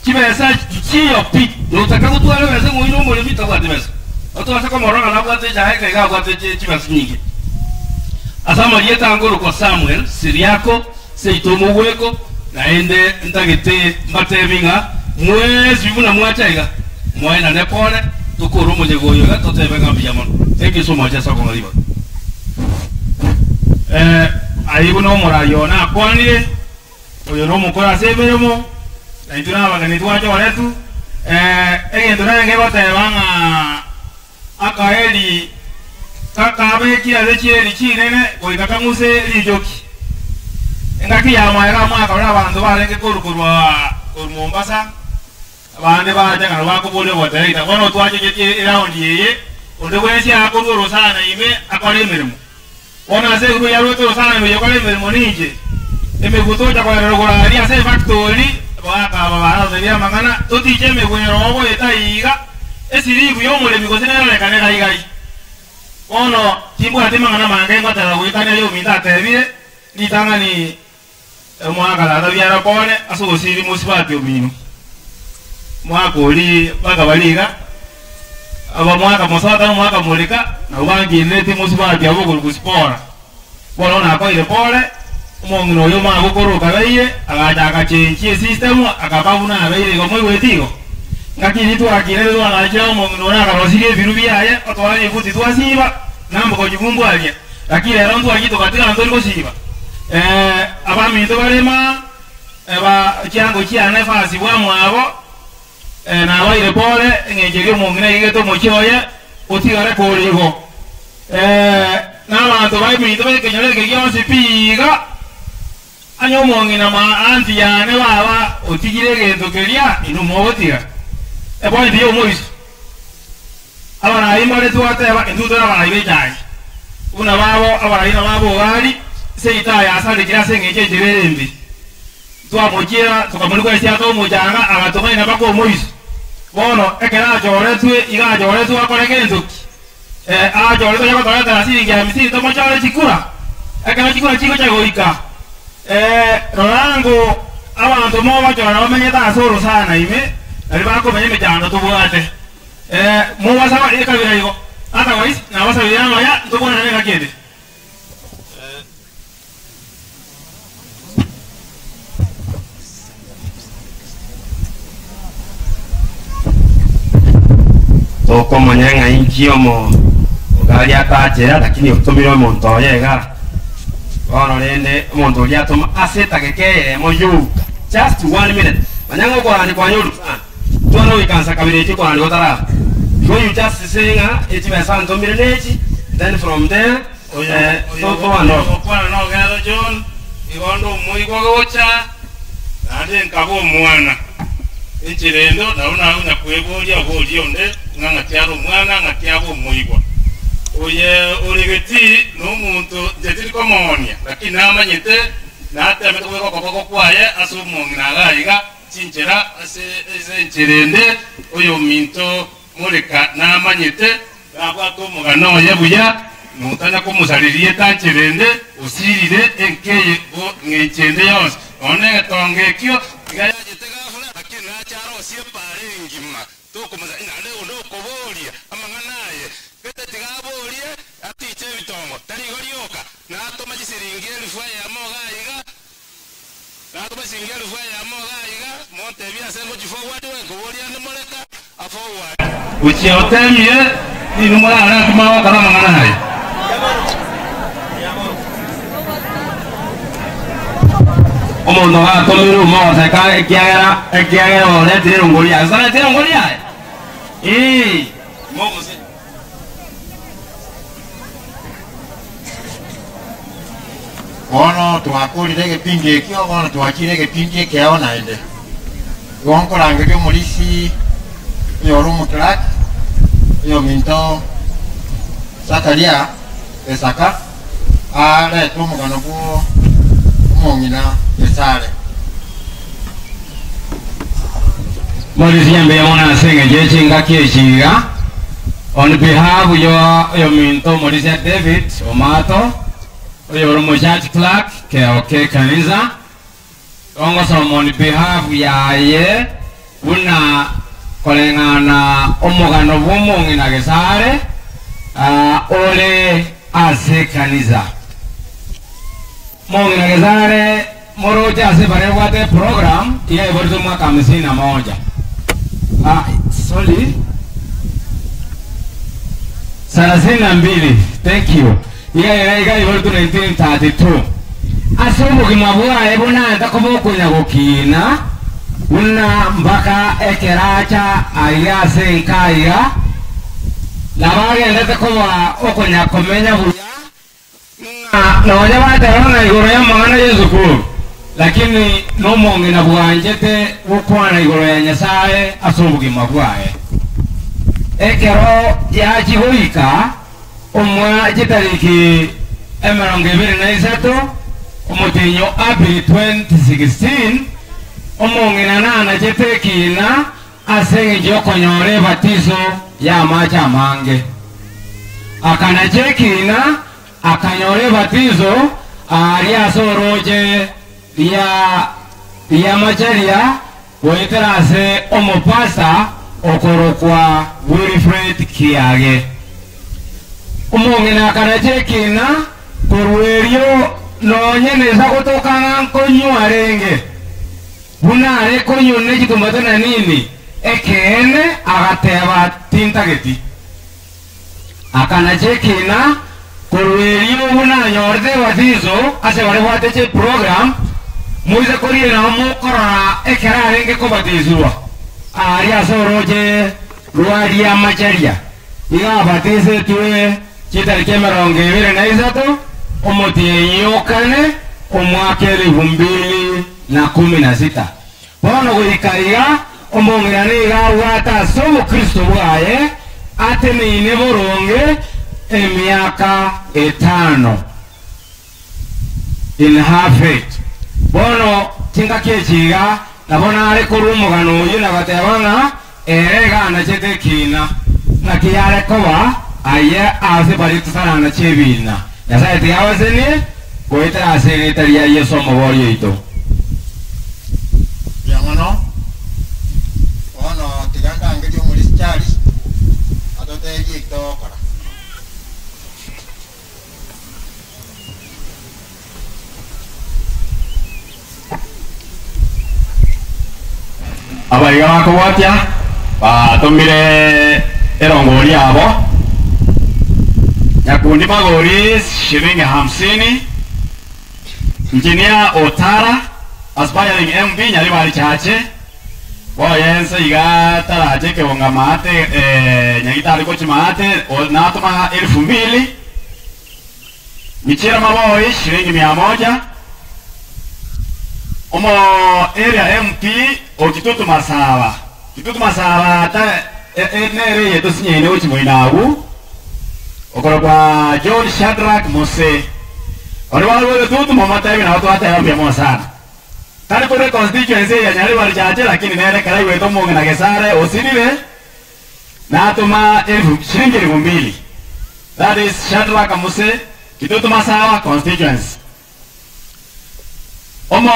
Speaker 7: chibesa nchiyo pi. Notaka gotwara ebesa ng'a oyio nomoremi tabwati besa. Otobase komorora ng'a nabwate echae ng'a iga abwate chibesa chinyinge. Ase amarieta ankorokwa Samuel Siriako seito omogweko, naende ntagete mbatebi ng'a mwesibie buna mwacha iga, moenane pore, tokore omoyega oyo iga totebe ng'a mbuya mono. Thank you so much ase okong'a ribaga.
Speaker 2: Eh, ayio buna omoraia one akwanire, oyo nomokora ase emeremo, na intwe nabageni twachoretwe. Eh, egento narenge goteba ng'a akaeri kakabekire ase chieri chinene goika kang'use richoki. Engaki ya magega mwakarora abanto barenge korwa korwa korwa Mombasa, Abande bacha ng'a bakoboria ogotereita, bono twachechetie eraundi eye, onde bwensi akorua orosana ime akore emeremo. Bono ase igoro yaruete orosana ime oyokora emeremo ninche. Emegwe tocha koerera rogoro aria ase efactori, abagaaka aba baratotebie amang'ana, totiche emegwe ero ogoeta iga, esiribu y'omoremi gose nerorekane gai gai. Bono timbwati mang'ana mange ngoteba goika nerio ominto atebire, ritang'ani Omwaka tata biara kone ase ogosiria mosubati omino. Omwaka oria bakaba riga, aba mwaka mosata na omwaka moreka, nabwo bankineretie mosubati abwo okorokwa Sipora. Bono nakoire pore, omong'ina oria omanye gokora okabeire, agacha agachenchia esystem, akaba buna abeire igo moigweti igo? Ngaki riria twakinete twagachire omong'ina oria akarosirie ebiru biaye, otwara ributi twasiba, namboka ojibumbu aria. Lakini rero ntwachie togatiga ntori gosiba. Abaminto barema eba chiango chiane efasi bwamwabo, nabaire pore eng'encho eria omong'ina aigete omochie oye otigare kore igo. Nabanto baminto b'ekenyoro eke gionsi pi iga, onye omong'ina ma aunty yane baba otigire egento keria, inwe mogotiga. Epoint y'omoiso. Abarai mbare twateba, Intwe tore abarai b'echaye, buna babo abarai na babo Ogari, seito aye asarekire ase engencho enchera ere embe. Twamochiera, tokamorikwa esiaka omochanga, agatong'aina mpaka omoiso. Bono ekero achoretwe, iga achoretwe akore gento ki? Ee, achoretwe aye gotoretera siringi hamsini tomochore chikura? Ekero chikura chigocha goika, ee, rora ng'o abanto mogochora bamenyete ase orosana ime, nario bakomenya emechando tobwate. Ee, mobasaba ekabira igo. Otherwise, nabasabire amaya, ntobwanane engaki ende.
Speaker 4: Tokomanya ng'a inki omo ogari atachera lakini otomire omonto oye iga. Bono rende omonto oria atoma ase etageka eyemo yoka just one minute manya ng'a okorani kwanyorwa sana. Twana goikansa kabere echi okorani gotaraba. Igo you just say ng'a echibesa ntomire nechi then from there eh,
Speaker 11: Oyo
Speaker 4: to to hand off.
Speaker 11: ogokwana nogero John, igo onde omoigwa gocha, naende nkaba omwana. Enchera ende nabo nagonya kweboria oborie onde ng'a ng'aki are omwana, ng'aki abe omoigwa. Oye ore getii nomonto inche tindi komoonia, lakini namanyete natemete kobeka okoboko kwaye ase omong'ina iga iga.
Speaker 23: chinchera ase ase enchera ende, oyominto moreka namanyete, nabwate omogano oye buya, notanya komosariria etanchera ende, osirire enka eye bo ng'encho ende yonsi. Nonya negetongo ekio iga yachete gafura, lakini nache arosie epaara engima, tokomosaria naende onde okoboria amang'ana aye, gete tiga aborie atiche ebitongo, tari igo rioka, natoma chisiringi elifu eyemo iga iga, natoma chisiringi elifu eyemo iga iga, montebie ase ngochi forward we, nkoboria ande moreka aforward. Gochia otemie, ninwe morarore ase mwagokora amang'ana aya.
Speaker 4: Omonto gatomirwe omogoseka ekiagera ekiagera oretire erongori yaye. Gose erongori yaye? Ee, mogose.
Speaker 8: Bono twakorire egepindi ekio, bono twachire egepindi ekeao naende. Igo nkorangeria omorisia oyore omoclerk, oyominto Zakaria Esaka, arete omogano bwo omong'ina Gesare.
Speaker 4: Morisia mbuya mono ase engencho ye chingaki echi iga. On behalf yo oyominto omorisia David Omato, oyore omochurch clerk keoke ekanisa, togosoma on behalf yaye buna koreng'ana omogano bw'omong'ina Gesare ore ase ekanisa. Mong'ina Gesare moroche ase baria babwate eprogram iga yaiboretwe omwaka hamsini na moja. Ah, sorry. Thelathini na mbili. Thank you. Iga iga iga yaiboretwe 1932. Ase obogima bwaye buna koba okonya gokina buna mpaka ekeracha aiga ase enka aiga nabagendete koba okonya komenya buya nonya bateba igoro ya amang'ana ya esukuru lakini nomong'ina bwanchete gokwana igoro ya Nyasaye ase obogima bwaye ekero yachigoika omwa chitariki emirongo ebere na isato omotinyo April 2016 omong'ina nanachete ekina ase eng'encho yokonyora ebatiso ya amache amange akanacha ekina akanyora ebatiso aria ase oroche ria ria macharia goetera ase omopasa okorokwa Wilfred Kiage omong'ina akanacha ekina korwa erio nonye nesa gotoka ng'a nkonywa renge buna are konywa ne chitomate na nini ekeene agateba tintageti akanacha ekina korwa erio buna anyorete ebatiso ase baria bwate chiprogram moise korie nabo mokorora ekero arenge kobatisirwa aria ase oroche rwaria macharia iga abatisetwe chitariki emirongo ebere na isato omotienyi okane omwaka elifu mbili na kumi na sita bono goika iga omong'ina niga abwate ase obokristo bwaye ateneine boronge emiaka etano in her faith bono chingaki echiga nabo nare korwa omogano oyo nagateba ng'a ere iga anachete ekina naki yare koba aye ase bari tusarana chiebina Nyasaye tiga goetera ase erita ria Yesu omobori oito.
Speaker 8: Mbuya mono bono tiga ndangerie omorisia Charles atoteebie eki togokora.
Speaker 18: Abaiga bakobwatia batomire erongori yabo Nyakundi Magori shilingi hamsini, Engineer Otara aspiring MP Nyaribari Chache boyense iga tarache kebonga maate nyagitari kochi maate natuma elfu mbili Michira Maboi shilingi mia moja Omo area MP okitutu masaba kitutu masaba ata nere yetu sinyeine uchimoinagu okoro kwa John Shadrack Mose ori wale wale tutu mama tabi na watu hata yambia mo sana.
Speaker 2: Tari kore constituency ya Nyaribari Chache lakini nere karai wetu mong'ina Gesare osirire natuma elfu shilingi 2000. That is Shadrack Muse Kitutu Masawa constituency. Omo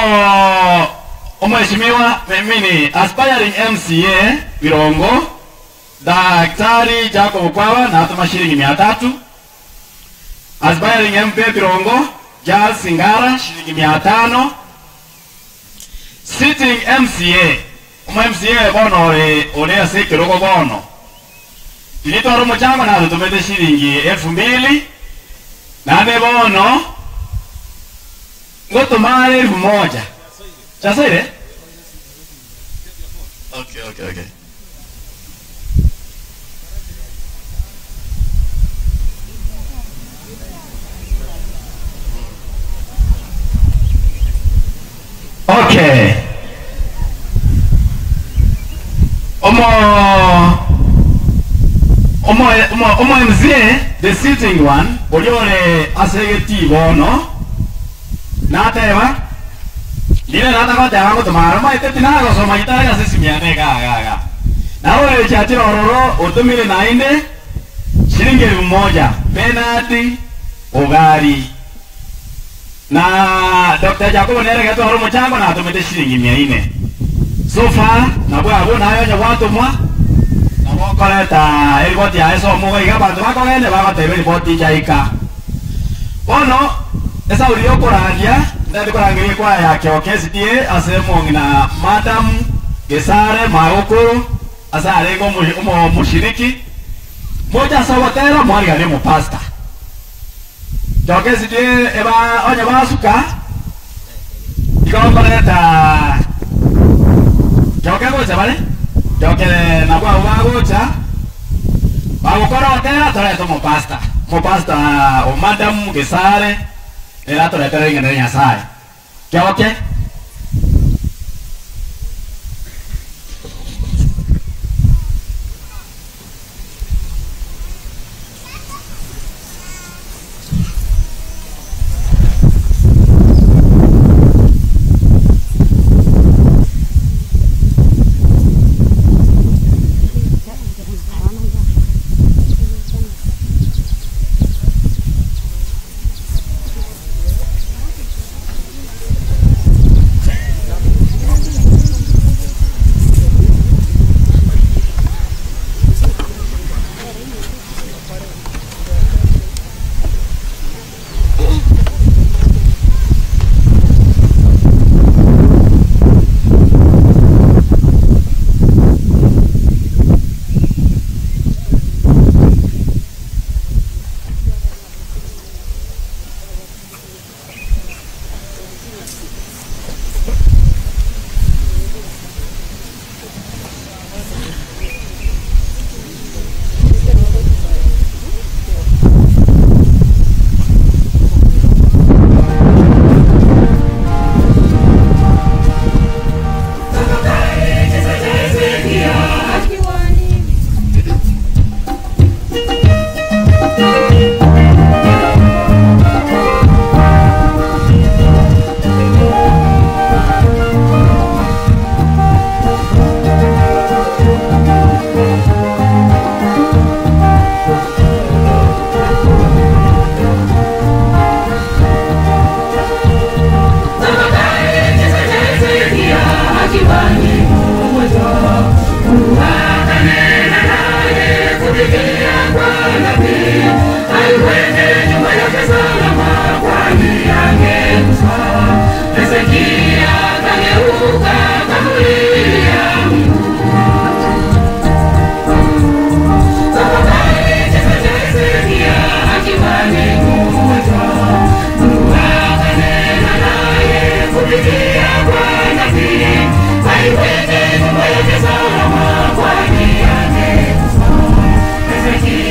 Speaker 2: omheshimiwa mimi ni aspiring MCA Birongo Daktari Jacob Kwawa natuma shilingi 300. Aspiring MP Birongo Charles Singara shilingi 500. Sitting MCA omo MCA bono ore ore ase kirogo bono tilitwara omuchango nathutumite shilingi 2000 nane bono ngotumare 1000 chasoire. Okay, okay, okay. Okay. Omo omo omo omo MCA the sitting one oliore asegeti bono nateba lile natagote gotumara maite tinagosoma gitara gase simiane ga ga ga nawe chatira ororo utumire nainde shilingi 1000 penalty ogari na Dr. Jacobo nere gato horo muchango na atumite shilingi 400 so far nabwo abo nayo nyagwatumwa nabokoreta eriboti yae somoga iga bantu bakogende bagoteba eriboti jaika bono esauri yokorandia ndari korangeria kwaya ya Kioke SDA ase mong'ina Madam Gesare Magokoro ase arenge omo mushiriki moja ase ogotera mwariganie omopasta Kioke SDA eba onye basuka ikokoreta Kioke gocha bare Kioke nabwo abo bagocha bagokora gotera torete omopasta omopasta o Madam Gesare era toretera ring'ana ria Nyasaye. Kioke
Speaker 1: Thank you.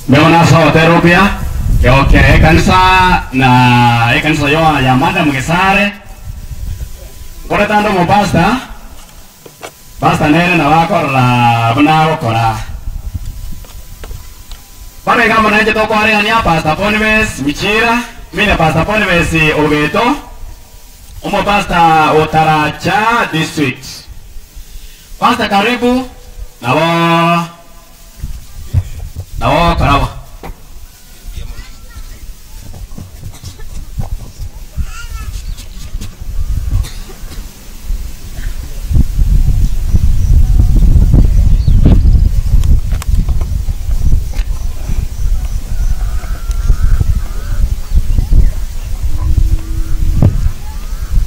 Speaker 18: Naona sawa terupia. Okay, kanisa na ekanisa yo ya Madam Gesare. Kore tando mo pastor. Pastor nere na wakora buna gokora. Bana igamba nanje tokwarigania Pastor Boniface Michira, mine Pastor Boniface Ogeto. Umo Pastor Otaracha District. Pastor karibu. Nabo nabo karabo.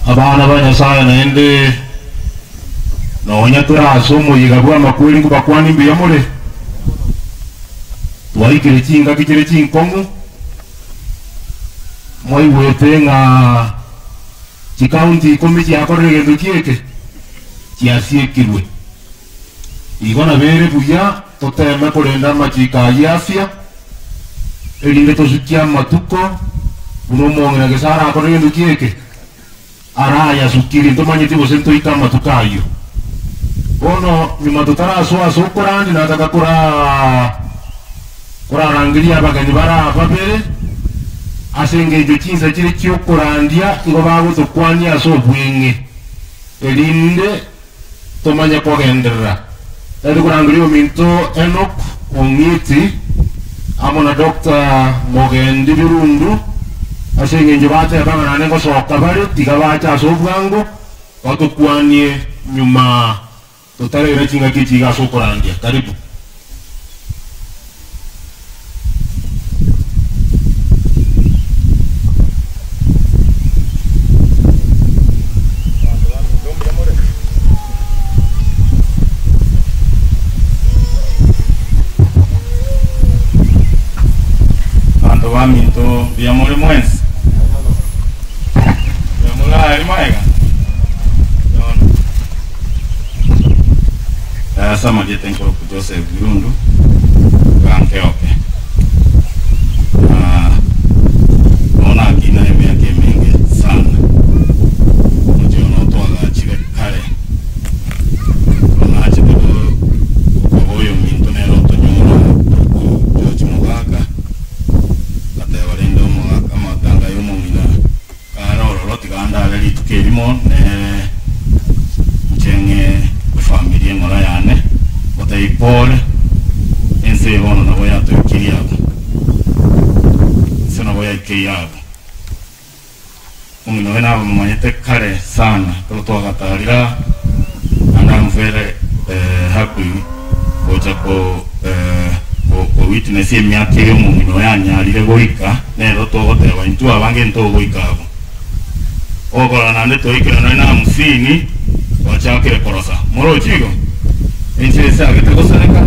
Speaker 9: Abana ba nyasaye naende nonya turase omoyiga bwa amakweri nkobakwani mbuya more twaikire chingaki chire chinkong'u Mwaigwete ng'a chikaunti ikomi chiakorire gento ki eke? Chiasiekirwe. Igo nabo ere buya toteme korenda amachiko ayio afya, erinde tosukie amatuko buna omong'ina gese arakore gento ki eke? Arayasukirie, ntomanyeti gose ntoike amatuko ayio. Bono nyuma totarasoa ase okorandia nataka koraa korarangeria abageni bare aa babere, ase engencho chinsa chire chi'okorandia igo bagotokwania ase obweng'e, erinde tomanye kogenderera. Tari korangeria ominto Enock Ong'iti amo na Doctor Mogendi Birundu ase engencho bateba ng'a naende ngosoka bare, tiga bache ase obwango batokwanie nyuma totareira chingaki echi iga ase okorandia. Karibu.
Speaker 2: Abanto baminto mbuya more mwensi? Mbuya more aria magega? Bono. Ase amarieta nkorokwa Joseph Birundu, iga nkeoke. Na bono nakina emiaka emenge sana. Omochie oyo notwagachire kare. Ekero nachete koba oyominto nere otonyora okorokwa George Mogaka, agateba rende omogaka amatanga ya omong'ina kare ororo tiga ndare rituko erimo nere inche ng'e efamiri eng'ora yane, gotebia pole, ense eye bono nabo yatoikirie abwo, ense nabo yaikeirie abwo. Omong'ina oyo nabamomanyete kare sana ekero twagatarire aa, naende I'm very happy gocha ko ko witness emiaka eye omong'ina oyo anyarire goika, nero togoteba intwe abange ntogoika abwo. Ogokorora naende twaikire nonya na hamsini, twachakire korosa. Moroche igo? Enchera esagete gosareka,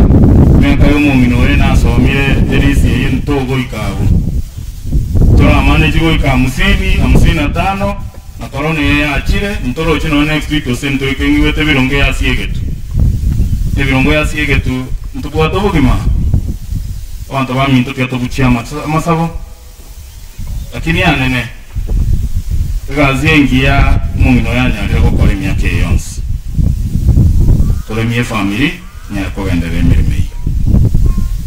Speaker 2: emiaka y'omong'ina oyo nasomire erisi eye ntogoika abwo. Toramaneti goika hamsini, hamsini na tano, na korona eye yachire, ntoroche nonya next week gose ntoike ng'igwete ebirongo yasiegetwe. Ebirongo yasiegetwe ntobwate obogima? Abanto baminto tiga tobuchie amasabo. Lakini anene, egasi engiya omong'ina oyo anyarire gokora emiaka eye yonsi, toremie efamiri enyare kogenderera emeremo eyio.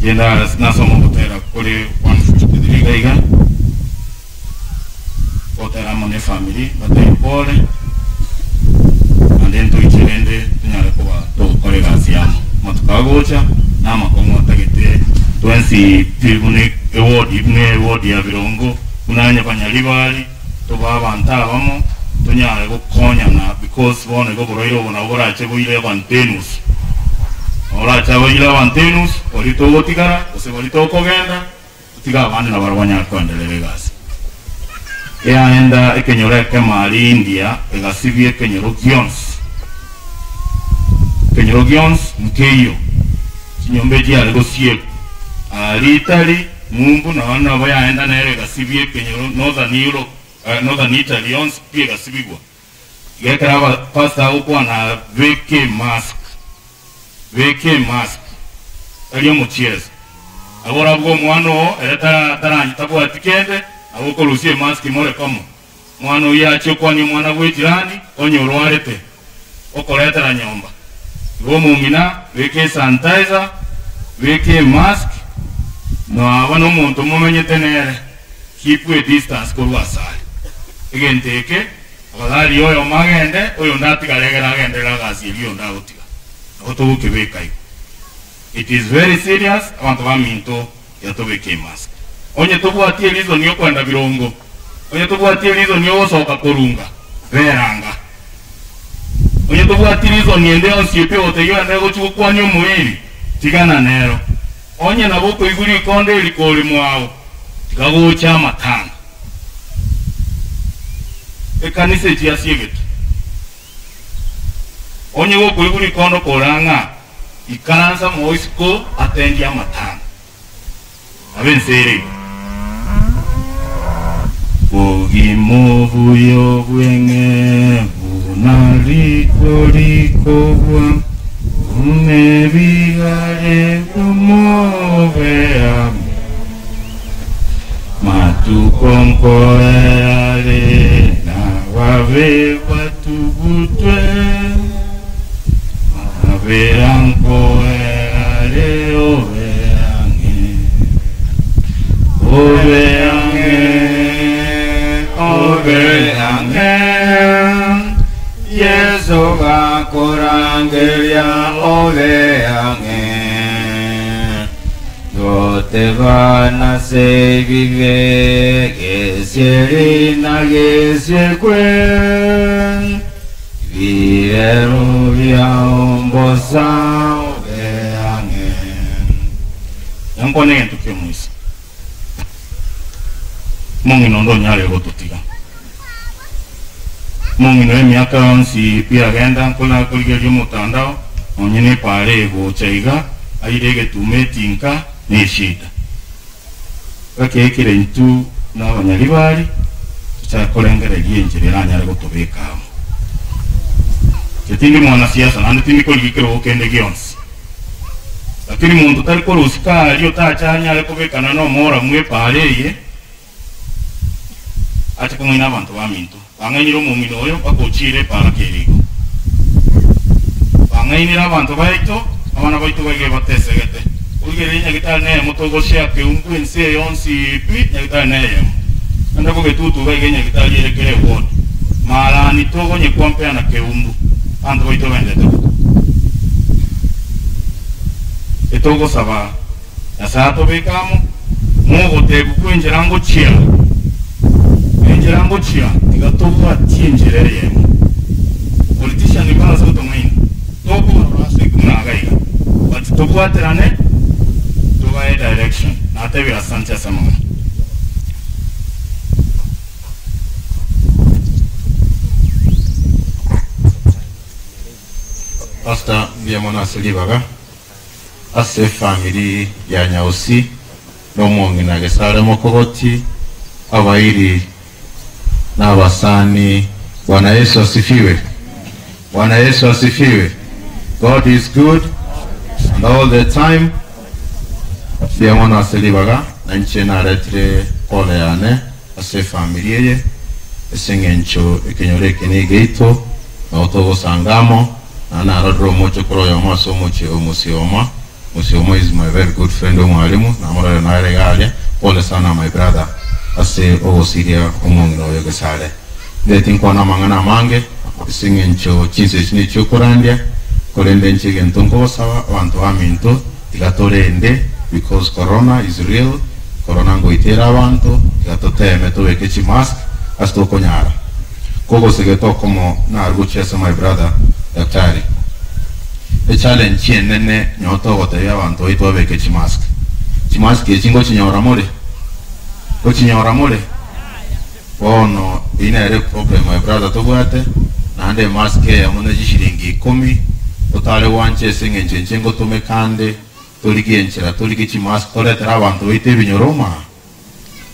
Speaker 2: Inche nasoma ogotera kore 153 iga iga, gotera amo nefamiri mbatebie pole, naende ntoiche rende tonyare koba togokora egasi amo. Amatuko agocha namakong'u atagete twensi pi buna ewodi buna ewodi ya Birongo buna onye Banyaribari tobe abanto abamo tonyare gokonyana because bono igo oborwaire obo nabo borache boire abanto enusu. Borache boire abanto enusu baria togotigara gose baria tokogenda totige abande nabarabwo banyare koenderera egasi. Eaenda ekenyoro ekemo aria India egasibia ekenyoro gionsi. Ekenyoro gionsi nkeiyo, chinyomba echiare gosiekwa. Aria Italy, ng'umbu nao nabo yaenda nere egasibia ekenyoro Northern Europe, Northern Italy yonsi pi egasibigwa. Iga ekero abapastor agokwana beka emask, beka emask, tari omochieso. Nabo orabue omwana oo ere tara tabwati kende, nabo okorusia emask more komo. Omwana oyio achie okwania omwana bw'ejirani onye orwarete, okoretera nyomba. Igo omong'ina, beka esanitizer, beka emask, noaba nomonto momenyete nere, keep a distance korwa asare. Egento eke, afadhali oyomo agende, oyonde atigare egere agenderere agasi eria oyonde agotiga. Nabo togokebeka igo. It is very serious, abanto baminto tiga tobeke emask. Onye tobwati ereason yokwenda birongo, onye tobwati ereason yogosoka korunga, bera anga. Onye tobwati reason ende yonsi pi ogotebia ogende gochia gokwania omoiri, tigana nero. Onye nabo okoigwa rikondo eri kore mwao, tiga gocha amatanga. Ekanisa echi asiegetwe. Onye gokoigwa rikondo kore ang'a, ikaransa moe isiko atendie amatanga. Nabo ense ere igo.
Speaker 10: Obogima obuya obweng'e buna riko rikogwa, buna ebigare bi'omobea, matuko nkoerare nababe batugutwe, mabera nkoerare obe ang'e, obe ang'e, obe ang'e.
Speaker 5: Yesu gakorangeria obe ang'e Gotebana sebibe gesieri na gesiekwe Birero byaombosa obe ang'e
Speaker 23: Yankwane egento kia omoisa. Omong'ina onde onyare gototiga. Omong'ina oyo emiaka yonsi pi agenda nkona korigereria omotandao, nonye na epaara egocha iga, aire egetuma etinka na eshida. Gaki ekere intwe na abanyaribari tochake korengereria enchera eranyare gotobeka amo. Inche tindi mwanasiasa naende tindi korigia ekerogo kende gionsi. Lakini monto tari korosika aria otache anyare kobekana nomoramu epaara eye, ache kong'aina abanto baminto. Bang'ainire omong'ina oyo mpaka ochiire epaara kere igo. Bang'ainire abanto baito, abana baito baige batesegete. Origereria nyagitari neyemo togochia keumbu ense eye yonsi pi, nyagitari neyemo. Naende bogetutu iga iga enyagitari ere kera eward. Marani togonyekwa mpeana keumbu, abanto baito bendete bo. Etogosaba Nyasae atobeke amo, mogoteebwa kw'enchera ngochia, enchera ngochia, tiga tobwatie enchera eyemo. Politician mbarase gotong'aina, tokobarora ase buna iga iga, but tobwaterane tobae direction. Natebire asante ase amang'ana.
Speaker 12: Pastor mbuya mono ase ribaga. Ase efamiri ya Nyausi na omong'ina Gesare Mokogoti, abairi na abasani. Bwana Yesu asifiwe. Bwana Yesu asifiwe. God is good and all the time. Mbuya mono ase ribaga, na inche naretire pole yane ase efamiri eye, ase eng'encho ekenyoro eke negeito, nabo togosanga amo. Na narorire omochokoro oyomo ase omochie o Musioma, Musioma is my very good friend omwalimu, namororire nare iga aria, pole sana my brother ase ogosiria omong'ina oyo Gesare. Inche tinkwana amang'ana amange ase eng'encho chinsa echi nechiokorandia, korende inche egento nkogosaba abanto baminto tiga torende because corona is real, corona ngoita ere abanto, tiga toteme tobeke chimask ase tokonyara. Kogosegete okomo narwe gochia ase my brother daktari. Echallenge enene nyo togotebia abanto baito babeke chimask. Chimask echi ngochinyora more? Ngochinyora more? Bono eyio nere eproblem my brother tobwate, naende emask eyemo ne chishilingi ikomi, otare gwancha ase eng'encho inche ngotomeka ande, torigie enchera torigie chimask toretere abanto baito ebinyoro maa.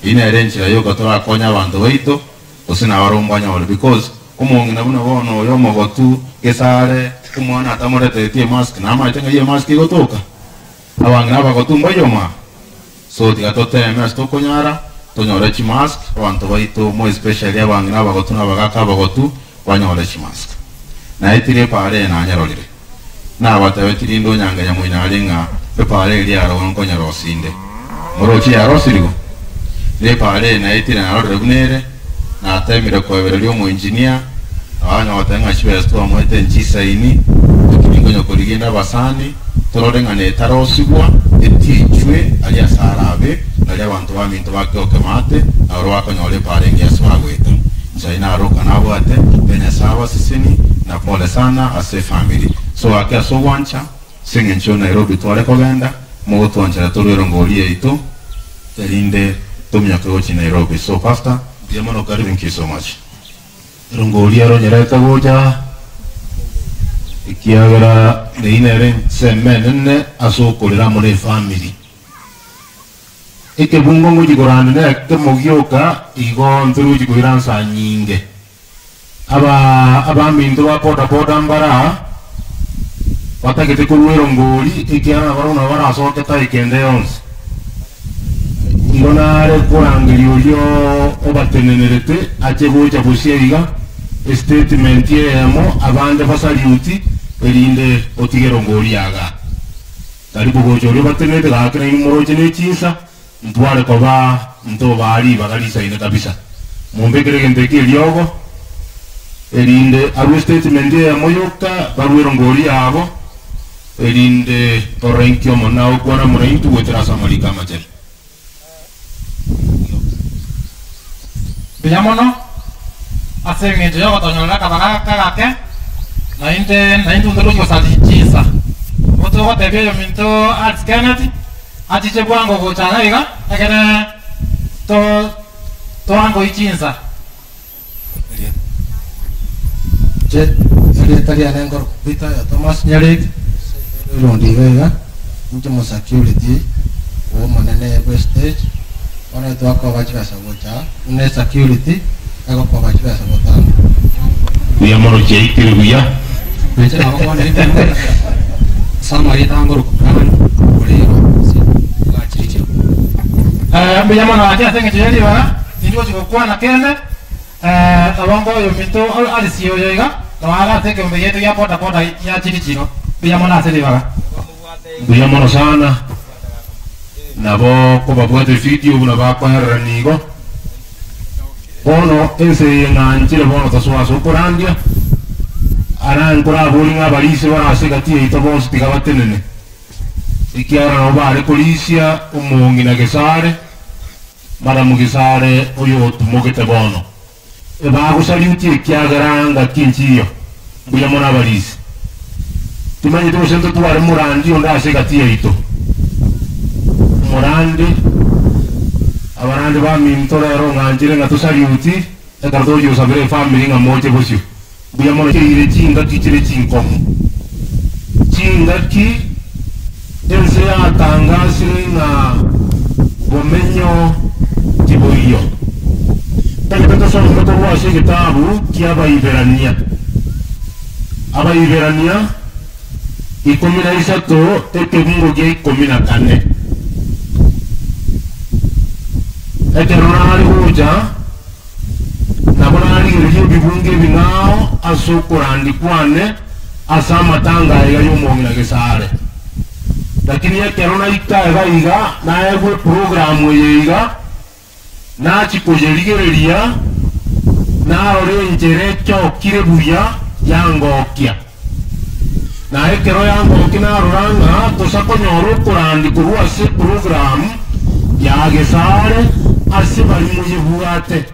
Speaker 12: Eyio nere enchera yoka torakonye abanto baito, gose nabarobwo mbanyore because omong'ina buna bono oyo omogotu gesare omwana atamoreteretie emask namaete ng'ai emask egotoka? Abang'ina abagotu mbayio maa? So tiga toteme ase tokonyara tonyore chimask abanto baito more especially abang'ina abagotu na abagaka abagotu banyore chimask. Naye tiri epaara eye nanyerorire. Nabatebetie rinde onyangenya moino aria ng'a epaara eria yarogwa nkonyerosia inde. Moroche yarosirigwe? Na epaara eye naetire narorire buna ere, natemire koebereria omoengineer, abanya goteba ng'a chibesa twamoete nchisaini, lakini nkonya korigia inde abasani, torore ng'a netarosigwa, etichwe aria ase arabe, nario abanto baminto bakeoke maate, nabarabwo bakonyora epaara engiya ase bagoeta. Nchai naroka nabwate, mbe Nyasae abaseseni, na pole sana ase efamiri. So gaki ase ogwancha, ase eng'encho Nairobi tware kogenda, mogotwanchera torwe erongori yaito, erinde tominyoke gochia Nairobi. So pastor,
Speaker 9: Mbuya mono karibu.
Speaker 12: Thank you so much.
Speaker 9: Erongori ero onyerete gocha, ekiagera neyio nere ensemo enene ase okorera amo ne efamiri. Ekebungo ngochia koranda na ekemo gioka igo ntoruchi koira nsa nyinge. Aba abaminto ba boda boda mbara aa, batagete korwa erongori ekiagera nabarabwo nabo barasoke taika ende yonsi. Igo nare korangeria oria obatenenerete ache gocha bosio iga, estatement eyemo abande basaliuti erinde otige erongori yagaa. Karibu gocha oria obatenenerete gaki nainwe moroche ne chinsa, ntware koba ntobaa ribaga risaine kabisa. Mombekere egento eke eriogo, erinde arue estatement eyemo yoka barue erongori yabo, Erinde torore inki Omonene agokwana amo naintwe goetera ase amariko amachenu.
Speaker 13: Mbuya mono ase engencho y'ogotonyorera akabaga aka gake, naintwe naintwe ntoruchi gosaria chinsa. Nigo togotebia oyominto Alice Kenneth achiche bwango gocha iga iga ekere to toangoyi chinsa.
Speaker 15: Inche erieta riane nkorokwa Peter ya Thomas Nyariki, ase eround iga iga, inche omosecurity bwa omonene bwe stage, bono twakoba chibesa gocha buna esecurity egokoba chibesa botambe.
Speaker 9: Buya mono chiaikire buya.
Speaker 16: Inche nabakwanire mbuya ase amarieta angorokwa Brian Orero ase bwachirichirwe.
Speaker 13: Mbuya mono gaki ase engencho ye ribaga. Tindi gochia gokwana kende, nabo oyominto Alice oyo iga, nabo are ase ekeombe giaito gia boda boda gia Chirichiro. Mbuya mono ase ribaga.
Speaker 9: Mbuya mono sana. Nabo kobabwate evidio buna bakoererania igo. Bono ense eye ng'anchire bono tosoa ase okorandia. Ara nkorabori ng'a abarisia bare ase egati yaito bonsi tiga batenene, ekiagera nabo bare korisia omong'ina gesare. Maramu Gesare oyotumogete bono, ebagosariutie ekiagera ngaki enchiyo. Mbuya mono abarisi. Timanyeti gose ntotware morandi onde ase egati yaito. Omorandi, abarandi baminto rero ng'anchire ng'a tosariuti ekero togochia gosabera efamiri ng'a moche bosio. Mbuya mono chiaire chingaki chire chinkong'u. Chingaki ense yatangasire ng'a bomenyo tiboiyo. Tagete tosome korwa ase egetabu ki'Abaiberania. Abaiberania 13 ekebungo gia 14. Ekero nare gocha. Nabo narigererie ebibungo ebing'ao ase okorandia kwane ase amatanga aiga y'omong'ina gesare. Lakini ekero naika iga iga naegwe eprogramu eye iga, nachia koyerigereria, narora enchera echokire buya yangokia. Na ekero yangokia narora ng'a tosa konyora okorandia korwa ase eprogramu ya gesare ase baria moyebwate,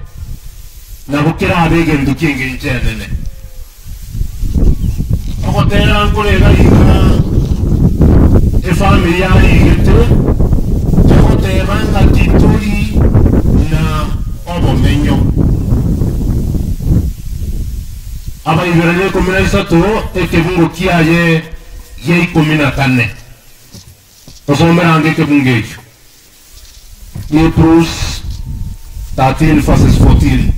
Speaker 9: nabo kerabe egento ki'engencho enene. Ogotera nkore iga iga efamiri yarigete egoteba ng'a titori na obomenyo. Abaiberania 13, ekebungo kiaye gia 14. Tosomere ange ekebungo ekio. Hebrews 13 verses 14.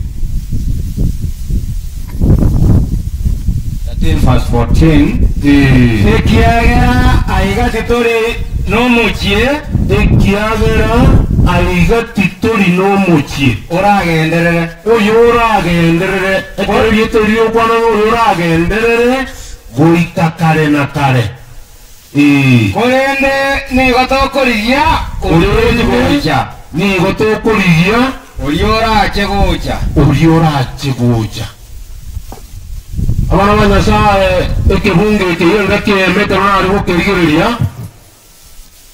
Speaker 5: 13 verse 14
Speaker 9: Ee.
Speaker 5: Ekiagera aiga titori nomochie.
Speaker 9: Ekiagera aiga titori nomochie.
Speaker 5: Oragenderere.
Speaker 9: Oyoragenderere, ekero erieta erio riokwana ng'a oyoragenderere goika kare na kare. Ee.
Speaker 5: Korende nigo tokorigia oria orache gocha.
Speaker 9: Nigo tokorigia
Speaker 5: oria orache gocha.
Speaker 9: Oria orache gocha. Abana ba Nyasae, ekebungo eke engaki eyemo ekero nare gokerigereria,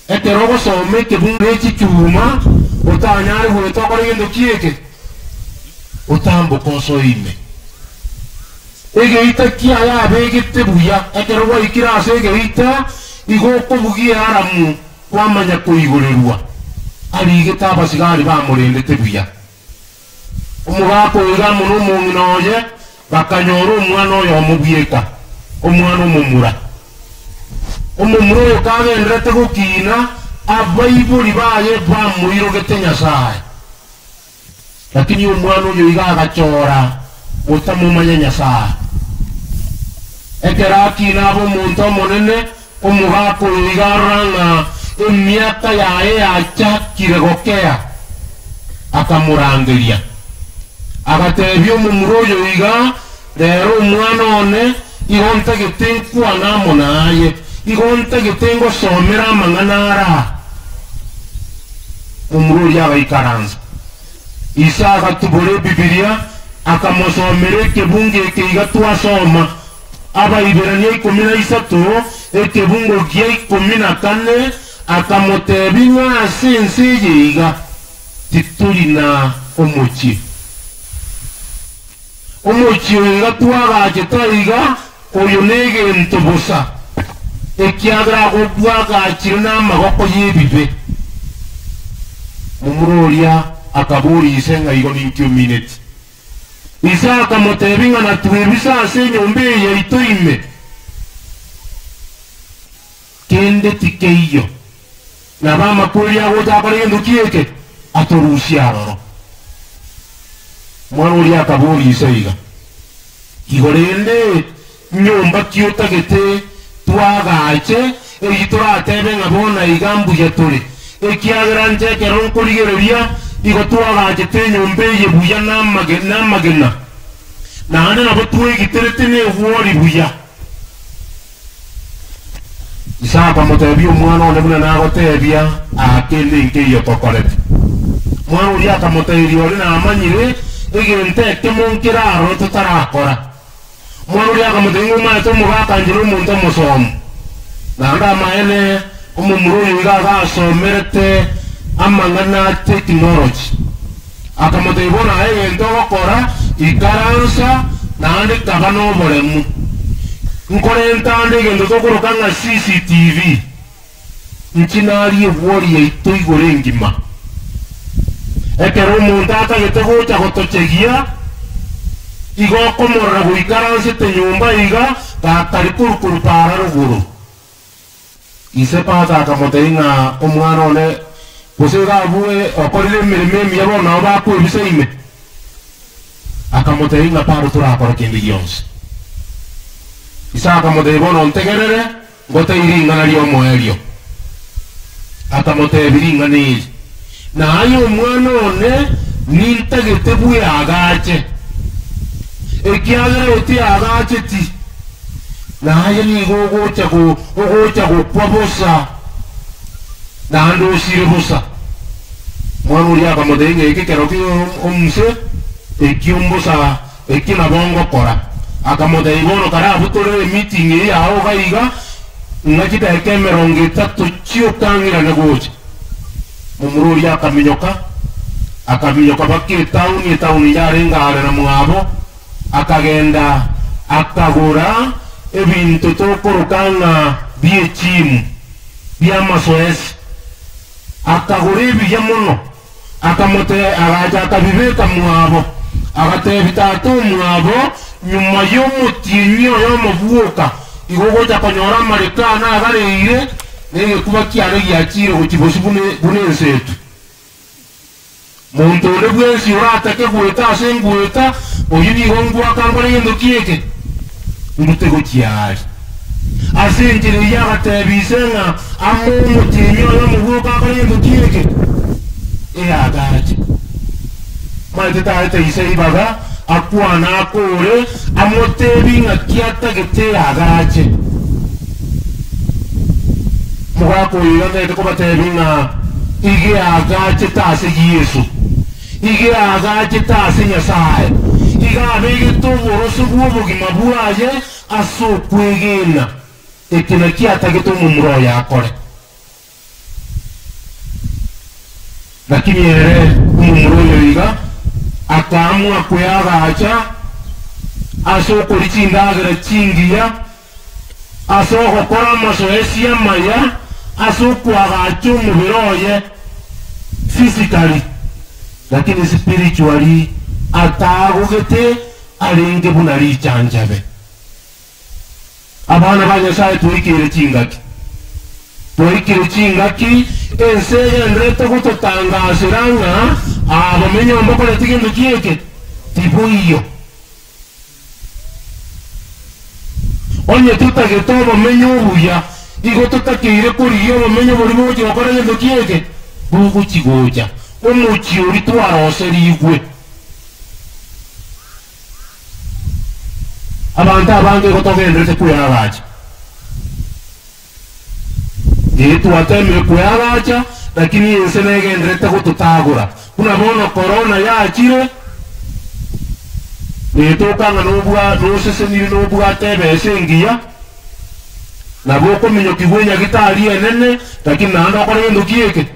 Speaker 9: Ekero ogosoma ekebungo ne chichuma, otanyare goeta okore gento ki eke? Otamboke osoe ime. Egeita kiaye abegete buya, ekero gwaikire ase egeita, igo okobugia earamu kwamanya koigorerwa. Arigete abasigari bamorendete buya. Omogaka oiga amo nomong'ina oye bakanyora omwana oyomo bweka, omwana omomura. Omomura oyo kagendererete gokiina, Abaibori baye bamoirogete Nyasae. Lakini omwana oyo iga agachora gotamomanya Nyasae. Ekero akina abe omonto omonene, omogaka oyo iga arora ng'a emiaka yaye yachakire gokea, akamorangeria, agatebia omomura oyo iga, Rero omwana one, igo ntagete nkwane amo naye, igo ntagete ngosomere amang'ana ara. Momura oria agaikaransa. Ise agatubora Ebibilia, akamosomera ekebungo eke iga twasoma, Abaiberania 13, ekebungo gia 14, akamotebia ng'a ase ense eye iga titori na omochie. Omochie oyo iga twagachete aiga, oyo negento bosa, ekiagera agwo bwagachire namagoko y'ebibe. Momura oria akaboria ise ng'a igo ninki omineti. Ise akamotebia ng'a natwebise ase enyomba eye yaito ime, kende tikeiyo. Nabo amakweri agocha akore gento ki eke? Atorusie aroro. Omwana oria akaboria ise iga, Igo rende nyomba ki otagete twagache, eyio toratebe ng'a bono aiga mbuya tore? Ekiagera inche ekero nkorigereria, igo twagachete enyomba eye buya namagena, naende nabo twegiterete negwori buya. Ise akamotebia, Omwana one, buna nagotebia, aa kende nkeiyo tokorete. Omwana oria akamoteberia, Ore namanyire egento ekemo nkere aroro totarakora. Omwana oria akamotebia, Ng'a omanyete omogaka inche nomonto omosomu, naende amaene omomura oyo iga agasomerete amang'ana a tekinoloji. Akamotebia, Bono aye egento ogokora, ikaransa, naende kaba noboremu. Nkorenta ande egento tokoroka ng'a CCTV, inche narie egwori yaito igoro engima. Ekero omonto atagete gocha gotochegia, igo okomorora goikaransete nyomba iga, gakari korwa korwa para rogoro. Ise Pata akamotebia ng'a omwana one gose iga abue okorire emeremo emiya bono nabo bakwebisa ime. Akamotebia ng'a bado torakora kende gionsi. Ise akamotebia bono ntegerere ngotebie ring'ana ri'omoerio. Akamotebia ring'ana eri, Na aye omwana one nintagete bweagache, ekiagera otiagacheti. Na aye nigo ogocha ogocha gokwa bosa, naende osire bosa. Omwana oria akamotebia ng'a eke ekero kia omuse, ekio mbosa, ekio nabo ngokora. Akamotebia bono karabutorere emeeting eye yao iga iga, ng'a chidakika 30 chiokang'irane gocha. Momura oria akaminyoka, akaminyoka baka etaoni, etaoni yarenge are na mwabo. Akagenda akagora ebinto tokoroka ng'a bi'echimu, bi'amasoesi, akagora ebiya mono, akamote agacha akabibeka mwabo, agatebia tata omwabo, Nyuma y'omotienyi oyomo bwoka, igo ogocha konyora amareko ane agareire, na egekuba kiane giachiire gochia bosio buna ensetu. Monto onde bwensi oratake goeta ase ngoeta, oyio nigo ngoaka nkore gento ki eke? Ndute gochia aria. Ase enchera eyio agatebia ise ng'a amoe omotienyi oyomo bwoka akore gento ki eke? Eagache. Omanyete taete ise ribaga akwane akore, amotebie ng'aki atagete eagache. Omogaka oyo iga ntagete kobatebia ng'a iga eagachete ase Yeso, iga eagachete ase Nyasae, iga abegete oboroso bw'obogima bwaye ase okwegena. Eke nakio atagete omomura oyo akore. Lakini ere omomura oyo iga akaamua kweagacha ase okoria chindagera chingiya, ase ogokora amasoesi amaya, ase okoagacha omobere oye physically, lakini spiritually atagogete arenge buna richanchabe. Abana ba Nyasae twaikeire chingaki. Twaikire chingaki ense egendererete gototangasera ng'a abamenyi mbakoreti gento ki eke? Tiboiyo. Onye totagete obomenyo obuya, igo totakeire korigia obomenyo boria bogochia gokora gento ki eke? Bogochia gocha, omochie oria twaroserigwe. Abanto abange igo togendererete kweagacha. Ee, twateemire kweagacha, lakini ense negendererete gototagora. Buna bono korona yachire, netoka ng'a nobwa nosesenire nobwate ebesa engiya, nabo okominyokigwa enyagitari enene, lakini naende okore gento ki eke?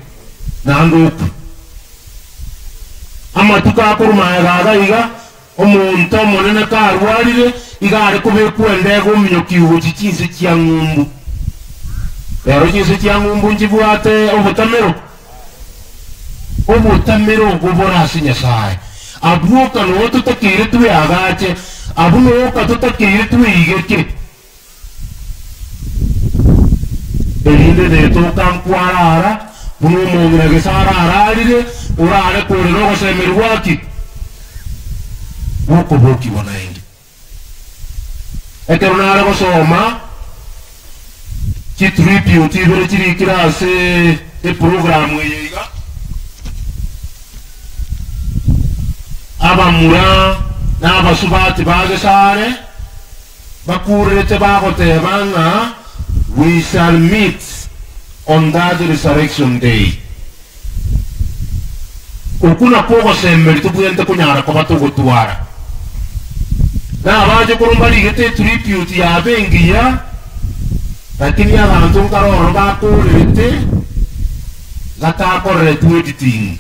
Speaker 9: Naende okwe. Amatuko akorwa magega iga iga, Omonto omonene karwarire, iga are kobekwa endege ominyokiwe gochia chinse chia ng'umbu. Rero chinse chia ng'umbu nchibwate obotamero? Obotamero obwo bore ase Nyasae. Abwo oka noo totakeire tweagache, abwo noo oka totakeire tweigeke. Erinde netoka nkwarara buna omong'ina gese arararire, orare korera ogosemerigwa gwaki? Gw'okobokigwa naende. Ekero nare gosoma chitribute ibere chirikire ase eprogramu eye iga, abamura na abasubati ba gesare, Bakuurerete bagoteba ng'a we shall meet on that resurrection day. Okwo nakwo ogosemeria tobwenerete konyara koba togotwara. Nabache korwa mbarigete etribute yabo engiya, lakini abanto nkare ororo bakoorerete gatakoreretwe editing.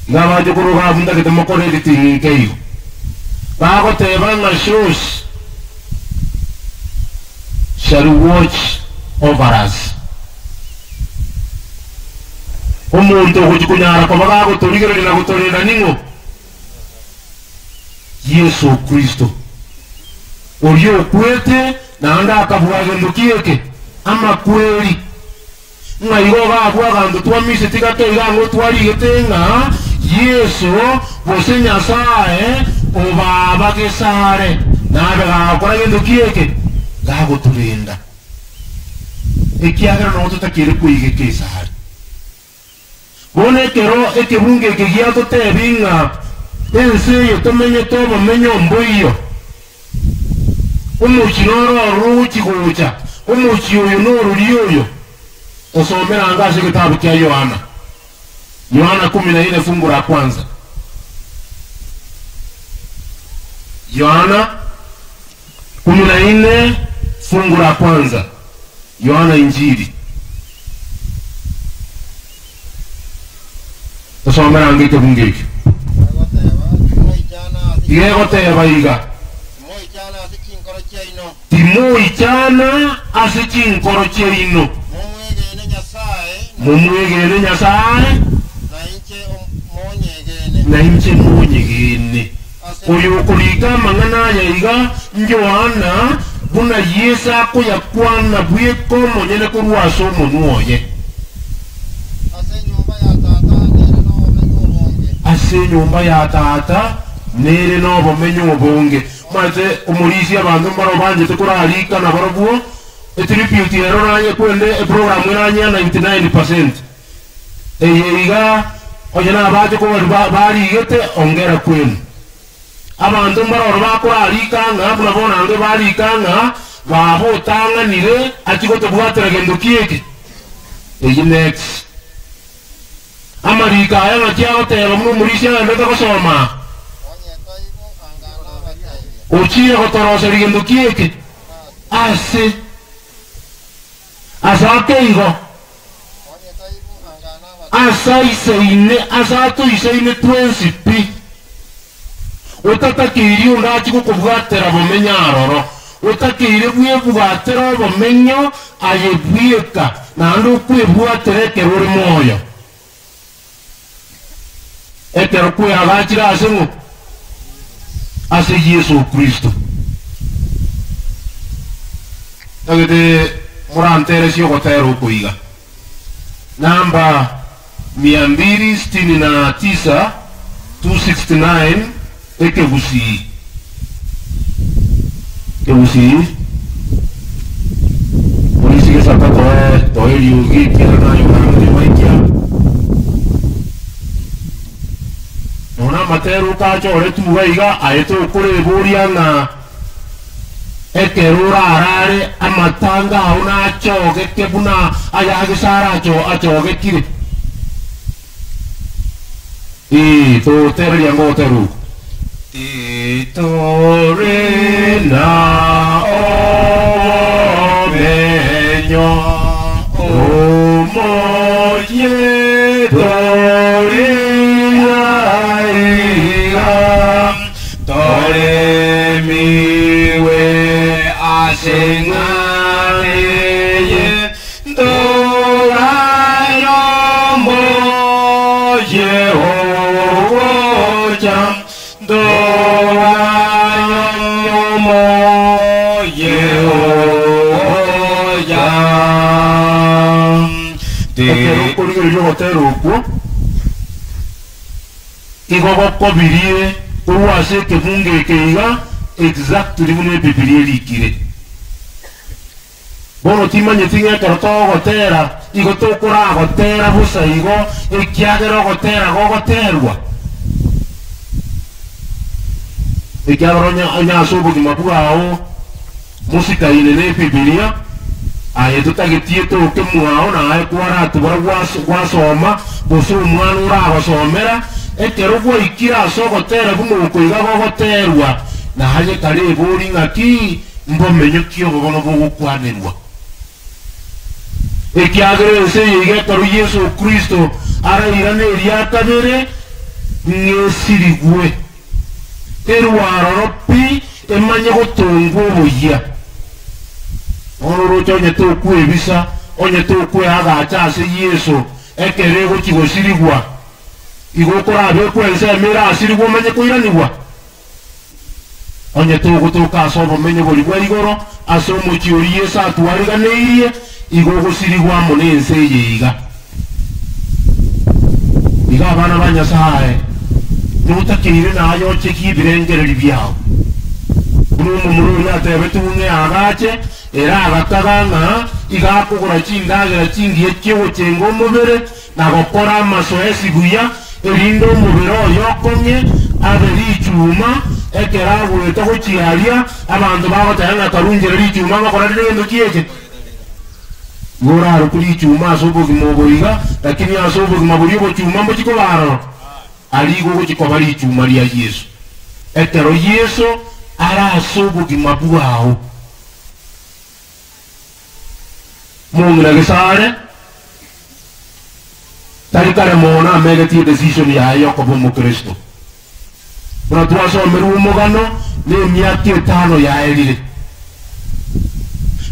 Speaker 9: Iga abache korwa iga abwo ntagete mokore editing nkeigo. Bagoteba ng'a shows shall watch over us. Omonto ogochia konyara koba gagotorigereria na gotorenda ning'o? Yeso Kristo. Oria okwete naende akabua gento ki eke? Amakweri. Ng'a igo gabwo aganto twamiseti gake iga ang'o twarigete ng'a Yeso gose Nyasae obaba gesare nabe gagokora gento ki eke? Gagotorenda. Ekiagera nogo totakeire koigeka esare. Bono ekero ekebungo eke giatotebi ng'a ense eye tomenyete obomenyo mboiyo, omochie noro ororo ogochia gocha, omochie oyo norori oyo, tosomere ango ase egetabu kia Yohana, Yohana kumi na ine fungu la kwanza. Yohana kumi na ine fungu la kwanza, Yohana Injili. Tosomere ange ekebungo ekio. Iga egoteba iga, Timoichana ase chinkoro chiaino, momwegene Nyasae, na inche monyegene. Oyokorika amang'ana aya iga n'Yohana, buna Yeso akoyakwana bweka omonyene korwa ase omonwa oye. Ase enyomba ya Tata nere nobomenyo obonge. Omanyete omorisia abanto mbaro banchete korarika nabarobwo, etribute ero oranye kwende eprogram eranye ya 99%. Eye iga onye nabache kobaria barigete ongera kwenu. Abanto mbaroro bakorarika ng'a buna bono ange barika ng'a baba otang'anire achie gotobwatera gento ki eke? Eyio next. Amariko aya ng'aki agoteba buna omorisia agenderete gosoma? Ochire gotoroseria gento ki eke? Ase ase ake igo. Ase aisaine, ase atoisaine twensi pi. Otatakeiri onde achie gokobwatera bomenyo aroro, otakeire bwebwatera obomenyo aye bweka, naende okwebwatera ekero ore moyo. Ekero kweagachire ase ng'o? Ase Yeso Kristo. Tagete. moranteresie ogotera okoiga. Namba mia mbili sitini na tisa, 269, Ekegusii. Ekegusii. Polisi gesata toe toe eriogi ekiagera naye orang'ire maikia. Nonya amatera okachore tuga iga aye tokoreboria ng'a ekero orarare amatanga ao nachogeke buna ayagesare acho achogekire. Ee, totereria ngotera oko. Titore na obomenyo omoyie tore aiga toremiwe ase eng'ana eye ntorayombo Yehoja ntorayombo Yehoja. Ekero okorigereria ogotera okwo igo gokobirie korwa ase ekebungo eke iga exactly buna Ebibilia erikire. Bono timanyeti ng'a ekero togotera igo tokoragotera bosa igo, ekiagera ogotera gogoterwa, ekiagera onye onye ase obogima bwao mosikaine na Ebibilia, aye totageti etoke mwao naye kwaratubora gwas gwasoma, gose omwana oragosomera, ekero gwaikire ase ogotera buna oko iga gogoterwa, naye kare ebori ng'aki Mbomenyo ki obo bono bogokwanerwa? Ekiagera ense eye iga ekero Yeso Kristo arairane eria kabere, ng'esirigwe, erwe aroro pi, emanye gotongwa oboyia. Bono oroche onye tokwebisa, onye tokweagacha ase Yeso ekero egochia gosirigwa, igo okorabekwe ensemo erasirigwe omanye koiranigwa. Onye togotoka ase obomenyo boria bwa igoro, ase omochie oria Yeso atwariganeirie, igo ogosirigwa amo nense eye iga. Iga abana ba Nyasae, notakeire naye ochekie ebirengererio biao. Buna omomura oria atebetigwe ng'a agache, ere agakaga ng'a iga akogora chindagera chingiya chi'ogochenga omobere, na gokora amasoesi buya, erinde omobere oye okong'e abe richuma, ekero agoeta gochia aria, abanto bagoteba ng'a karungire richuma ngokora rire gento ki eke? Igo orarokwe richuma ase obogima obo iga, lakini ase obogima boria obochuma mbochie koba aroro, aria igo ogochia koba richuma ria Yeso. Ekero Yeso are ase obogima bwao. Mong'ina gesare tari kare mono amegetie edecision yaye yokoba omokristo. Buna twasomerwe omogano na emiaka etano yaerire.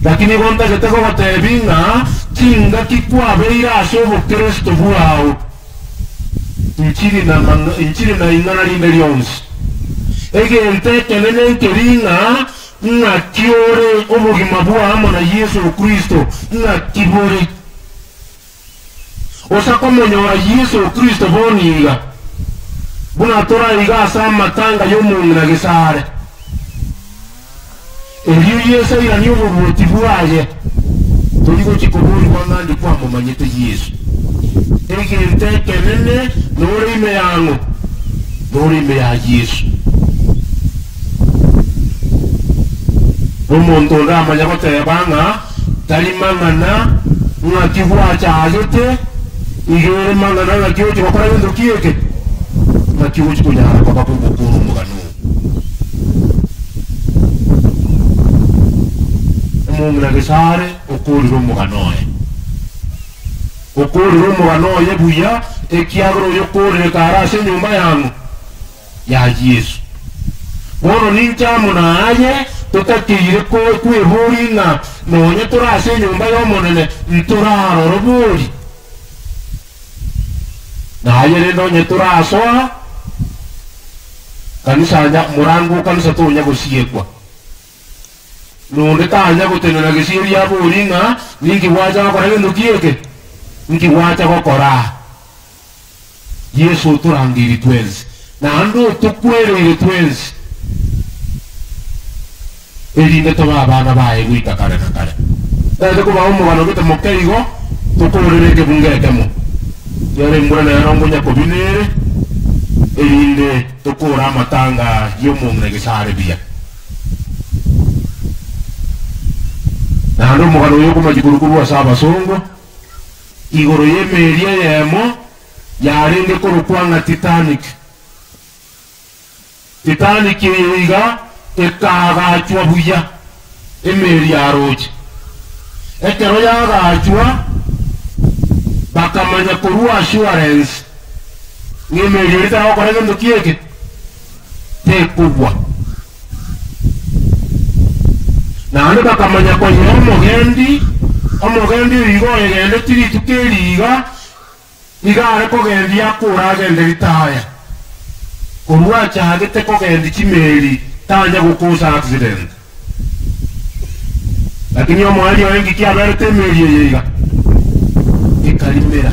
Speaker 9: Lakini igo ntagete gogotebi ng'a chingaki kwabeire ase obokristo bwao nchiri na nchiri na ing'ana rinde rionsi. Egento ekenene nkeri ng'a Ng'aki ore obogima bwa amo na Yeso Kristo? Ng'aki bore? Osa komonyora Yeso Kristo bono iga, buna toraiga ase amatanga y'omong'ina gesare. Erio Yeso airanie oboruoti bwaye, tori gochia koborigwa ng'a ndi kwamomanyete Yeso. Egento ekenene nore ime yang'o? Nore ime ya Yeso. Omonto onde amanya goteba ng'a tari mang'ana ng'aki gwachagete, iga ere mang'ana ng'aki ogochia gokora gento ki eke, ng'aki ogochia konyara koba kogokora omogano oo. Omong'ina Gesare okorire omogano oye. Okorire omogano oye buya, ekiagera oyokorire kare ase enyomba yang'o. ya Yeso. Bono ninche amo naye totakeire kweboria ng'a nonya tore ase enyomba y'Omonene ntorarore bori. Naye rende onye torasoa kanisa nya morango o kanisa tonya gosiekwa. Nonde tanya gotenena gesieri abori ng'a ninki gwacha gokora gento ki eke? Nki gwacha gokora? Yeso otorangeiri twensi, naende otokwereire twensi, erinde tobe abana baye goika kare na kare. Ntagete kobaa omogano gete moke igo, tokoorere ekebungo ekemo. Ekiagera embura nero ngonya kobina ere, erinde tokoore amatanga y'omong'ina gesare buya. Naende omogano oyo okomachia korwa korwa ase abasongo, igoro y'emeeri eyemo yarenge korokwa ng'a Titanic. Titanic eye iga ekaagachwa buya, emeeri ya roche. Ekero yaagachwa, bakamanya korwa assurance ng'a emeeri eria teragokora gento ki eke? Tekogwa. Naende bakamanya koyea omogendi, omogendi oyo iga oyegendetie rituko eri iga, Iga are kogendia akure agende ritaya. Korwa achagete kogendia chimeli tanya gokosa accident. Lakini omoerio oye ngiki aberete emeli eye iga ekarimera.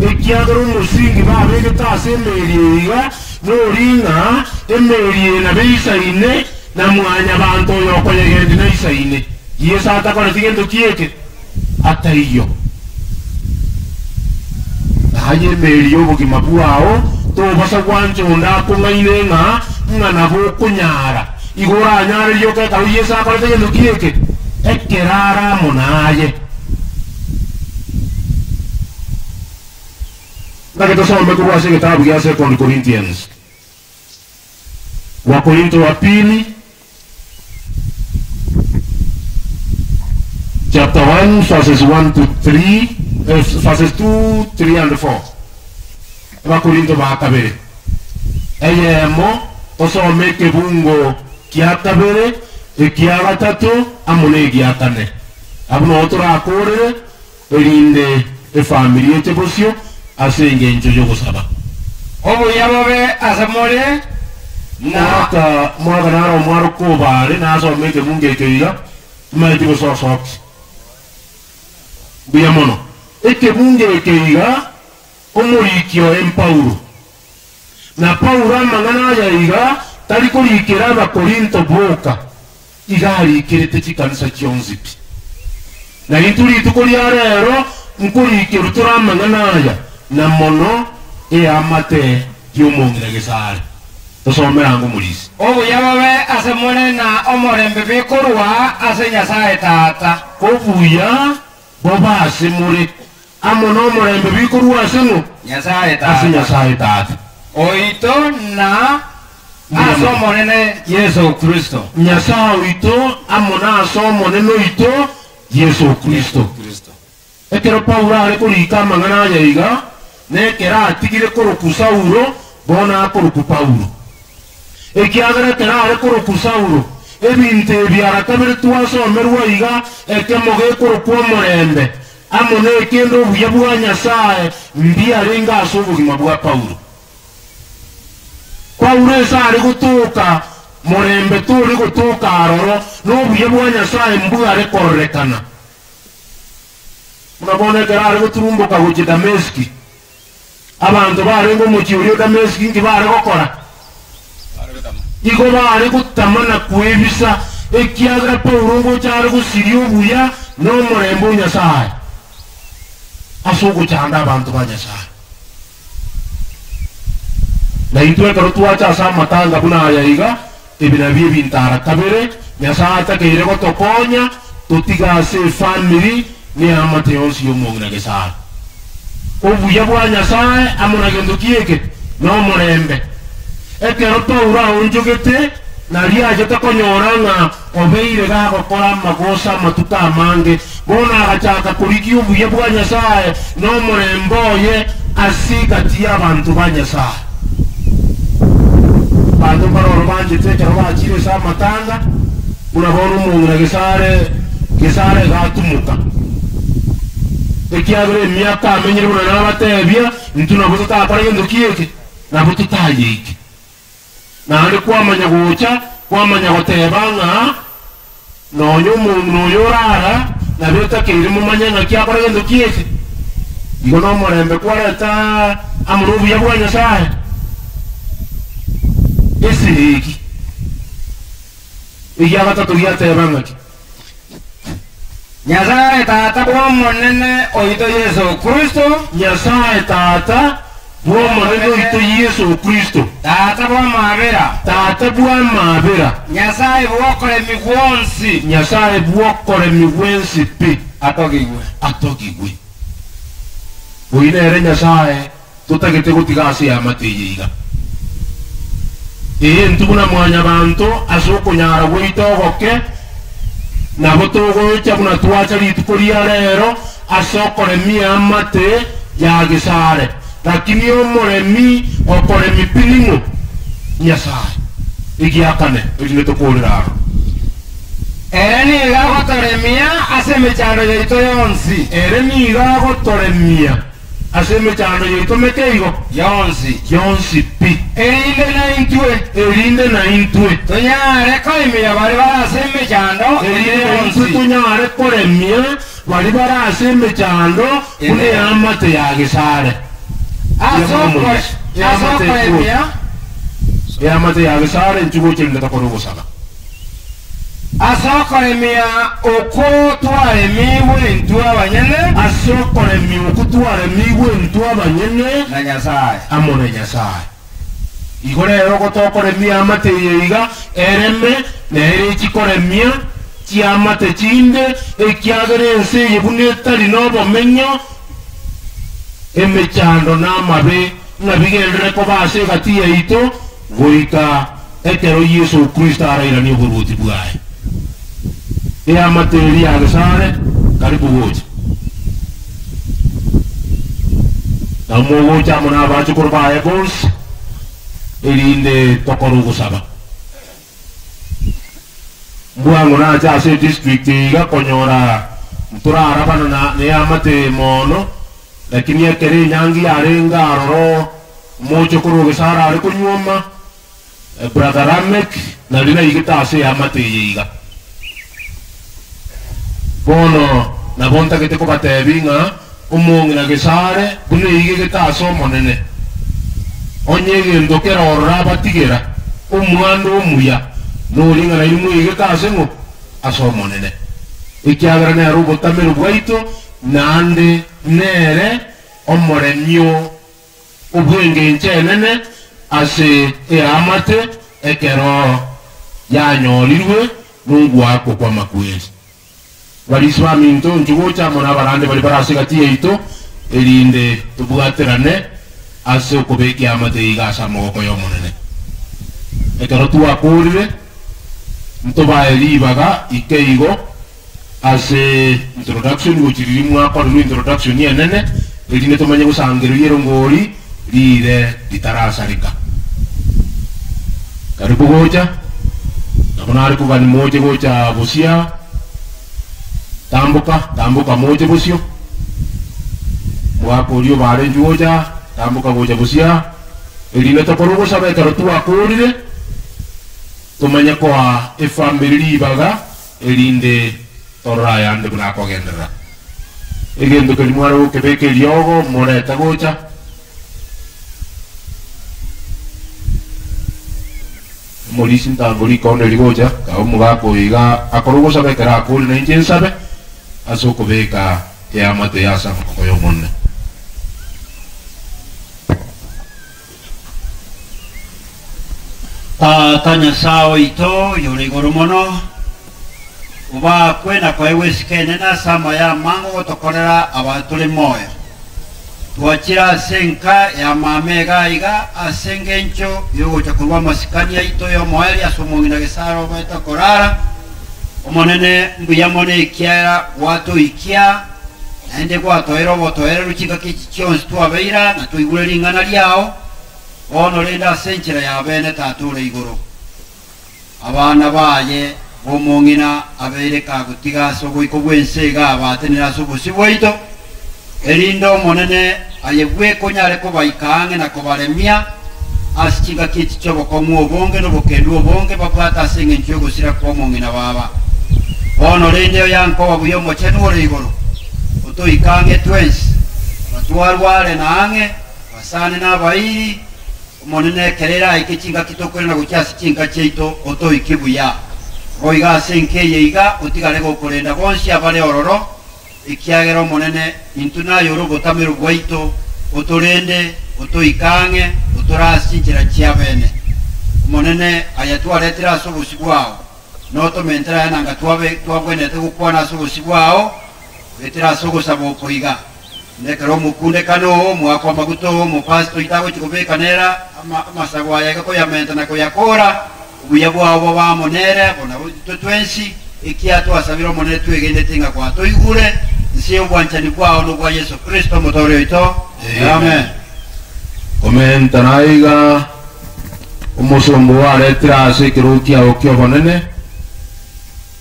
Speaker 9: Ekiagera omosingi babegete ase emeli eye iga nori ng'a emeli eye nabo eisaine na mwanyabanto oyo okoyegendia naisaine. Yeso atakoreti gento ki eke? Ataiyo. Aye emeri y'obogima bwao, tobasa gwancha onde akong'aine ng'a ng'a nabo okonyara. Igo oranyare rioka ekero Yeso akorete gento ki eke? Ekero are amo naye. Ntake tosome korwa ase egetabu gia Second Corinthians. Wakorinto wa pili chapter 1 verses 1 to 3 eh, verses 2 3 and 4 Abakorinto ba kabere eyemo tosome ekebungo kia kabere ekia gatato amo na egia kane abwo noo torakorere erinde efamiri eche bosio ase engencho y'ogosaba.
Speaker 5: Obuya bobe ase more, na.
Speaker 9: Mwaka mwaka naro omwaroka obaare nasome ekebungo ekio iga, timaeti gose osoki. Mbuya mono. Ekebungo eke iga omoriki oye m'Paulo. Na Paulo amang'ana aya iga tari korikera Abakorinto boka, iga arikerete chikanisa chionsi pi. Na intwe rituko ria rero nkorikerwa tore amang'ana aya, na mono eamate y'omong'ina gesare. Tosomere ango omorisia.
Speaker 5: Obuya bobe ase more na omorembe bikorwa ase Nyasae Tata.
Speaker 9: Obuya bobe ase more amo nomorembe bikorwa ase ng'o?
Speaker 5: Nyasae
Speaker 9: Ase
Speaker 5: Tata.
Speaker 9: Nyasae Tata.
Speaker 5: Oito na ase Omonene Yeso Kristo.
Speaker 9: Nyasae oito amo nase Omonene oito Yeso Kristo. Ekero Paulo are korika amang'ana aya iga, nekero atigire korokwa Saulo, bono akorokwa Paulo. Ekiagera ekero are korokwa Saulo, ebinto ebi ara kabere twasomerwa iga, ekemo gekorokwa omorembe, amo nekende obuya bwa Nyasae mbiarenge ase obogima bwa Paulo. Paulo ase are gotoka morembe tore gotoka aroro, na obuya bwa Nyasae mbware kororekana. Buna bono ekero are goturumboka gochia Damesiki, abanto barenge omochie oria o Damesiki inki bare gokora? Igo bare gotama na kwebisa, ekiagera Paulo ngocha are gosiria obuya na omorembe o Nyasae ase ogochanda abanto ba Nyasae. Na intwe ekero twacha ase amatanga buna aya iga, ebi nabio ebinto ara kabere Nyasae atakeire gotokonya totige ase efamiri na eamate yonsi y'omong'ina Gesare. Obuya bwa Nyasae amo na gento ki eke? Nomorembe. Ekero Paulo aonchogete, nario achete konyora ng'a obeire gagokora amagoso amatuko amange, bono agachaka korigia obuya bwa Nyasae na omorembe oye ase egati y'abanto ba Nyasae. Abanto mbaroro banchete ekero bachire ase amatanga, buna bono omong'ina gesare gesare iga atimoka, ekiagera emiaka amenyire buna nabatebia, intwe nabo totakore gento ki eke? Nabo totayeike. Naende kwamanya gocha, kwamanya goteba ng'a. Nonya omong'ina oyo orara, nabo etakeire momanye ng'aki akora gento ki eke. Igo nomorembe kwareta amo nobuya bwa Nyasae. Esegi egia gatato giateba ng'aki?
Speaker 5: Nyasae Tata bw'Omonene oito Yeso Kristo.
Speaker 9: Nyasae Tata bw'Omonene oito Yeso Kristo.
Speaker 5: Tata bw'amabera.
Speaker 9: Tata bw'amabera.
Speaker 5: Nyasae bw'okoremi gwonsi.
Speaker 9: Nyasae bw'okoremi gwensi pi.
Speaker 5: Atogigwe.
Speaker 9: Atogigwe. Oyio nere Nyasae totagete gotiga ase eamate eye iga. Ee, intwe buna mwanyabanto, ase okonyara gwaito ogoke, nabo togocha buna twacha rituko ria rero ase okoremia eamate ya gesare. Lakini omoremi okoremi pi ning'o? Nyasae. Egiakane, erinde tokoorere aro.
Speaker 5: Ere nigo agotoremia ase emechando yaito yonsi.
Speaker 9: Ere nigo agotoremia Ase emechando yaito meke igo.
Speaker 5: Yonsi.
Speaker 9: Yonsi pi.
Speaker 5: Erinde naintwe.
Speaker 9: Erinde naintwe.
Speaker 5: Tonyare koremia baria bare ase emechando ende
Speaker 9: Erinde
Speaker 5: yonsi.
Speaker 9: naintwe tonyare koremia baria bare ase emechando buna eamate ya gesare.
Speaker 5: Ase okoremia.
Speaker 9: Eamate ya gesare inchuo gocha erinde tokore ogosaba.
Speaker 5: Ase okoremia okwo twaremigwe intwe abanyene.
Speaker 9: Ase okoremia okwo twaremigwe intwe abanyene.
Speaker 5: Na Nyasae.
Speaker 9: Amo na Nyasae. Igo rero gotokoremia eamate eye iga, ereme, nere echi koremia chiamate chinde, ekiagera ense eye buna etari nobomenyo, emechando na amabe ng'a bigenderere koba ase egati yaito goika Ekero Yeso Kristo arairanie oboruoti bwaye, eamate eria ya gesare karibu gocha. Na mogocha amo nabachokoro baye bonsi, erinde tokore ogosaba. Mbwang'o nache ase edistrict eye iga konyora ntorarabana na neamate eye mono, lakini ekero enyangi yarenge aroro omochokoro o gesare are konyuoma, Brother Lameck nari naigete ase eamate eye iga. Bono nabo ntagete kobatebia ng'a omong'ina gesare buna eigegete ase Omonene, onye egento kere ororo abatigera, omwando omuya noria ng'a nainwe mweigete ase ng'o? Ase Omonene. Ekiagera nere obotamero bwaito, naende nere omoremio Obw'engencho enene ase eamate ekero yanyorirwe nogoakwa kw'amakweri. Barisi baminto, inchuo gocha amo nabarande baria bare ase egati yaito, erinde tobwaterane ase okobeka eamate eye iga ase amaboko y'Omonene. Ekero twakoorire, ntobae ribaga ike igo Ase introduction gochia riria mwakorerwe introduction enene erinde tomanye gosangereria erongori riire ritarasareka. Karibu gocha, nabo nare kogani moche gocha bosia, tamboka, tamboka moche bosio, mwaka oria obare inchuo gocha, tamboka gocha bosia, erinde tokore ogosaba ekero twakorire, tomanye koa efamiri ribaga erinde torore ayande buna akogenderera. Egento keria mware gokebeka eriogo, morete gocha. Omorisia ntango rikondo eri gocha, kae omogaka oyo iga akore ogosaba ekero akore na inche nsabe ase okobeka eamate eye ase amaboko y'Omonene.
Speaker 17: Tata Nyasae oito, oyore igoro mono, obakwe na koegwa esiko enene ase amaya amange ogotokorera aba tore moyo. Twachire ase enka ya mama iga iga ase engencho y'ogocha korwa amasikani aito y'omoerio ase omong'ina Gesare obete okorara. Omonene, mbuya mono ekiagera gwatoikia, naende gwatoeire obotoereru chingaki echi chionsi twabeira na twaigure ring'ana riao. Bono rende ase enchera ya bene Tata ore igoro, abana baye b'omong'ina abeire kagotiga ase ogoika gw'ense iga abatenere ase obosio bwaito, erinde Omonene aye bweka onyare kobaika ang'e na kobaremia ase chingaki echi chi'obokong'u obonge na obokendu obonge babwate ase engencho y'ogosira kw'omong'ina baba. Bono rende oyankoba buya omochenu ore igoro, otoike ang'e twensi, abatwarware na ang'e, abasani na abairi, Omonene ekero eraike chingaki tokoirana gochia ase chinka chiaito, otoike buya. Boigo ase enka eye iga otigare gokorenda bonsi abare ororo, ekiagera Omonene, intwe naye ore obotamero bwaito, otorende, otoike ang'e, otorae ase chinchera chi'abeene. Omonene, aya twaretire ase obosio bwao, notomentere aya nanga twabe twabwenerete gokwana ase obosio bwao, goetera ase ogosaba oko iga. Nekero omokundekano oo, omoakwa amaguta oo, omopastor oito agochia kobeka nere amasabo aya iga koyamenta na koyakora, obuya bwao bobe amo nere, bo nabo intwe twensi, ekiagera twasabire Omonene twegenete ng'a gwatoigure, inse y'obwanchani bwao nobwa Yeso Kristo Omotooria oito. Amen.
Speaker 9: Komenta naiga omosomba oo aretire ase ekerogo kiao ki'obonene,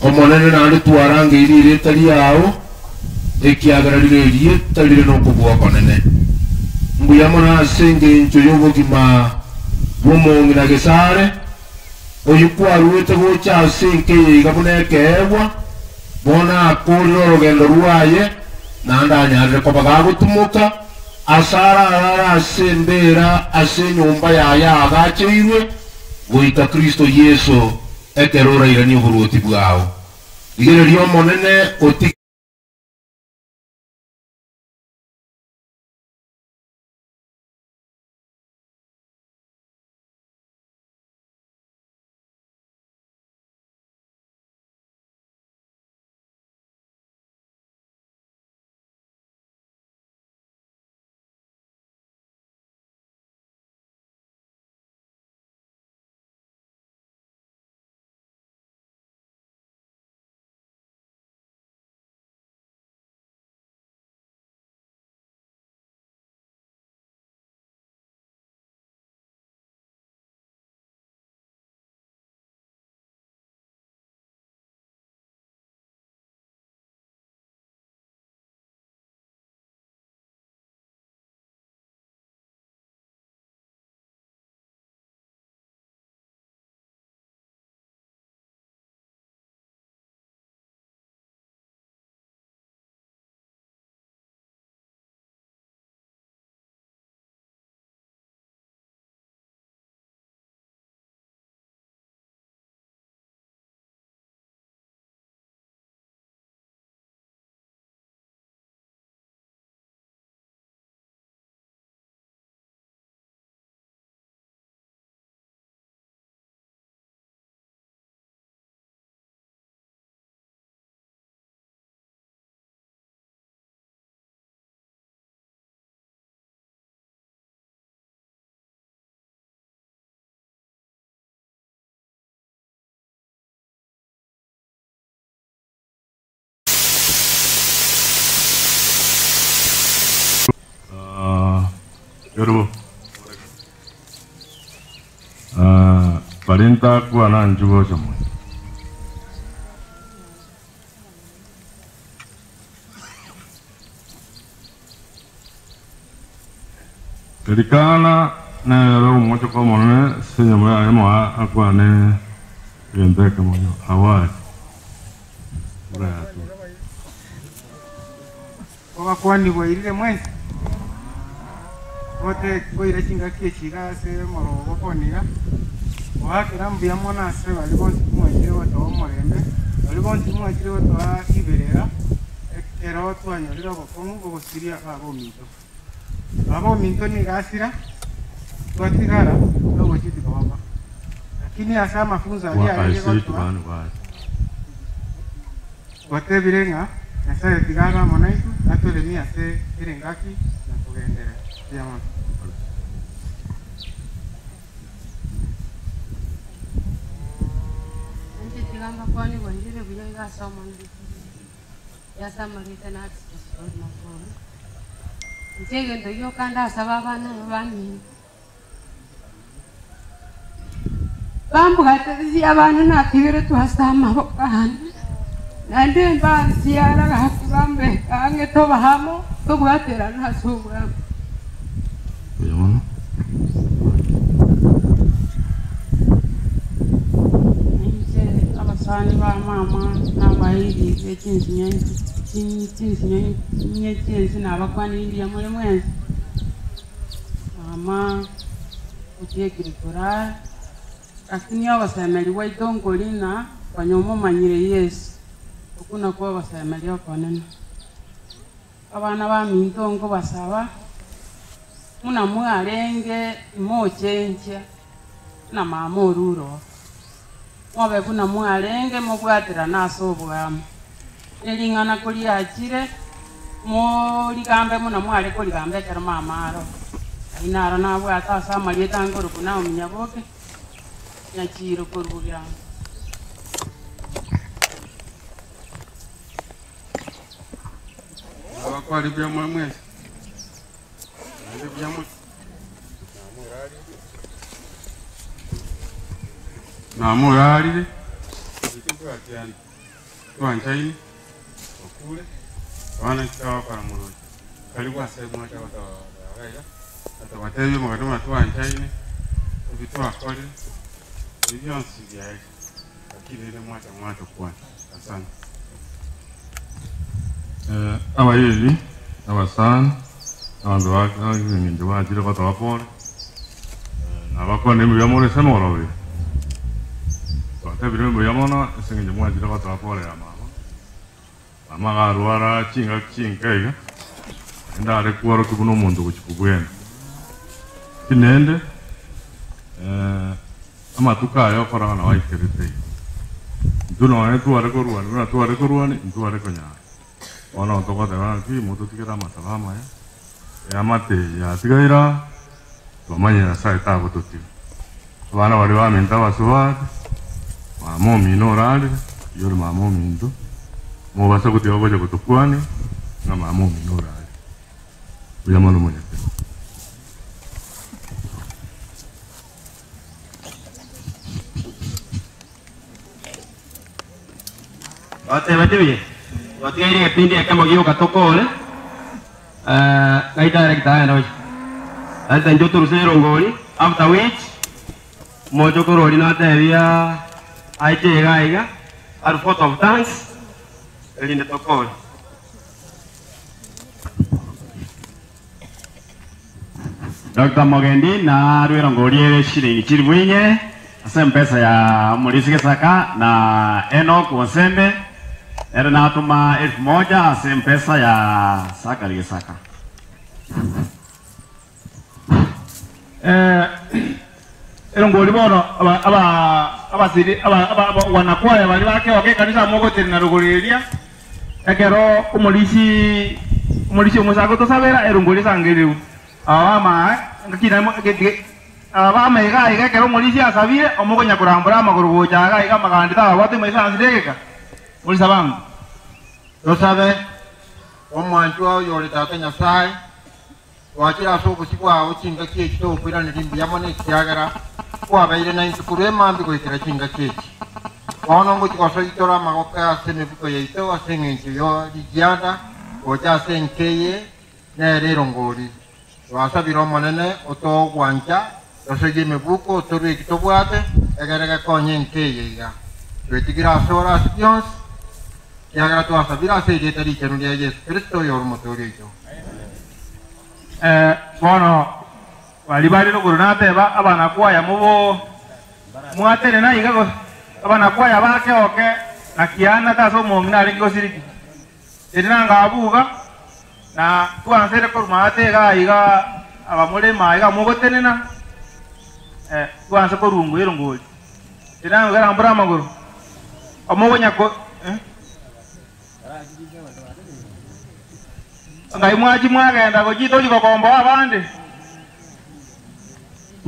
Speaker 9: Omonene naende twarangeirie erieta riao, ekiagera rire erieta rire nokobua okonene. Mbuya mono ase engencho y'obogima bw'omong'ina Gesare, oyio kwaruete gocha ase enka eye iga buna ekeegwa, bono akoorire orogendo rwaye, naende anyarire koba gagotumoka ase ararare ase embeera ase enyomba yaye aagacheirwe, goika Kristo Yeso ekero orairanie oboruoti bwao. Rigereria Omonene, otige.
Speaker 19: Kerubo. Baria ntakwana inchuo gocha mono. Elikana nere omochoko omonene ase enyomba yaye moa akwane egento ekemo awari buna yatura.
Speaker 20: Obakwani bwairire mwensi, bote koira chingaki echi iga ase omorogo gokwana iga, goakera mbuya mono ase baria bonsi mwachire gotoa omorembe, baria bonsi mwachire gotoa riberera, ekero twanyorire obokong'u bogosiria baba ominto. Baba ominto nigo asira, twatigara nogochiti koba. Lakini ase amafunzo aria arenge gotoa, Twatebire ng'a Nyasae tiga abe amo naintwe, atoremie ase kera engaki na kogenderera. Mbuya mono.
Speaker 21: Inche tiga mbakwanigwe ndire buya iga ase Omonene, ase amarieta na ase Makori. Inche egento gioka ndasaba abana aba bamino, Bambwatereria abana natigeretwe ase amaboko aane, naende mbansiara gaki bambeke ang'e tobe amo, tobwaterane ase obwamo.
Speaker 22: Inche abasani ba mama nabairi.
Speaker 21: Bie chinsinyo chinsinyo inye chiensi nabakwanire mbuya more mwensi. Mama otiekire korara, lakini ogosemeria gwaito nkori ng'a konya omomanyire Yesu, okwo nakwo ogosemeria okonene. Abana baminto nkobasaba, buna mwarenge imochenchia buna mama orure oo. Mobe buna mwarenge mobwaterane ase oboamo, ne ring'ana koriachire, morigambe buna mware korigamba ekero mama aro. Ayio naro nabwate ase amarieta nkorokwa Naomi Nyaboke, Nyachiiro korwa Bogirango.
Speaker 19: Abakwari buya more mwensi, naende buya more. Namorarire, inche ntwatiane, twanchaine, okure, abana titagokora moroche. Karibu ase mwacha gotoraga iga, atobatebie omogeni buna twanchaine, ebi twakorire, ebi bionsi biaerire, lakini rende mwacha mwatokwana. Asante. Abairi, abasani, abanto b'engencho bachire gotoa pore, nabakwane mbuya more ase omogoroba oyo. Twatebire mbuya mono ase eng'encho mwachire gotoa pore ya mama. Mama iga arwara chingaki chinke iga, naende are kworokia buna omonto ogochia kobwena. Lakini naende amatuko aya okorora nabo aikerete iga. Intwe nonye tware korwania buna tware korwania, intware konyara. Bono togoteba ng'a ki mototigere amasabo amaya, eamate eye yatigaire aa, twamanyire Nyasaye tagototiga. Abana baria baminto abasubati, mama omino orarire, oyio ore mama ominto, mobasa gotiga gocha gotokwania ng'a mama omino orarire. Mbuya mono monyakera.
Speaker 4: Twatebete buya, twatigaire egepindi ekemo gioka tokore, ngai director agende gochia. Director inche otoruse erongori, after which, omochokoro oria natebia ache iga iga, arue vote of thanks, erinde tokore.
Speaker 3: Doctor Mogendi narue erongori ere shilingi chilifu inye ase empesa ya Omorisi Gesaka na Enock Osembe ere natoma elfu moja ase empesa ya Sakari Gesaka.
Speaker 2: Eh, erongori bono aba aba abasiri aba aba aba wanakwaya baria bakegoka ekanisa mogotenena rogoro eria Ekero omorisia omorisia omosacha agotosabera, erongori esangereirwe. Aba bamae engaki naye aba bamae iga iga ekero omorisia asabire, omokonya korambora amagoro gocha iga iga amagandi tababwate omorisia ase egeka. Morisia bango.
Speaker 8: Tosabe, Omwanchwa oyore Tata Nyasae, twachire ase obosio bwao chingaki echi tokoiraneria mbuya mono ekiagera kwabeire naintwe korwa emambia goikera chingaki echi. Bono ngochia gosoitora amagoko ase emebuko yaito ase engencho yo rigianda gocha ase enka eye nere erongori. Twasabire Omonene otogwancha tosoyie emebuko otorue eki tobwate egere gekonye enka eye iga. Twetigire asore ase bionsi, ekiagera twasabire ase erieta richenu ria Yeso Kristo oyore Omotoori oito.
Speaker 2: Bono baria bare rogoro nateba abanakwaya mobo mwatenena iga gose abanakwaya bakeoke na kiana ase omong'ina arenge gosiriki. Eri nanga abuga na twansere korwa maate iga iga abamore maa iga mogotenena twanse korungwa erongori. Eri nanga kerambore amagoro omogonya ko Ngai mwachi mwagenda gochia tochi gokomboa abande.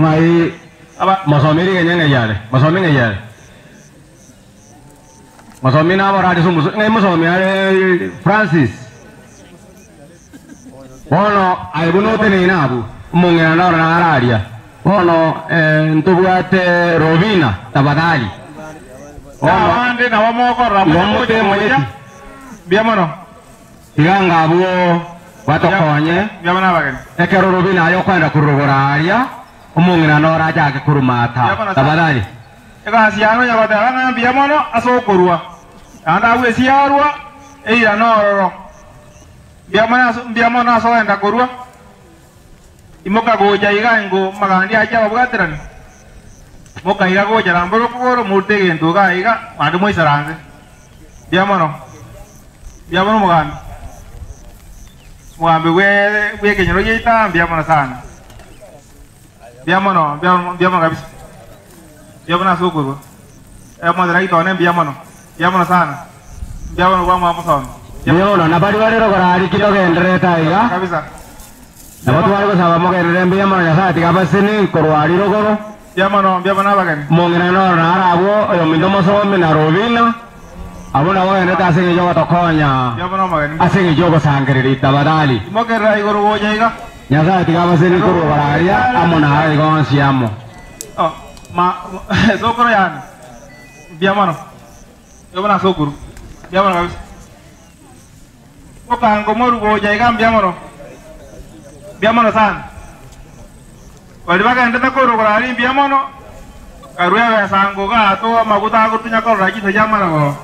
Speaker 4: Ng'ai mosomi rigenya ng'ai are? Mosomi ng'ai are? Mosomi nabora are ase omoso ng'ai mosomi are Francis? Bono aye buna oteneine abwo, omong'ina noro nare aria. Bono ntobwate Robina tafadhali.
Speaker 2: Na abande nabo mokorora
Speaker 4: Igo
Speaker 2: monya gocha
Speaker 4: motemanyeti.
Speaker 2: gocha. Mbuya mono.
Speaker 4: Tiga anga abwo batokonye.
Speaker 2: Mbuya mono abageni.
Speaker 4: Ekero Robina aye okoenda korogora aria, omong'ina noro achake korumata.
Speaker 2: Mbuya mono sana.
Speaker 4: Tafadhali.
Speaker 2: Egasi yane onya goteba ng'a mbuya mono ase okorua, naende agwo esiarua. Eira nororo. Mbuya mono ase ogenda korwa. Imoka gocha iga ingo magandi ache ababwaterani. Mokaiga gocha rambora okogoro morute egento iga iga naende moisaranse. Mbuya mono. Mbuya mono omogambi. Omogambi bwe bw'ekenyoro giaito mbuya mono sana. Mbuya mono, mbuya mono kabisa. Mbuya mono ase okorwa. Omoteragita one mbuya mono. Mbuya mono sana. Mbuya mono bwa mwamosomi.
Speaker 4: Mbuya mono, na baria bare rogoro aria ki togendererete aiga.
Speaker 2: Kabisa.
Speaker 4: Nabo tware gosaba mogenderere mbuya mono Nyasaye tiga abaseni korwa aria rogoro.
Speaker 2: Mbuya mono, mbuya mono abageni.
Speaker 4: Omong'ina noro naro abwo, oyominto omosomi na Robina, abwo nabo bagendererete ase engencho y'ogotokonya
Speaker 2: Mbuya mono omogeni.
Speaker 4: ase engencho y'ogosangereria tafadhali.
Speaker 2: Imokerera igoro gocha iga.
Speaker 4: Nyasaye tiga abaseni korwa igoro aria amo naye iga onsi amo.
Speaker 2: Oh, ma, sokoro yane. Mbuya mono. Mbuya mono ase okorwa. Mbuya mono kabisa. Mokango moru gocha iga mbuya mono. Mbuya mono sana. Baria bagendete korwa igoro aria mbuya mono. Karue ebesango gato amaguta agotunya korora chinsa chi'amaragoba.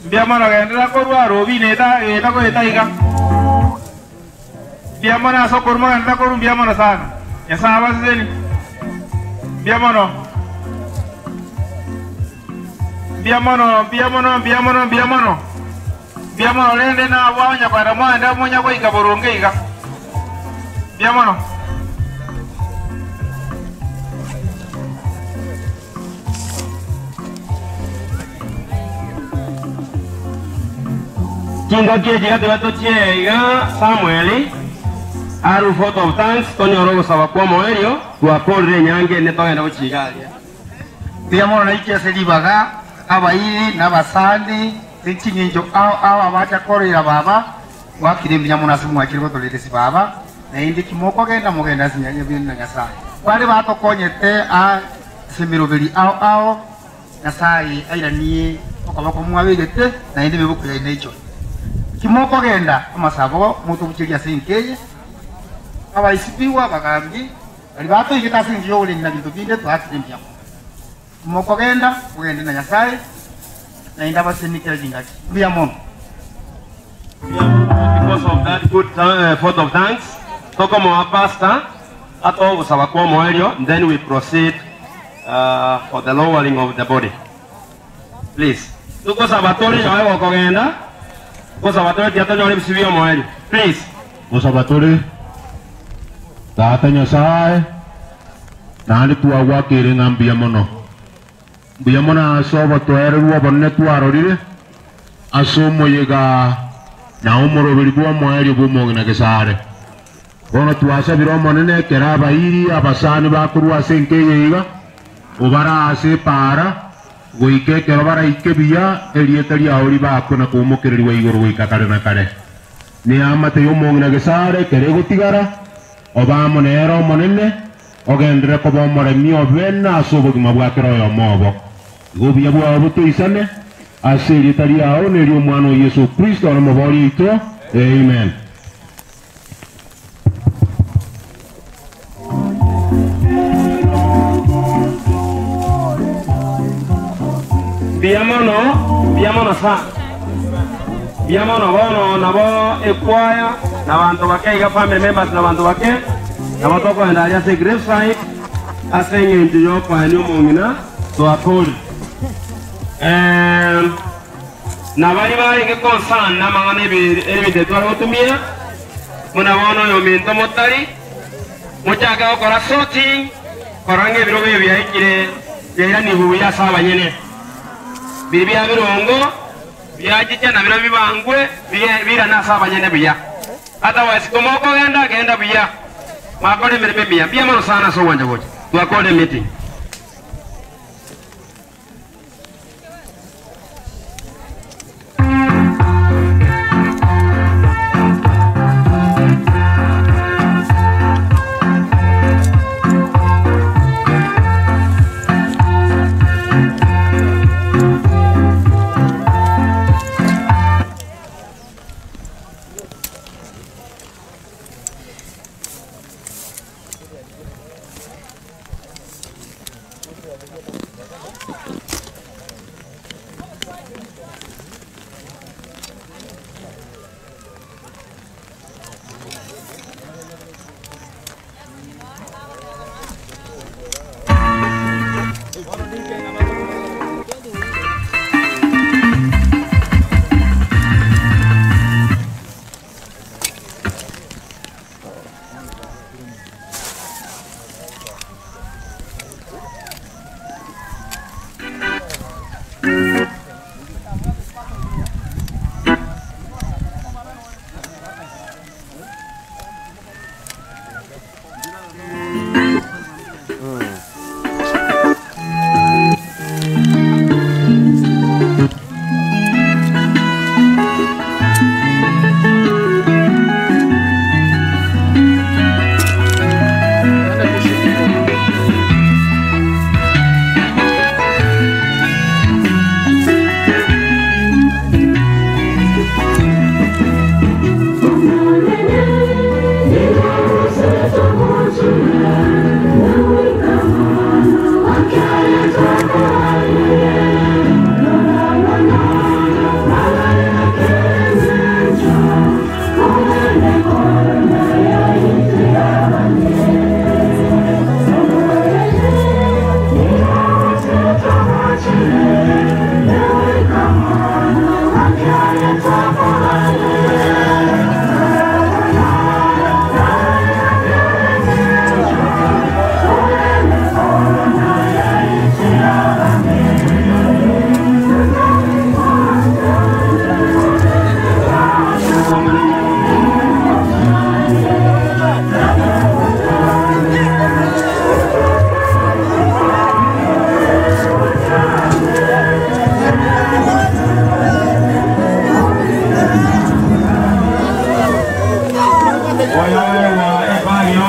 Speaker 2: Mbuya mono genderera korwa Robina eta eta goeta iga. Mbuya mono ase okorwa mogenderere korwa mbuya mono sana. Nyasae abaseseni. Mbuya mono. Mbuya mono, mbuya mono, mbuya mono, mbuya mono. Mbuya mono rende nabwo abanyakwenda mwende monya goika boronge iga. Mbuya mono.
Speaker 4: Chingaki echi gatiga tochie iga Samueli arue vote of thanks tonyore ogosaba kw'omoerio twakorire enyangi ende togende gochia iga aria.
Speaker 6: Mbuya mono nainche ase ribaga, abairi na abasani, ne ching'encho ao ao abacha koroira baba, gwakire mbuya mono ase mwachire gotoreresia baba, naende ki mokogenda mogende ase na Nyasae. Baria batokonyete aa ase emeroberi ao ao, Nyasae airanie okoboko mwabegete, naende emeboko yaino eichore. Ki mokogenda amasabo motobucherie ase enka eye, abaisibigwa, abagambi, Baria batoigete ase engencho y'oborendi na binto binde twaakire mbuya mono. Timokogenda, mogende na Nyasae, naende abasemi kera chingaki. Mbuya mono.
Speaker 4: Because of that good vote of thanks, tokomoa pastor atoe ogosaba kw'omoerio then we proceed for the lowering of the body. Please. Togosaba tore nyowe gokogenda, gosaba tore tiga tonyore ebisio bi'omoerio. Please.
Speaker 9: Gosaba tore, Tata Nyasae, naende twagwakeire ng'a mbuya mono. Mbuya mono ase obotoereru obonene twarorire ase omoyega na omoroberi bw'omoerio bw'omong'ina Gesare. Bono twasabire Omonene ekero abairi abasani bakorwa ase enka eye iga, obare ase epaara, Goika ekero baraike buya, erieta riao ribakwe na koimokererigwa igoro goika kare na kare. Neamate y'omong'ina gesare ekero egotigara, obe amo nere Omonene, ogenderere koba omoremi obe ase obogima bwa kera oyomo obo. Igo obuya bwao botoisane ase erieta riao na eri'Omwana o Yeso Kristo ore Omoboria oito. Amen.
Speaker 4: Mbuya mono, mbuya mono sana. Mbuya mono bono nabo ekwaya na abanto bake iga family members na abanto bake nabo tokoenda aria ase grave site ase eng'encho yokoenia omong'ina twakorire. Eh, Na baria barenge concerned namang'ana ebinto ebi tware gotumia, buna bono oyominto motari, mochake gokora sorting, korora ng'a ebirogo ebi biaikire biairanigwe buya ase abanyene. Biria bia birongo biachicha nabirobio bibangwe biirane ase abanyene buya. Otherwise komokogenda genda buya, mwakora emeremo emiya. Mbuya mono sana ase ogwancha gocha. Twakorire emeeting.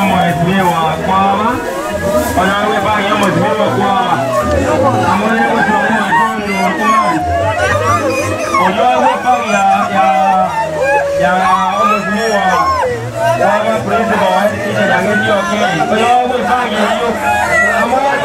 Speaker 4: Omwesimiwa kwaba oyo gwebagi omwesimiwa kwaba amone gosomwakumani oyo gwebagi ya omwesimiwa kwaba principal wa headteacher yange okay oyo gwebagi eyo amone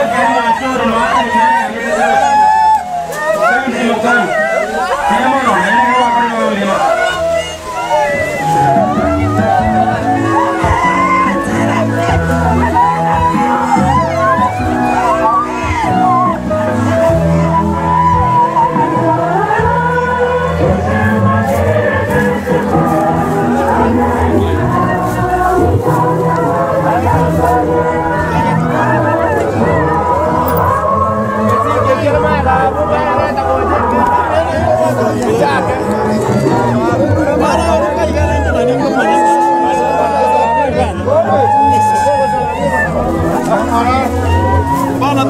Speaker 1: Bana